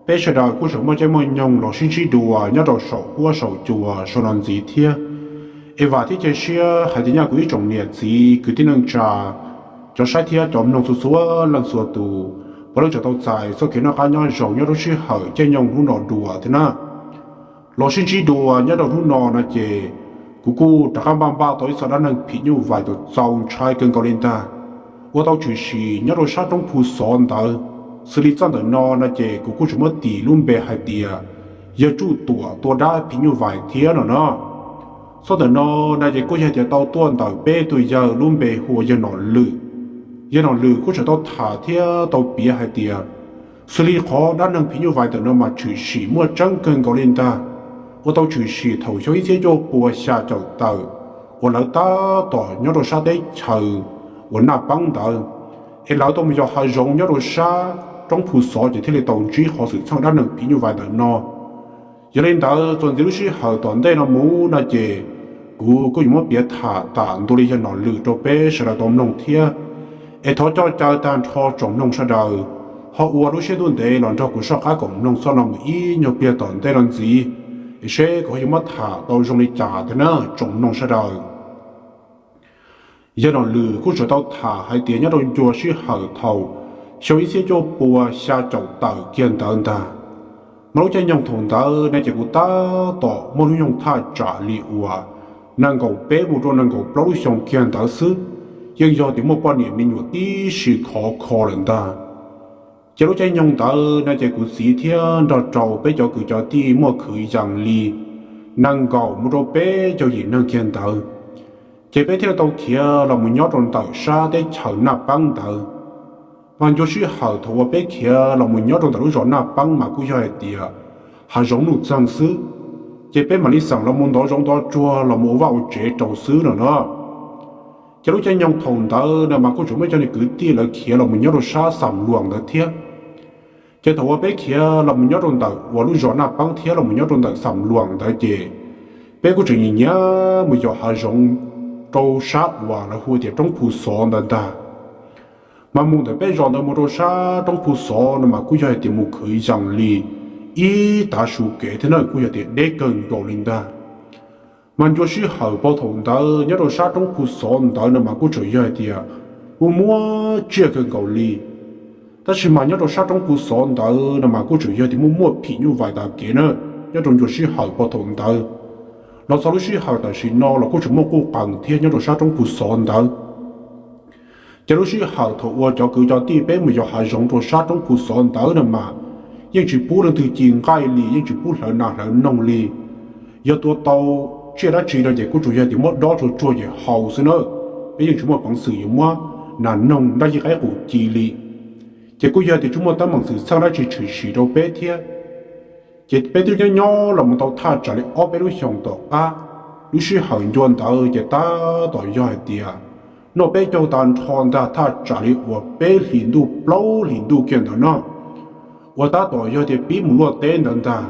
peb sawv daws kuj tseem muaj caij muaj nyoog los sib ntsib dua nyob rau saum huab saum cua saum no ntxiv thiab. Es vam thiab cia siab hais tias nyaj kuv ib tsoom niam txiv kwv tij neej tsa, cov saib thiab cov mloog txhua txhua leej txhua tus puav leej tseem tau txais txoj kev noj qab nyob zoo nyob rau sij hawm caij nyoog hnub no dua thiab na. Los sib ntsib dua nyob rau hnub no no ces kuv kuj rov qab npaj npaj tau ib txoj dab neeg phim nyuj vais txaus ntshai kawg nkaus li ntag, ua tau tshwm sim nyob rau sab roob Phu Xov ntawd. Xws li txoj ntawm no no ces kuv kuj tseem muab tis lub npe hais tias yawg Tsuj Tuam tua dab phim nyuj vais thiab no no. Txoj ntawm no no ces kuj yog tias tau tuaj ntawm peb tus yawg lub npe hu ua yawg Nom Lwm. Yawg Nom Lwm kuj tseem tau tham thiab tau piav hais tias xws li qhov dab neeg phim nyuj vais ntawm no mas tshwm sim muaj tseeb kawg nkaus li ntag, ua tau tshwm sim thaum xyoo ib txhiab cuaj pua xya caum tawm uas lawv tab tom nyob rau sab teb chaws uas Naj Peeb ntawd, es lawv tau mus yos hav zoov nyob rau sab roob Phu Xov ces thiaj li tau ntsib qhov xwm txheej dab neeg phim nyuj vais ntawm no. Yog li ntawd txuas ntxiv lub sij hawm tom ntej no mus no ces kuv kuj yuav muab piav tham tam ntua li yawg Nom Lwm rau peb sawv daws tau mloog thiab. Es thov coj caw tag nrho tsoom mloog sawv daws ho ua lub siab ntuj ntev los nrog kuv soj qab koom mloog txoj no mus ib nyuag pliag tom ntej no ntxiv, es seb kuv ho yuav muab tham tau zoo li cas thiab na tsoom mloog sawv daws. Yawg Nom Lwm kuj tseem tau tham hais tias nyob rau ncua sij hawm thaum xyoo ib txhiab cuaj pua xya caum tawm kiag ntawd ntag, mas lub caij nyoog thaum ntawd no ces kuv tab tom muaj hnub nyoog thaj tsam li uas nees nkaum peb mus rau nees nkaum plaub lub xyoo kiag ntawd xwb, yeej yog tias muaj poj niam me nyuam tib si khov kho lawm ntag. Ces lub caij nyoog ntawd no ces kuv txiv thiab nrog rau peb cov kwv cov tij muaj khwv yees li nees nkaum mus rau peb caug yim neeg kiag ntawd, ces peb thiaj li tau khiav los mus nyob rau ntawm sab teb chaws Naj Peeb ntawd. Mas ncua sij hawm thaum uas peb khiav los mus nyob rau ntawm lub zos Naj Peeb mas kuj yog hais tias hav zoov nuj txeeg xwb, ces peb mam li xeem los mus ntov zoov ntov tsuag los mus ua vaj ua tsev rau xwb no na. Ces lub caij nyoog thaum ntawd no mas kuj tseem muaj cov niag kwv tij lawv khiav los mus nyob rau sab Xam Luam ntawd thiab. Ces thaum uas peb khiav los mus nyob rau ntawm uas lub zos Naj Peeb thiab los mus nyob rau ntawm Xam Luam ntawd ces peb kuj tseem nyiam nyiam mus yos hav zoov rau sab uas lawv hu tias roob Phu Xov ntawd ntag. Mas mus ntawm peb zos ntawd mus rau sab roob Phu Xov no mas kuj yog hais tias mus khwv yees li ib tav su kev thiab na, kuj yog tias deb kawg nkaus li ntag. Mas ncua sij hawm pog thaum ntawd nyob rau sab roob Phu Xov ntawd no mas kuj tseem yog hais tias muaj muaj tsiaj kawg nkaus li. Tab sis mas nyob rau sab roob Phu Xov ntawd no mas kuj tseem yog tias muaj muaj phim nyuj vais tas kev na, nyob rau ncua sij hawm pog thaum ntawd. Los txog lub sij hawm tam sim no los kuj tseem muaj quj qees thiab nyob rau sab roob Phu Xov ntawd. Ces lub sij hawm thaum uas cov kwv cov tij peb mus yos hav zoov rau sab roob Phu Xov ntawd no mas yeej tsis pub leej twg ci nqaij li, yeej tsis pub hlawv nas hlawv noog li. Yog tua tau tsiaj dab tsi no ces kuj tsuas yog tias muab dob tsuag tsuag ces haus xwb na. Peb yeej tsis muaj peev xwm yuav muab nas noog nraj yij qaib qus ci li. Ces kuj yog tias tsis muaj teeb meem xwm txheej dab tsi tshwm sim rau peb thiab. Ces peb twb nyob nyob los mus tau thaj tsam li ob peb lub xyoos tom qab, lub sij hawm ncua ntawd ces tab tom yog hais tias noj peb caug tag nrho ntag, thaj tsam li uas peb hlis ntuj plaub hlis ntuj kiag ntawd no, uas tab tom yog tias pib mus luaj teb ntawd ntag.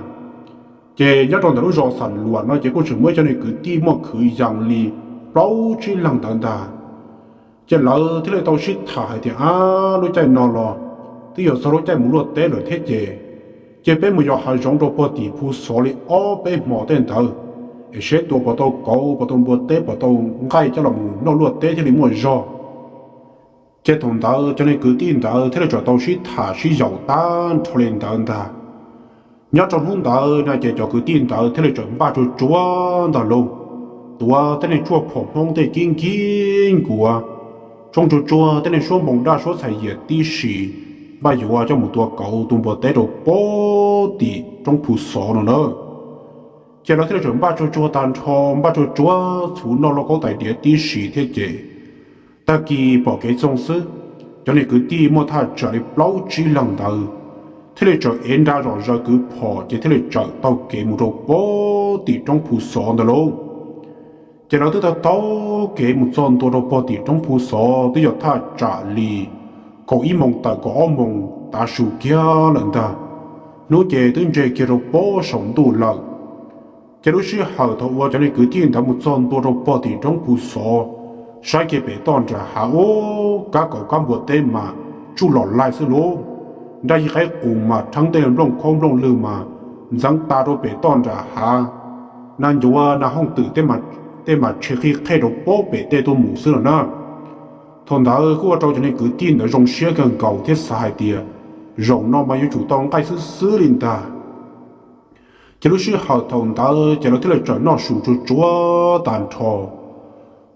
Ces nyob rau ntawm lub zos Xam Luam no ces kuj tseem muaj cov niag kwv tij muaj khwv yees li plaub tsib leeg ntawd ntag. Ces lawv thiaj li tau sib tham hais tias, ab, lub caij no los twb yuav txog lub caij mus luaj teb lawm thiab ces, ces peb mus yos hav zoov rau pog tim Phu Xov li ob peb hmo tej ntawd, es seb tua puas tau kauv, puas tau npua teb, puas tau nqaij coj los mus noj luaj teb thiaj li muaj zog. Ces thaum ntawd cov niag kwv tij ntawd thiaj li txawm tau sib tham sib yaum tag nrho li ntawd ntag. Nyob rau hnub ntawd no ces cov kwv tij ntawd thiaj li txawm npaj tsuag tsuag ntag lauj, tuav tej niag tshuaj phom Hmoob tej kib nkig nkuav, tsoo tsuag tsuag tej niag suab npoo daj suab txhais yias tib si, npaj yuav coj mus tua kauv tua npua teb rau pog tim roob Phu Xov no na. Ces lawv thiaj li txawm npaj tsuag tsuag tag nrho, npaj tsuag tsuag txhuv noj lauj kaub tais diav tib si thiab ces, tag kis pom kev txoog xwb, cov niag kwv tij muaj thaj tsam li plaub tsib leeg ntawd thiaj li txawm ev nra zom zaws kwv phom ces thiaj li txawm taug kev mus rau pog tim roob Phu Xov ntawd lauj. Ces lawv twb taug taug kev mus txog ntua rau pog tim roob Phu Xov twb yog thaj tsam li kaum ib moos tawm kaum ob moos tav su kiag lawm ntag. Hnub ces twb ntseg kiag rau pog saum ntuj lawm. Ces lub sij hawm thaum uas cov niag kwv tij ntawd mus txog ntua rau pog tim roob Phu Xov, saib kiag pem toj nram hav ub, kab kauv kab npua teb mas tsuj lom laij xwb lauj. Nraj yij qaib qus mas rheeb tej nplooj khaub nplooj lwg mas ntxeev tas rau pem toj nram hav. Nas ncuav nas hooj twm tej mas tshe qhij qhej rau pog pem tej tuaj mus xwb los na. Thaum ntawd kuj ua rau cov niag kwv tij ntawd zoo siab kawg nkaus thiab xav hais tias zaum no mas yuav tsum tau nqaij xwb xwb li ntag. Ces lub sij hawm thaum ntawd ces lawv thiaj li txawm noj su tsuag tsuag tag nrho.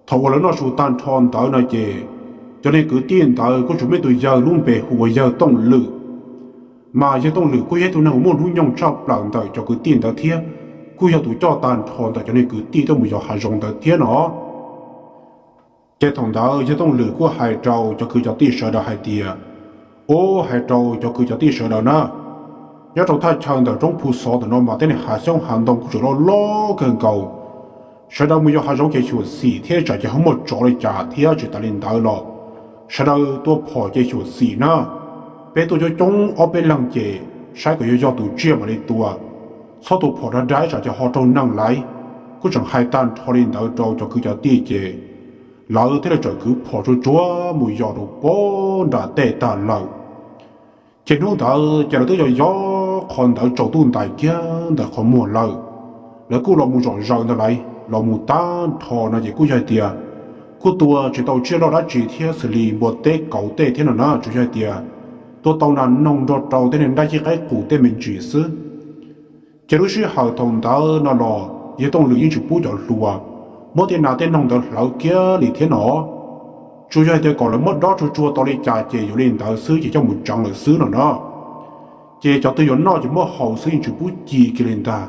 Thaum uas lawv noj su tag nrho ntawd no ces cov niag kwv tij ntawd kuj tseem muaj ib tug yawg lub npe hu ua yawg Tooj Lwm. Mas yawg Tooj Lwm kuj yog ib tug neeg uas muaj hnub nyoog tshaj plaws ntawm cov kwv tij ntawd thiab, kuj yog tus coj tag nrho ntawm cov niag kwv tij tuaj mus yos hav zoov ntawd thiab no. Ces thaum ntawd yawg Tooj Lwm kuj hais rau cov kwv cov tij sawv daws hais tias, ub, hais rau cov kwv cov tij sawv daws na, nyob rau thaj chaw ntawm roob Phu Xov ntawm no mas tej niag hav xyoob hav ntoo kuj tseem loj loj kawg nkaus. Sawv daws mus yos hav zoov ces xyuam xim thiab tsam ces ho muaj tsov li cas thiab tsis tas li ntawd los sawv daws tua phom ces xyuam xim na. Peb tuaj coob coob ob peb leeg ces saib kom yog yog tus tsiaj mam li tua. Txhob tua phom dav dav tsam ces ho raug neeg laiv. Kuj tseem hais tag nrho li ntawd rau cov kwv cov tij ces lawv thiaj li txawm kwv phom tsuag tsuag mus yos rau pog nram tej tag lawm. Ces hnub ntawd ces lawv twb yog yos qhov ntawd tsaus ntuj ntais kiag ntawm qhov muag lawm. Lawv kuj los mus zom zaws ntawd lawm, los mus tag nrho no ces kuj yog hais tias kuj tua tsis tau tsiaj loj dab tsi thiab xws li npua teb kauv tej thiab no na, tsuas yog hais tias tua tau nas noog nrog rau tej niag nraj yij qaib qus tej me ntsis xwb. Ces lub sij hawm thaum ntawd no los yawg Tooj Lwm yeej tsis pub cov hluas muab tej nas tej noog ntawd hlawv kiag li thiab no. Tsuas yog hais tias kom lawv muab dob tsuag tsuag tau li cas ces yuav li ntawd xwb ces coj mus tseev lawm xwb no na. Ces cov twg yuav noj ces muab haus xwb, yeej tsis pub ci kiag li ntag,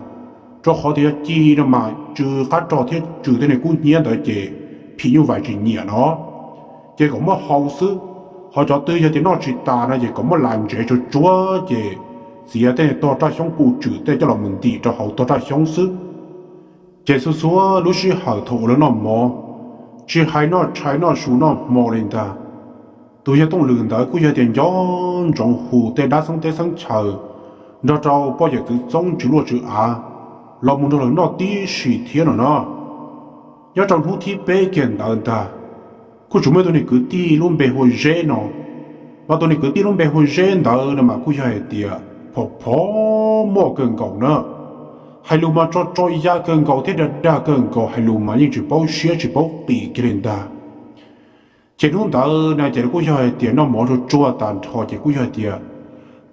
rau qhov tias yog ci no mas tsw qab rog thiab tsw tej niag kub hnyiab ntawd ces phim nyuj vais tsis nyiam no. Ces kom muab haus xwb, ho cov twg yog tias noj tsis tas no ces kom muab lam ntsev tsuag tsuag ces txiav tej tog raj xyoob puj tswm tej coj los mus ntim rau hauv tog raj xyoob xwb. Ces txhua txhua lub sij hawm thaum uas lawv noj mov, tsis hais noj tshais noj su noj hmo li ntag, tus yawg Tooj Lwm ntawd kuj yog tias nco ntsoov hu tej dab xeeb teb xeeb chaw nrog rau poj yawm txwv txoob tswv luaj tswv av los mus nrog lawv noj tib si thiab no na. Nyob rau hnub thib peb kiag ntawd ntag, kuj tseem muaj tus niag kwv tij lub npe hu ua Zeb no. Mas tus niag kwv tij lub npe hu ua Zeb ntawd no mas kuj yog hais tias phom phom moj kawg nkaus na. Hais lus mas tso tso ya kawg nkaus thiab dag dag kawg nkaus, hais lus mas yeej tsis paub siab tsis paub qis kiag li ntag. Ces hnub ntawd na ces kuj yog hais tias noj mov tsuag tsuag tag nrho ces kuj yog hais tias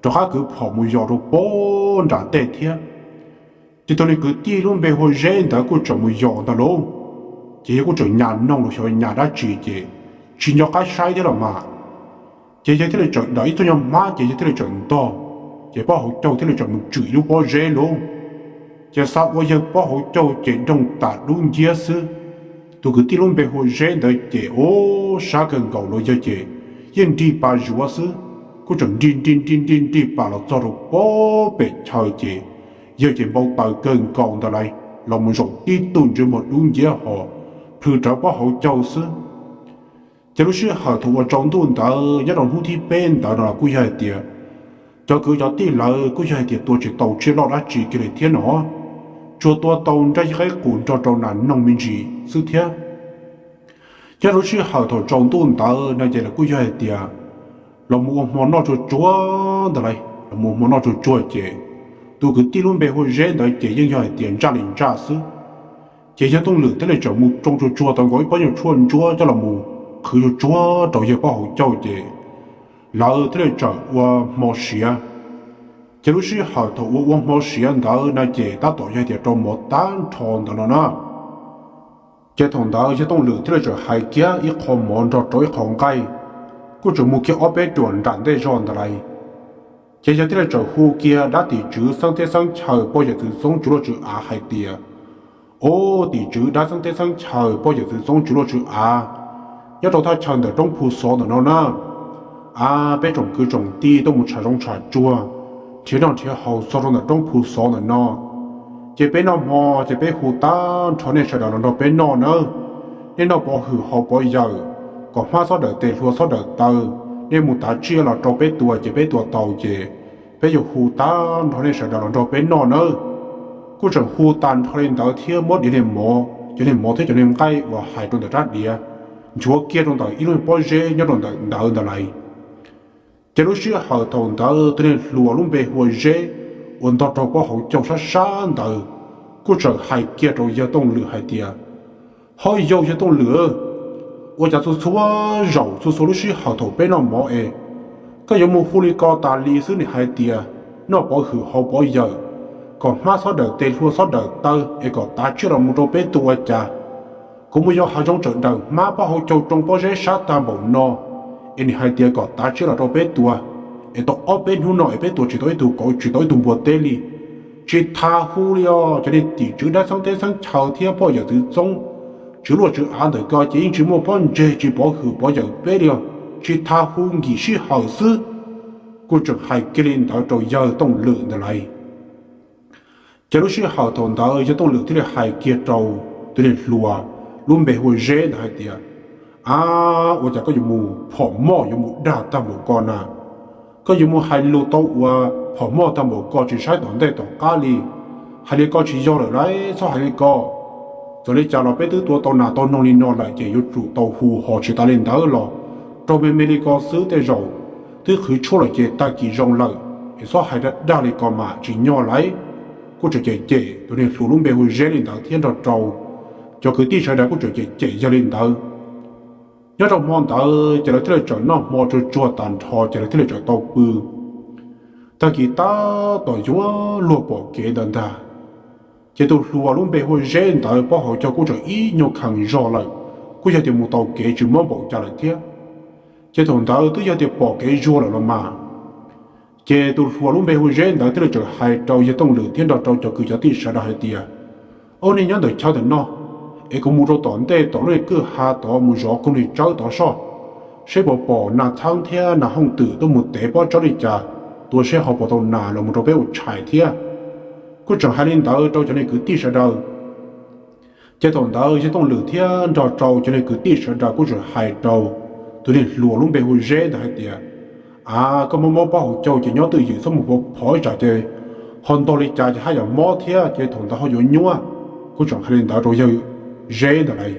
rov qab kwv phom mus yos rau pem nram tej thiab. Ces tus niag kwv tij lub npe hu ua Zeb ntawd kuj tseem mus yos ntag lauj. Ces yawg kuj tseem nyas noog los xyov nyas dab tsi ces tsis nco qab saib thiab los mas. Ces yawg thiaj li tseem dawm ib tug nyuag hmab ces yawg thiaj li tseem ntog, ces pab hauv caug thiaj li tseem mus tswm ib lub pob zeb lauj. Ces xav ua yawg pab hauv caug ces doog tas dub nciab xwb. Tus kwv tij lub npe hu ua Zeb ntawd ces ub sab kawg nkaus los yawg ces yeej nrig pas zuav xwb. Kuj tseem nrig nrig nrig nrig nrig pas los txog rau pem chaw ces yawg ces npau taws kawg nkaus ntawd lawm, los mus zaum tib tug ntsej muag dub nciab ho plhws rawv pab hauv caug xwb. Ces lub sij hawm thaum uas tsaus ntuj ntawd nyob rau hnub thib peb ntawd no los kuj yog hais tias cov kwv cov tij lawv kuj yog hais tias tua tsis tau tsiaj loj dab tsi kiag li thiab no, tsuas tua tau nraj qaib qus nrog rau nas noog me ntsis xwb thiab. Nyob rau lub sij hawm thaum tsaus ntuj ntawd no ces lawv kuj yog hais tias los mus ua hmo noj tsuag tsuag ntawd lawm, los mus ua hmo noj tsuag tsuag ces tus kwv tij lub npe hu ua Zeb ntawd ces yeej yog hais tias ntsaj li ntsaj xwb. Ces yawg Tooj Lwm thiaj li tseem mus tsoo tsuag tsuag tau nkaus ib pob nyuag tshuaj ntsuab coj los mus qhwv tsuag tsuag rau yawg pab hauv caug ces lawv thiaj li tseem ua hmo siav. Ces lub sij hawm thaum uas ua hmo siav ntawd no ces tab tom yog hais tias rau mov tag nrho ntawd no na. Ces thaum ntawd yawg Tooj Lwm thiaj li tseem hais kiag ib qho mov nrog rau ib qho nqaij, kuj tseem mus kiag ob peb ruam nram ntej zog ntawd lawm. Ces yawg thiaj li tseem hu kiag dab tim tswv xeeb teb xeeb chaw pog yawm txwv txoob tswv luaj tswv av hais tias, Ub, tim tswv dab xeeb teb xeeb chaw pog yawm txwv txoob tswv luaj tswv av nyob rau thaj chaw ntawm roob Phu Xov ntawm no na. Av, peb tsoom kwv tsoom tij tuaj mus tsham zoov tsham tsuag, nrhiav noj nrhiav haus txog rau ntawm roob Phu Xov ntawm no. Ces peb noj hmo ces peb hu tag nrho nej sawv daws los nrog peb noj nawb. Nej noj pov hwm haus pov yawm, kom hmab xob dawm tes hlua xob dawm taw, nej mus tav tsiaj los rau peb tua ces peb tua tau ces peb yuav hu tag nrho nej sawv daws los nrog peb noj nawb. Kuj tseem hu tag nrho li ntawd thiab muab diav niag mov, cov niag mov thiab cov niag nqaij uas hais rau ntawm rab diav nchuav kiag rau ntawm ib lub pob zeb nyob rau ntawm ntawd ntawd lawm. Ces lub sij hawm thaum ntawd tus niag hluas lub npe hu ua Zeb uas ntog rau pog hauv caug sab sab ntawd kuj tseem hais kiag rau yawg Tooj Lwm hais tias, Hov, yawg Tooj Lwm, ua cas txhua txhua zaus txhua txhua lub sij hawm thaum peb noj mov es koj yuav mus hu li ko tas li xwb? Nim hais tias noj pov hwm haus pov yawm, kom hmab xob dawm tes hlua xob dawm taw es kom tav tsiaj los mus rau peb tua ua cas? Kuv mus yos hav zoov tseem dawm hmab pab hauv caug tsoo pob zeb sab tag npaum no, es nim hais tias kom tav tsiaj los rau peb tua, es tau ob peb hnub no es peb tua tsis tau ib tug kauv tsis tau ib tug npua teb li. Tsis tas hu li os, cov niag tim tswv dab xeeb teb xeeb chaw thiab pog yawm txwv txoob tswv luaj tswv av ntawm ko ces yeej tsis muaj pob ntseg tsis pov hwm pov yawm peb li os, tsis tas hu nkim sij hawm xwb. Kuj tseem hais kiag li ntawd rau yawg Tooj Lwm ntawd lawm. Ces lub sij hawm thaum ntawd yawg Tooj Lwm thiaj li hais kiag rau tus niag hluas lub npe hu ua Zeb ntawd hais tias, Ab, ua cas koj yuav mus phom moj yuav mus dag tag npaum ko na? Koj yuav mus hais lus tau ua phom moj tag npaum ko tsis saib tom ntej tom qab li. Hais li ko tsis yog lawm lauj, txhob hais li ko. Txawm li cas los peb twb tua tau nas tau noog li no lawm ces yuav tsum tau hu, ho tsis tas li ntawd los raug me me li ko xwb tej zaum twb qhwv tshuaj lawm ces tag kis zoo lawm, es txhob hais dag dag li ko mas tsis nyog lauj. Kuj tseem cem cem tus niag hluas lub npe hu Zeb li ntawd thiab nrog rau cov kwv tij sawv daws kuj tseem cem cem yawg li ntawd. Nyob rau hmo ntawd ces lawv thiaj li tseem noj hmo tsuag tsuag tag nrho ces lawv thiaj li tseem tau pw. Tag kis tab tom yuav luag pom kev ntawd ntag, ces tus hluas lub npe hu ua Zeb ntawd pog hauv caug kuj tseem ib nyuag khees zog lawm, kuj yog tias mus tau kev tsis mob npaum cas lawm thiab. Ces thaum ntawd twb yog tias pom kev zuag lawm los mas, ces tus hluas lub npe hu Zeb ntawd thiaj li txawm hais rau yawg Tooj Lwm thiab nrog rau cov kwv cov tij sawv daws hais tias, Ob, nej nyob ntawm chaw ntawm no, es kuv mus rau tom ntej tom lub niag kwj ha tod mus zov koog niag tsawb tod soj, seb puas pom nas txheeb thiab nas hooj twm tuaj mus tev pob tsawb li cas, tua seb ho puas tau nas los mus rau peb ua tshais thiab. Kuj tseem hais li ntawd rau cov niag kwv tij sawv daws. Ces thaum ntawd yawg Tooj Lwm thiab nrog rau cov niag kwv tij sawv daws kuj tseem hais rau tus niag hluas lub npe hu Zeb ntawd hais tias, Av, koj mob mob pob hauv caug ces nyob twj ywm txhob mus phov ib tsam ces ho ntog li cas ces haj yam mob thiab ces thaum ntawd ho yuav nyuaj. Kuj tseem hais li ntawd rau yawg Zeb ntawd lawm.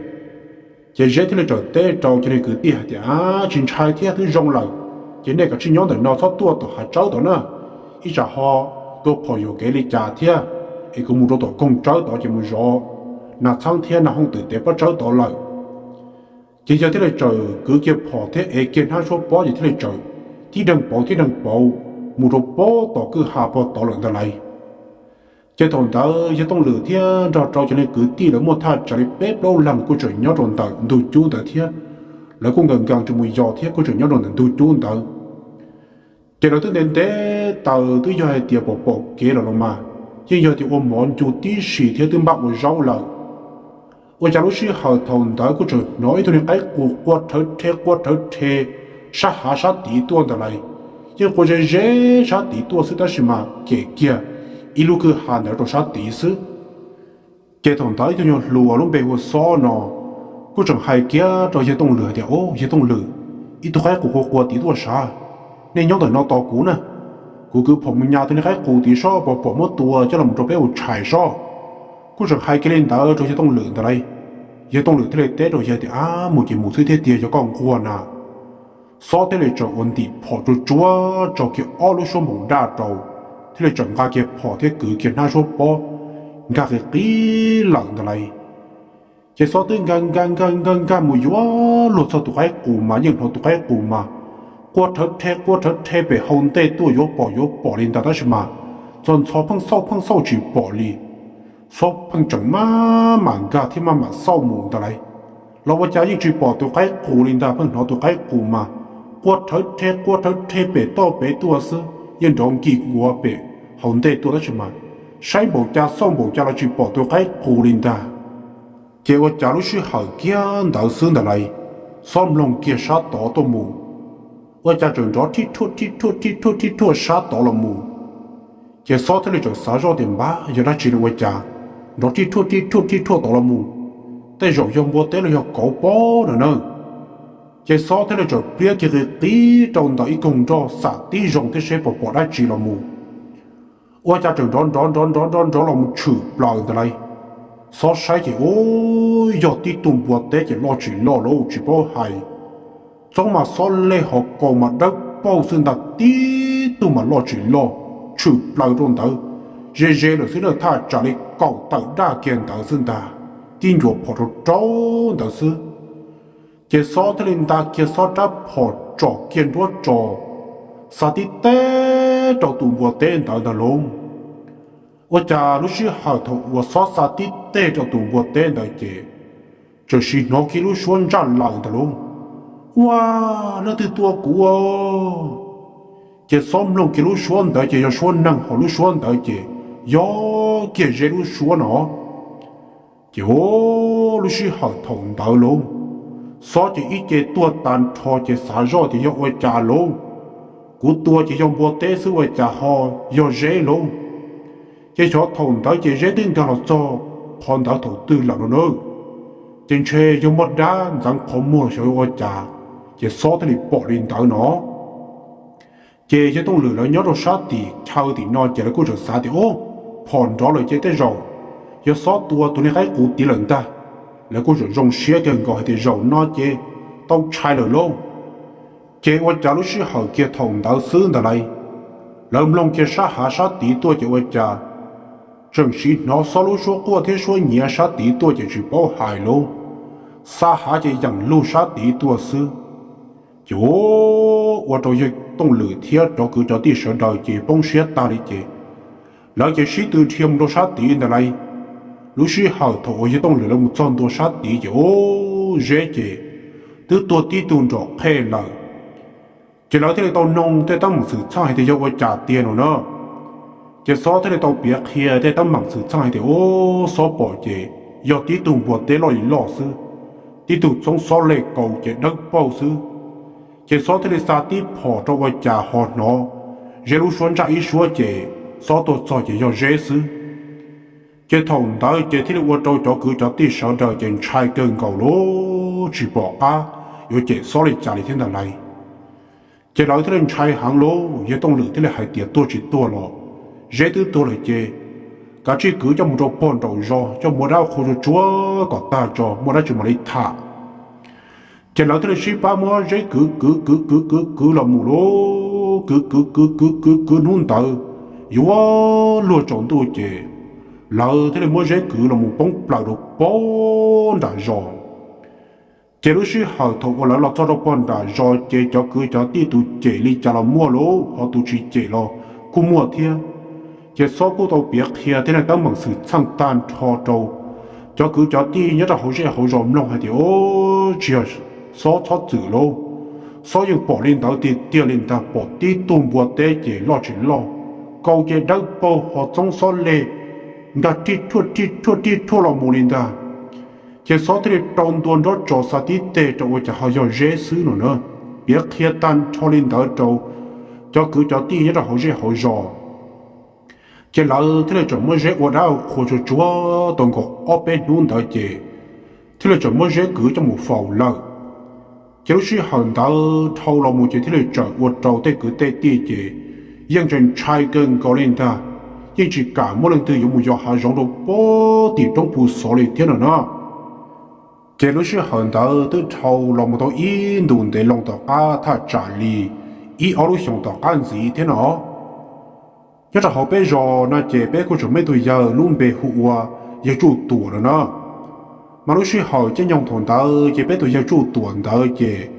Ces Zeb thiaj li txawm teb rau cov niag kwv tij hais tias, Av, tsis ntshai thiab, twb zoo lawm, ces nej kav tsij nyob ntawm no txhob tuaj tom hav tsawb tod na, ib tsam ho tua phom yuam kev li cas thiab, es kuv mus rau tom koog tsawb tod ces mus zov nas txheeb thiab nas hooj twm tev pob tsawb tod lawm. Ces yawg thiaj li txawm kwv kiag phom thiab ev kiag hnab suab pob ces thiaj li txawm tib deeg pauv tib deeg pauv mus rau pem tom kwj ha pem tod lawm ntag lais. Ces thaum ntawd yawg Tooj Lwm thiab nrog rau cov niag kwv tij lawv muaj thaj tsam li peb plaub leeg kuj tseem nyob rau ntawm ntug cub ntawd thiab, lawv kuj nkees nkees tsis mus yos thiab kuj tseem nyob rau ntawm ntug cub ntawd. Ces lawv twb ntev ntev taws twb yog hais tias pom pom kev lawm los mas, yeej yog tias ua mov ncu tib si thiab twb npaj ua zaub lawm. Ua cas lub sij hawm thaum ntawd kuj tseem hnov ib tug niag qaib qus qua rhawv rhe qua rhawv rhe sab hav sab tid tuaj ntawd lais. Yeej qua ze ze sab tid tuaj xwb tab sis mas kem kiag ib lub kwj ha ntawd rau sab tid xwb. Ces thaum ntawd ib tug nyuag hluas lub npe hu ua Xob no kuj tseem hais kiag rau yawg Tooj Lwm hais tias, Au, yawg Tooj Lwm, ib tug qaib qus qua qua tid tuaj sav, nej nyob ntawm no tos kuv na, kuv kwv phom mus nyas tus niag qaib qus tid seb puas pom muab tua coj los rau peb ua tshais seb. Kuj tseem hais kiag li ntawd rau yawg Tooj Lwm ntawd lais. Yawg Tooj Lwm thiaj li teb rau yawg tias, Ab, mus ces mus xwb thiab tiag, yog koj nquag na. Xob thiaj li txawm ua ntim phom tsuag tsuag tso kiag ob lub suab npoos daj rau, thiaj li txawm nqa kiag phom thiab kwv kiag hnab suab pob, nkag qis qis lawm ntawd lais. Ces Xob twb nkag nkag nkag nkag nkag mus yuav luag txog tus qaib qus mas yeej hnov tus qaib qus mas qua rhawv rhe qua rhawv rhe pem hauv ntej tuaj yuav pom yuav pom li ntag tab sis mas txog ntxhov pheej xauj pheej xauj tsis pom li. Xob pheej tseem maj mam nkag thiab maj mam xauj mus ntawd lais. Los ua cas yeej tsis pom tus qaib qus li ntag, pheej hnov tus qaib qus mas qua rhawv rhe qua rhawv rhe pem toj pem tuaj xwb, yeej nrov nkig nkuav pem hauv ntej tuaj tab sis mas saib npaum cas xauj npaum cas los tsis pom tus qaib qus li ntag. Ces ua cas lub sij hawm kiag ntawd xwb ntawd lais, Xob mloog kiag sab tod tuaj mus, ua cas tseem nrov rhij rhuaj rhij rhuaj rhij rhuaj rhij rhuaj sab tod los mus. Ces Xob thiaj li txawm xav zoj tias, Npab, yog dab tsi li ua cas nrov rhij rhuaj rhij rhuaj rhij rhuaj tod los mus? Tej zaum yog npua teb los yog kauv pob no na. Ces Xob thiaj li txawm pliab kiag qis qis rau ntawm ib koog nroj xam tib zoo thiab seb puas pom dab tsi los mus. Ua cas tseem nrov nrov nrov nrov nrov nrov los mus tshwm plaws ntawd lais. Xob saib ces, Ub, yog tib tug npua teb ces loj tsis loj lauj tsis paub hais. Txoob mas xob lej hov kaus mas dawb paug xwb ntag, tib tug mas loj tsis loj, tshwm plaws rau ntawd ze ze lawm xwb na, thaj tsam li kaum tawm daj kiag ntawd xwb ntag, tib ncuav phom rau rau ntawd xwb. Ces Xob thiaj li nta kiag Xob rab phom tsom kiag nruab tso, xa tib teg rau tus npua teb ntawd ntag lauj. Ua cas lub sij hawm thaum uas Xob xa tib teg rau tus npua teb ntawd ces txawm sim hnov kiag lub suab ntsaj lawm ntag lauj. Ua, leej twg tua kuv? Ces Xob mloog kiag lub suab ntawd ces yog suab neeg, ho lub suab ntawd ces yog kiag Zeb lub suab no. Ces lub sij hawm thaum ntawd lauj, Xob ces ib ce tuag tag nrho ces xav zoj tias yog ua cas lauj, kuv tua ces yog npua teb xwb ua cas ho yog Zeb lauj. Ces xyov thaum ntawd ces Zeb twb nkag los txog qhov ntawd thaum twg lawm no na, ces ntshe yog muaj dab ntxeev qhov muag xyov ua cas, ces Xob thiaj li pom li ntawd no. Ces yawg Tooj Lwm lawv nyob rau sab tim chaw tim no ces lawv kuj tseem xav tias, Ub, phom nrov lawm ces tej zaum yog Xob tua tus niag qaib qus tid lawm ntag. Lawv kuj tseem zoo siab kawg nkaus hais tias zaum no ces tau tshais lawm lauj. Ces ua cas lub sij hawm kiag thaum ntawd xwb ntawd lais, lawv mloog kiag sab hav sab tid tuaj ces ua cas tseem sim hnov Xob lub suab quaj thiab suab nyiav sab tid tuaj ces tsis paub hais lauj. Xa hav ces yeem lug sab tid tuaj xwb. Ces ua rau yawg Tooj Lwm thiab cov kwv cov tij sawv daws ces poob siab tag li ces lawv ces sib tw dhia mus rau sab tid ntawd lais. Lub sij hawm thaum uas yawg Tooj Lwm lawv mus txog ntua sab tid ces ub, Zeb ces twb tuag tib tug nrom qhej lawm. Ces lawv thiaj li tau noog tej teeb meem xwm txheej hais tias yog ua cas tiag no na. Ces Xob thiaj li tau piav qhia tej teeb meem xwm txheej hais tias, ub, Xob pom ces yog tib tug npua teb loj li loj xwb, tib tug txoob xob lej kaus ces dawb paug xwb. Ces Xob thiaj li xa tib phom rau ua cas ho hnov Zeb lub suab ntsaj ib suab ces Xob tuaj txog ces yog Zeb xwb. Ces thaum ntawd ces thiaj li ua rau cov kwv cov tij sawv daws ces ntshai kawg nkaus lauj, tsis pom qab yuav cem Xob li cas li thiab ntag lauj. Ces lawv thiaj li ntshai heev lauj, yawg Tooj Lwm thiaj li hais tias tuag tsis tuag los Zeb twb tuag lawm ces kav tsij kwv coj mus rau pog nraum zos, coj mus ua dab qhua tsuag tsuag kom tag tso, muaj dab tsi mam li tham. Ces lawv thiaj li sib pab muab Zeb kwv kwv kwv kwv kwv kwv los mus lauj, kwv kwv kwv kwv kwv kwv hnub ntawd yuav luag tsaus ntuj ces lawv thiaj li muab Zeb kwv los mus poob plaws rau pog nram zos. Ces lub sij hawm thaum uas lawv los txog rau pog nram zos ces cov kwv cov tij tus cem li cas los muaj lauj, ho tus tsis cem los kuj muaj thiab. Ces Xob kuj tau piav qhia thiab neej teeb meem xwm txheej tag nrho rau cov kwv cov tij nyob rau hauv zej hauv zos mloog hais tias, ub, tsis yog Xob txhob txwm lauj, Xob yeej pom li ntawd tiag tiag li ntag, pom tib tug npua teb ces loj tsis loj, kaus ces dawb paug ho txoob xob lej, nkag rij rhuaj rij rhuaj rij rhuaj los mus li ntag. Ces Xob thiaj li rau ntua nraub tso xa tib teg rau ua cas ho yog Zeb xwb no na. Piav qhia tag nrho li ntawd rau cov kwv cov tij nyob rau hauv zej hauv zos. Ces lawv thiaj li tseem muab Zeb ua dab qhua tsuag tsuag tau nkaus ob peb hnub ntawd ces thiaj li tseem muab Zeb kwv coj mus faus lawm. Ces lub sij hawm ntawd dhau los mus ces thiaj li tseem ua rau tej kwv tej tij ces yeej tseem ntshai kawg nkaus li ntag, yeej tsis kam muaj leej twg yuav mus yos hav zoov rau pog tim roob Phu Xov li thiab no na. Ces lub sij hawm ntawd twb dhau los mus tau ib ntus ntev loo tom qab thaj tsam li ib ob lub xyoos tom qab ntxiv thiab no. Nyob rau hauv peb zos no ces peb kuj tseem muaj ib tug yawg lub npe hu ua yawg Tsuj Tuam no na. Mas lub sij hawm caij nyoog thaum ntawd ces peb tus yawg Tsuj Tuam ntawd ces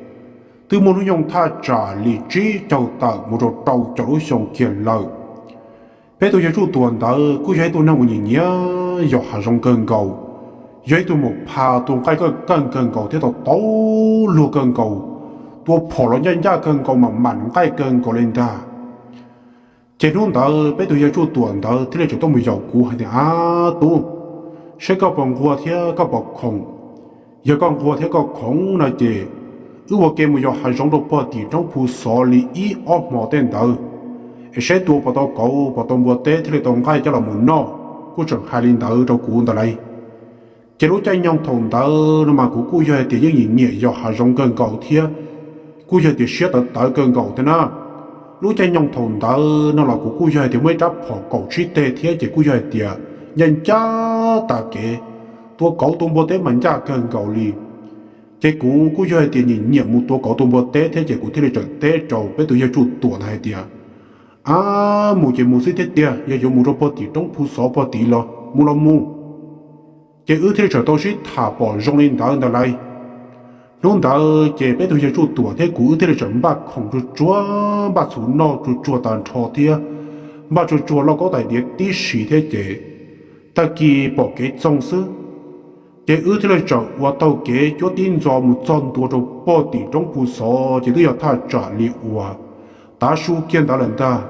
twb muaj hnub nyoog thaj tsam li tsib caug tawm mus rau rau caum lub xyoo kiag lawm. Peb tus yawg Tsuj Tuam ntawd kuj yog ib tug neeg uas nyiam nyiam yos hav zoov kawg nkaus, yog ib tug maum pha tua nqaij kawg kawg kawg nkaus thiab tau tau luag kawg nkaus, tua phom los ncaj ncaj kawg nkaus mam mam nqaij kawg nkaus li ntag. Ces hnub ntawd peb tus yawg Tsuj Tuam ntawd thiaj li tseem tuaj mus yaum kuv hais tias, ab tub, seb koj puas nquag thiab koj puas khoom. Yog koj nquag thiab koj khoom no ces wb ua ke mus yos hav zoov rau pog tim roob Phu Xov li ib ob hmo tej ntawd, es seb tua puas tau kauv puas tau npua teb thiaj li tau nqaij coj los mus noj. Kuj tseem hais li ntawd rau kuv ntawd lauj. Ces lub caij nyoog thaum ntawd no mas kuv kuj yog hais tias yeej nyiam nyiam yos hav zoov kawg nkaus thiab, kuj yog hais tias siab tawv tawv kawg nkaus thiab na. Lub caij nyoog thaum ntawd no los kuv kuj yog hais tias muaj ib rab phom kaum tsib teg thiab ces kuj yog hais tias ncaj ncaj tas kev, tua kauv tua npua teb mas ncaj kawg nkaus li. Ces kuv kuj yog hais tias nyiam nyiam mus tua kauv tua npua teb thiab ces kuv thiaj li tseem teb rau peb tus yawg Tsuj Tuam ntawd hais tias, ab, mus ces mus xwb thiab tiag, yog yuav mus rau pog tim roob Phu Xov pog tid los mus los mus. Ces wb thiaj li tseem tau sib tham pom zoo li ntawd ntag lauj. Hnub ntawd ces peb tus yawg Tsuj Tuam thiab kuv wb thiaj li tseem npaj khoom tsuag tsuag, npaj txhuv noj tsuag tsuag tag nrho thiab npaj tsuag tsuag lauj kaub tais diav tib si thiab ces tag kis pom kev txoog xwb. Ces wb thiaj li tseem ua taug kev cuab tib ntxo mus txog ntua rau pog tim roob Phu Xov ces twb yog thaj tsam li uas tav su kiag ntawd lawm ntag.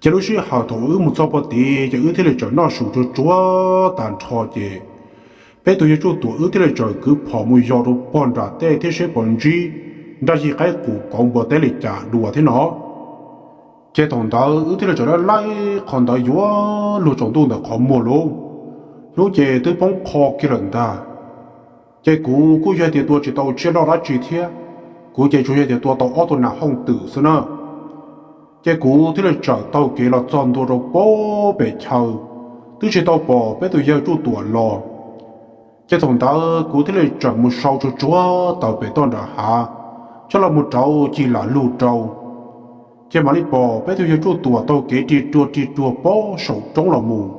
Ces lub sij hawm thaum wb mus txog pog tid ces wb thiaj li tseem noj su tsuag tsuag tag nrho ces peb tus yawg Tsuj Tuam wb thiaj li tseem kwv phom mus yos rau pog nram tej thiab seb puas ntsib nraj yig qaib qus kauv npua teb li cas dua thiab no. Ces thaum ntawd wb thiaj li tseem laij laij qhov ntawd yuav luag tsaus ntuj ntawm qhov muag lauj. Hnub ces twb poob qho kiag lawm ntag. Ces kuv kuj yog hais tias tua tsis tau tsiaj loj dab tsi thiab, kuv ces tsuas yog hais tias tua tau ob tug nas hooj twm xwb na. Ces kuv thiaj li tseem taug kev los txog ntua rau pog pem chaw, twb tsis tau pom peb tus yawg Tsuj Tuam los. Ces thaum ntawd kuv thiaj li tseem mus sau tsuag tsuag taws pem toj nram hav, coj los mus rauv cig lam lug rau. Ces mam li pom peb tus yawg Tsuj Tuam taug kev ri ruag ri ruag pog saum roob los mus.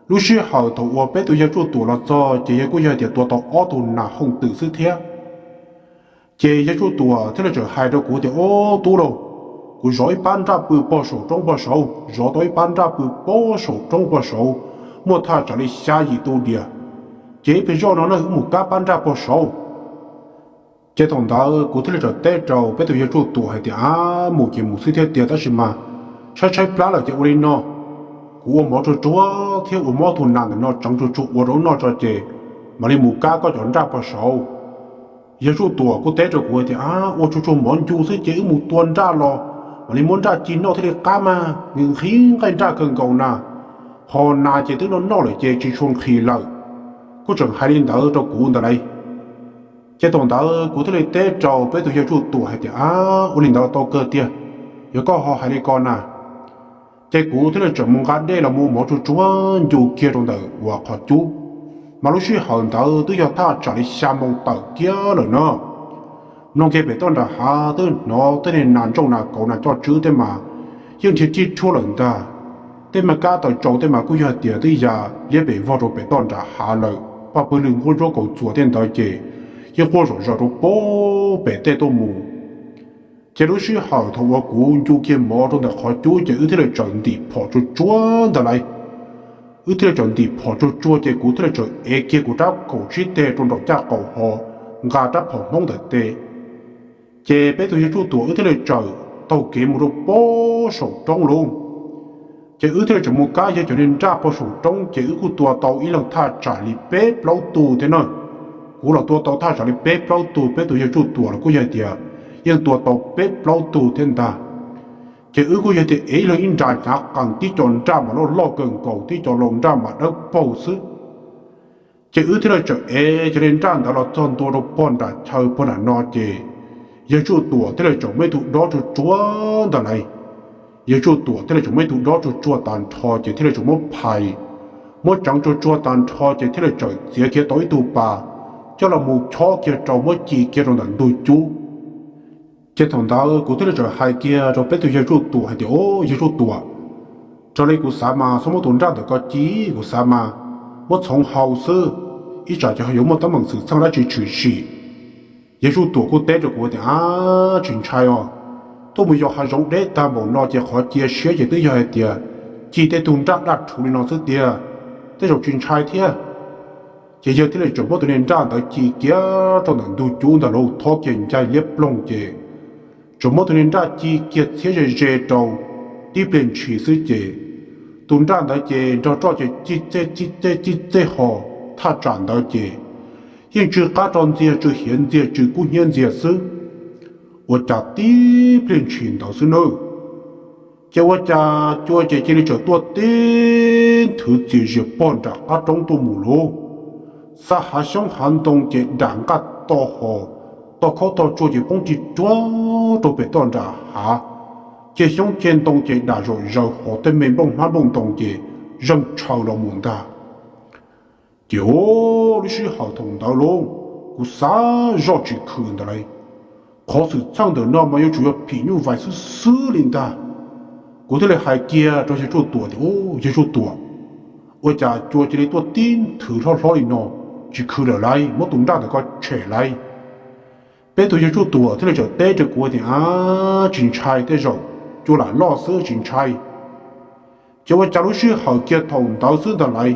Lub sij hawm thaum uas peb tus yawg Tsuj Tuam los txog ces yawg kuj yog hais tias tua tau ob tug nas hooj twm xwb thiab. Ces yawg Tsuj Tuam thiaj li tseem hais rau kuv tias, ob tub lauj, kuv zov ib pab nraj pw pog saum roob pog saud, zov tau ib pab nraj pw pog saum roob pog saud, muaj thaj tsam li xya yim tu dias. Ces ib pliag zoj no na wb mus kab pab nraj pog saud. Ces thaum ntawd kuv thiaj li txawm teb rau peb tus yawg Tsuj Tuam hais tias, Ab, mus ces mus xwb thiab tiag, tab sis mas tshaib tshaib plab lawm ces ua li no, kuv ua mov tsuag tsuag thiab ua mob tus nas ntawm no tseev tsuag tsuag ua rau wb noj tso ces mam li mus kab koj cov nraj pog saud. Yawg Tsuj Tuam kuj teb rau kuv hais tias, Ab, ua tsuag tsuag mov ncu xwb ces wb mus tua nraj los mam li muab nraj ci noj thiaj li qab mas, nqhis nqaij nraj kawg nkaus na, ho nas ces twb noj noj lawm ces tsis tshua nqhis lawm. Kuj tseem hais li ntawd rau kuv ntawd lauj. Ces thaum ntawd kuv thiaj li teb rau peb tus yawg Tsuj Tuam hais tias, Ab, ua li ntawd tau kawg tiag, yog koj ho hais li ko na. Ces kuv thiaj li tseem mus nqa dej los mus ua mov tsuag tsuag ncu kiag rau ntawm uas qhov cub. Mas lub sij hawm ntawd twb yog thaj tsam li xya moo tawm kiag lawm no. Mloog kiag pem toj nram hav twb hnov tej niag nas ntsooj nas kauv nas coj tswb tej mas yeej nrhiav rij rhuaj lawm ntag. Tej mas kab taws tsau tej mas kuj yog hais tias twb ya liab pes vog rau pem toj nram hav lawm, paj pawg lwg nquab ntsuab kaus txuas tej ntawd ces yeej quaj zom zaws rau pem tej tuaj mus. Ces lub sij hawm thaum uas kuv ncu kiag mov rau ntawm qhov cub ces wb thiaj li txawm ntim phom tsuag tsuag ntawd lauj. Wb thiaj li txawm ntim phom tsuag tsuag ces kuv thiaj li txawm ev kiag kuv rab kaum tsib teg rau nraum caj qaum ho nqa rab phom Hmoob ntawm tes. Ces peb tus yawg Tsuj Tuam wb thiaj li txawm taug kev mus rau pem saum roob lauj. Ces wb thiaj li txawm mus kab yawg cov niag nraj pog saum roob ces wb kuj tua tau ib leeg thaj tsam li peb plaub tug thiab na. Kuv los tua tau thaj tsam li peb plaub tug, peb tus yawg Tsuj Tuam los kuj yog hais tias yeej tua tau peb plaub tug thiab ntag. Ces wb kuj yog tias ev ib leeg ib nra hnyav qees, tib co nraj mas loj loj kawg nkaus, tib co laus nraj mas dawb paug xwb. Ces wb thiaj li txawm ev cov niag nraj ntawd los txog ntua rau pog nram chaw pog nram no ces yawg Tsuj Tuam thiaj li txawm muab ib tug dob tsuag tsuag ntawd lauj. Yawg Tsuj Tuam thiaj li txawm muab ib tug dob tsuag tsuag tag nrho ces thiaj li txawm muab phais, muab tseev tsuag tsuag tag nrho ces thiaj li txawm txiav kiag tau ib tug pas coj los mus chob kiag rau muab ci kiag rau ntawm ntug cub. Ces thaum ntawd kuv thiaj li txawm hais kiag rau peb tus yawg Tsuj Tuam hais tias, Au, yawg Tsuj Tuam, raws li kuv xav mas txhob muab tus nraj ntawm ko ci, kuv xav mas muab txhoov hau xwb, ib tsam ces ho yuav muaj teeb meem xwm txheej dab tsi tshwm sim. Yawg Tsuj Tuam kuj teb rau kuv tias, Ab, tsis ntshai os, tuaj mus yos hav zoov deb tag npaum no ces qhov cia siab ces twb yog hais tias ci tej tug nraj daj rhuv li no xwb tiag, tej zaum tsis ntshai thiab. Ces yawg thiaj li tseem muab tus niag nraj ntawd ci kiag rau ntawm ntug cub ntag lauj, thob kiag ncaig liab ploog ces tseem muab tus niag nraj ci kiag txhiab ze ze rau tib pliag ntshis xwb ces tus nraj ntawd ces nrog roj ces ci txej ci txej ci txej ho thaj tsam ntawd ces yeej tsw qab rog ntxiag tsw hiav ntxiag tsw kub hnyiab ntxiag xwb. Ua cas tib pliag ntshis ntawd xwb nawb, ces ua cas cua ces cia li txawm tuaj tib nthwv txias zias pog nram qab roob tuaj mus lauj. Xa hav xyoob hav ntoo ces dam nqaj to ho, toj khaub toj tsua ces poob ri ruag rau pem toj nram hav, ces xyoob ceg ntoo ces dam zom zaws ho tej me nplooj hmab nplooj ntoo ces zeeg tshaws los mus ntag. Ces lub sij hawm thaum ntawd lauj, kuv xav zoj tsis khwm ntawd lauj, qhov xwm txheej ntawm no mas yuav tsum yog phim nyuj vais xwb xwb li ntag. Kuv thiaj li hais kiag rau yawg Tsuj Tuam tias, Yawg Tsuj Tuam, ua cas cua cia li tuaj tib nthwv hlob hlob li no, tsis khwm lawm lauj, muab tus nraj ntawm ko tshem lauj. Peb tus yawg Tsuj Tuam thiaj li txawm teb rau kuv tias, Ab, tsis ntshai, tej zaum cua lam loj xwb, tsis ntshai. Ces ua cas lub sij hawm kiag thaum ntawd xwb ntag lauj,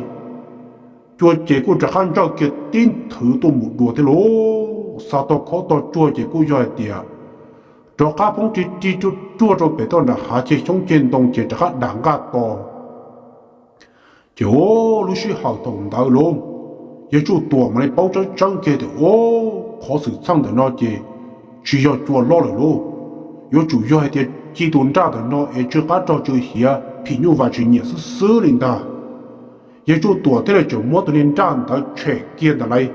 cua ces kuj rov qab ntsawj kiag tib nthwv tuaj mus dua thiab lauj. Xa tog khaub tog tsuag ces kuj yog hais tias rov qab poob ri ri ruag ruag rau pem toj nram hav, ces xyoob ceg ntoo ces rov qab dam nqaj to. Ces lub sij hawm thaum ntawd lauj, yawg Tsuj Tuam mam li paub tseeb tseeb kiag tias, Au, qhov xwm txheej ntawm no ces tsis yog cua loj lawm lauj, yuav tsum yog hais tias ci tus nraj ntawm no es tsw qab rog tsw hiav phim nyuj vais tsis nyiam xwb xwb li ntag. Yawg Tsuj Tuam thiaj li tseem muab tus niag nraj ntawd tshem kiag ntawd lauj,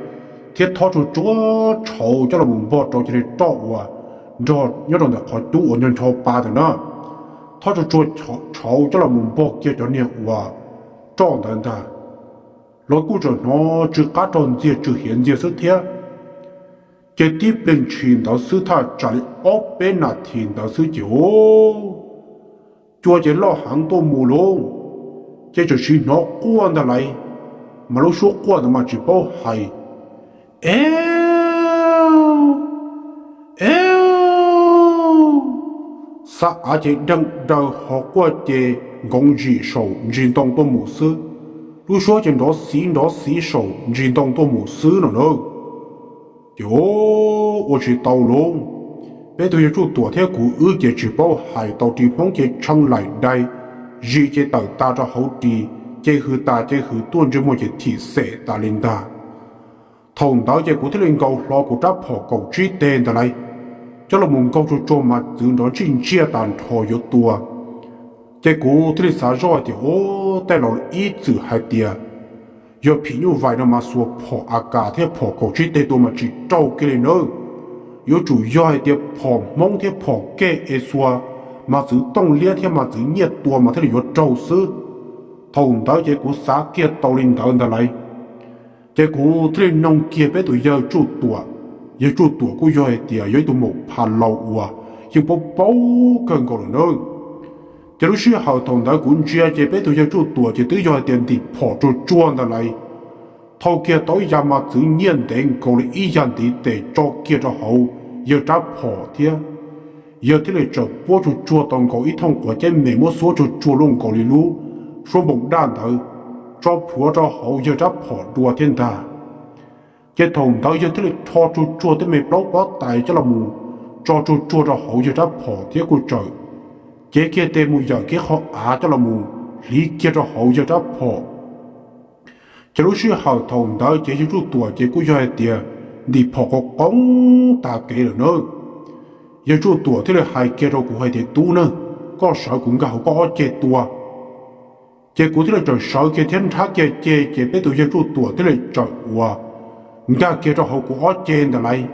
thiab thob tsuag tsuag tshauv coj los mus npog rau cov niag roj uas nrog nyob rau ntawm qhov cub uas ncho ncho pa ntawm na. Thob tsuag tsuag tshauv coj los mus npog kiag cov niag uas roj ntawd ntag, los kuj tseem hnov tsw qab rog ntxiag tsw hiav ntxiag xwb thiab. Ces tib pliag ntshis ntawd xwb thaj tsam li ob peb nas this ntawd xwb ces cua ces loj heev tuaj mus lauj, ces txawm sim hnov quaj ntag lauj, mas lub suab quaj ntawd mas tsis paub hais, E, e, xa av ces deeg daws ho quaj ces nkoov zim saum ntsis ntoo tuaj mus xwb. Lub suab ces nrov xiv nrov xiv saum ntsis ntoo tuaj mus xwb no na. Ces ua tsis tau lauj, peb tug yawg Tsuj Tuam thiab kuv wb ces tsis paub hais tau ris Hmoob ces tshee laim dai, zis ces tawm tas rau hauv ris, ces hws tas ces hws tuaj ntsej muag ces thim xem tas li ntag. Thaum ntawd ces kuv thiaj li nkaus hlo kuv rab phom kaum tsib teg ntawd lawm, coj los mus nkaug tsuag tsuag mas txwv nrov ntsij ntsiaj tas nrho yuav tua. Ces kuv thiaj li xav zoj hais tias, ub, tej laus ib txwm hais tias yog phim nyuj vais no mas xuas phom A K thiab phom kaum tsib teg tua mas tsis raug kiag li nawb. Yuav tsum yog hais tias phom Hmoob thiab phom kej es xuas mas txwv tooj liab thiab mas txwv nyiaj tua mas thiaj li yuav raug xwb. Thaum ntawd ces kuv xav kiag tau li ntawd ntag lawm. Ces kuv thiaj li noog kiag peb tus yawg Tsuj Tuam. Yawg Tsuj Tuam kuj yog hais tias yog ib tug maum pha laus uas yeej paub paub kawg nkaus lawm nawb. Ces lub sij hawm thaum ntawd kuv ntsia ces peb tus yawg Tsuj Tuam ces twb yog hais tias ntim phom tsuag tsuag ntawd lawm. Thau kiag tau ib yav mas txwv nyiaj ntev nkaus li ib yag ntiv tes tso kiag rau hauv yawg rab phom thiab. Yawg thiaj li txawm puab tsuag tsuag tau nkaus ib thooj quav ceeb me muab xuab tsuag tsuag luaj nkaus li lub suab npoo daj ntawd, tso plhuav rau hauv yawg rab phom dua thiab ntag. Ces thaum ntawd yawg thiaj li rho tsuag tsuag tej me plaub pob tais coj los mus tso tsuag tsuag rau hauv yawg rab phom thiab kuj txawm cev kiag tes mus yawm kiag qhov av coj los mus hliv kiag rau hauv yawg rab phom. Ces lub sij hawm thaum ntawd ces yawg Tsuj Tuam ces kuj yog hais tias ntim phom qov qoob tas kev lawm na. Yawg Tsuj Tuam thiaj li hais kiag rau kuv hais tias, tub na, koj sawv kuv nkag hauv koj ob ceg tua. Ces kuv thiaj li txawm sawv kiag thiab nrhab kiag ceg ces peb tus yawg Tsuj Tuam thiaj li txawm uas nkag kiag rau hauv kuv ob ceg ntawd lawm.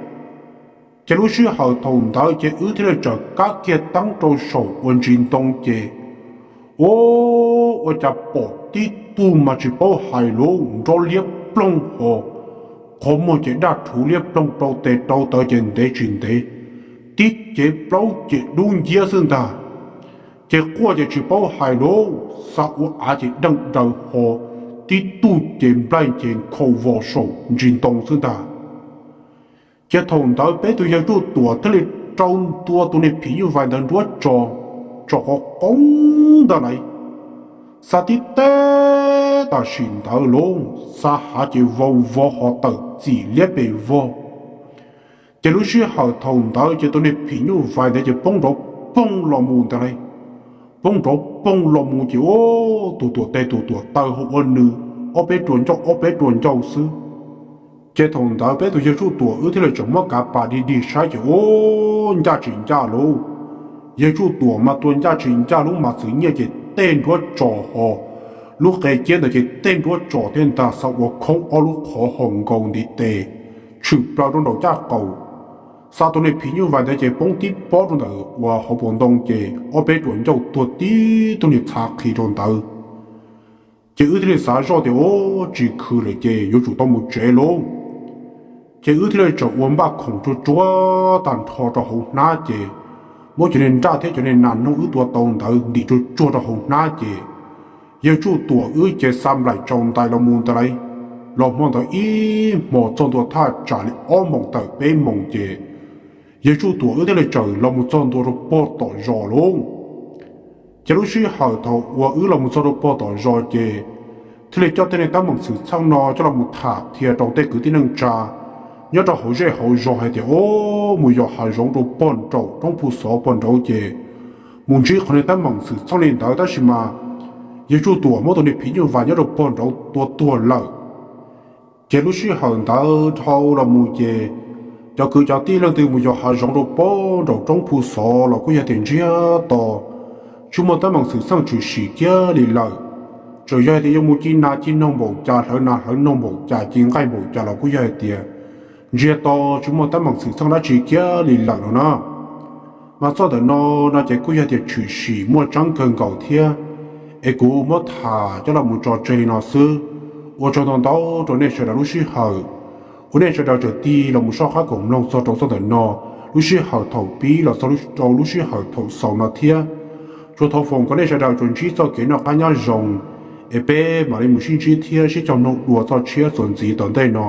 Ces lub sij hawm thaum ntawd ces wb thiaj li txawm kab kiag teeb rau saum ua ntsis ntoo ces, ua, ua cas pom tib tug mas tsis paub hais lub nrob liab ploog ho, qhov muag ces daj rhuv liab ploog rau tes rau taw ces ntev tsis ntev, tib cev plaub ces dub nciab xwb ntag. Ces quaj ces tsis paub hais lub, xa ua av ces deej daws ho, tib tug ces nplaig ces nkhaus vos saum ntsis ntoo xwb ntag. Ces thaum ntawd peb tus yawg Tsuj Tuam thiaj li rau ntua tus niag phim nyuj vais ntawd nruab tso, tsom qov qoob ntawd lawm. Xa tib teb tam sim ntawd lub, xa hav ces vau vov ho tawm txim liab pes vog. Ces lub sij hawm thaum ntawd ces tus niag phim nyuj vais ntawd ces poob nrov poog los mus ntawd lawm. Poob nrov poog los mus ces ua, tus tuam tes tus tuam taw ho ua nws ob peb rua ncauj ob peb rua ncauj xwb. Ces thaum ntawd peb tus yawg Tsuj Tuam wb thiaj li tseem muab kav pas dig dig saib ces ua, ncaj tsis ncaj lub. Yawg Tsuj Tuam mas tua ncaj tsis ncaj lub mas txwv nyiaj ces tej nruab tso ho, lub qe ciab ntawd ces tej nruab tso thiab ntag, xa ua khoob ob lub qhov ho nkaus ntiv tes, tshwm plaws rau nraum caj qaum. Xa tus niag phim nyuj vais ntawd ces poob tib pob rau ntawm uas hauv paus ntoo ces ob peb rua ncauj tuag tib tug niag txhav qhi rau ntawd. Ces wb thiaj li xav zoj tias, ub, tsis khwv lawm ces yuav tsum tau mus tsev lauj. Ces wb thiaj li tseem ua npaj khoom tsuag tsuag tag nrho rau hauv hnab ces muab cov niag nraj thiab cov niag nas noog wb tua tau ntawd ntim tsuag tsuag rau hauv hnab ces yawg Tsuj Tuam wb ces xa nplaim tsaus ntais los mus ntawd lawm. Los hmo ntawd ib hmo txog ntua thaj tsam li ob moos tawm peb moos ces yawg Tsuj Tuam wb thiaj li tseem los mus txog ntua rau pog tom zos lauj. Ces lub sij hawm thaum uas wb los mus txog rau pog tom zos ces thiaj li coj tej niag teeb meem xwm txheej no coj los mus tham qhia rau tej kwv tij neej tsa nyob rau hauv zej hauv zos hais tias, ub, mus yos hav zoov rau pog nraum roob Phu Xov pog nraud ces mus ntsib qhov niag teeb meem xwm txheej li ntawd tab sis mas yawg Tsuj Tuam muab tus niag phim nyuj vais nyob rau pog nraud tua tuag lawm. Ces lub sij hawm ntawd dhau los mus ces cov kwv cov tij leej twg mus yos hav zoov rau pog nraum roob Phu Xov los kuj yog tias ntsiag to, tsis muaj teeb meem xwm txheej tshwm sim kiag li lawm. Txawm yog hais tias yuav mus ci nas ci noog npaum cas, hlawv nas hlawv noog npaum cas, ci nqaij npaum cas los kuj yog hais tias ntsiag to, tsis muaj teeb meem xwm txheej dab tsi kiag li lawm no na. Mas txoj ntawm no no ces kuj yog tias tshwm sim muaj tseeb kawg nkaus thiab, es kuv muab tham coj los mus tso tseg li no xwb. Ua tsaug ntau ntau rau nej sawv daws lub sij hawm uas nej sawv daws tseem tig los mus soj qab koom mloog txog rau txoj ntawm no, lub sij hawm thaum pib los txog rau lub sij hawm thaum xaus no thiab. Tsuas thov foom kom nej sawv daws tsuas ntsib txoj kev noj qab nyob zoo, es peb mam li mus sib ntsib thiab sib cog mloog dua txoj tshiab txuas ntxiv tom ntej no.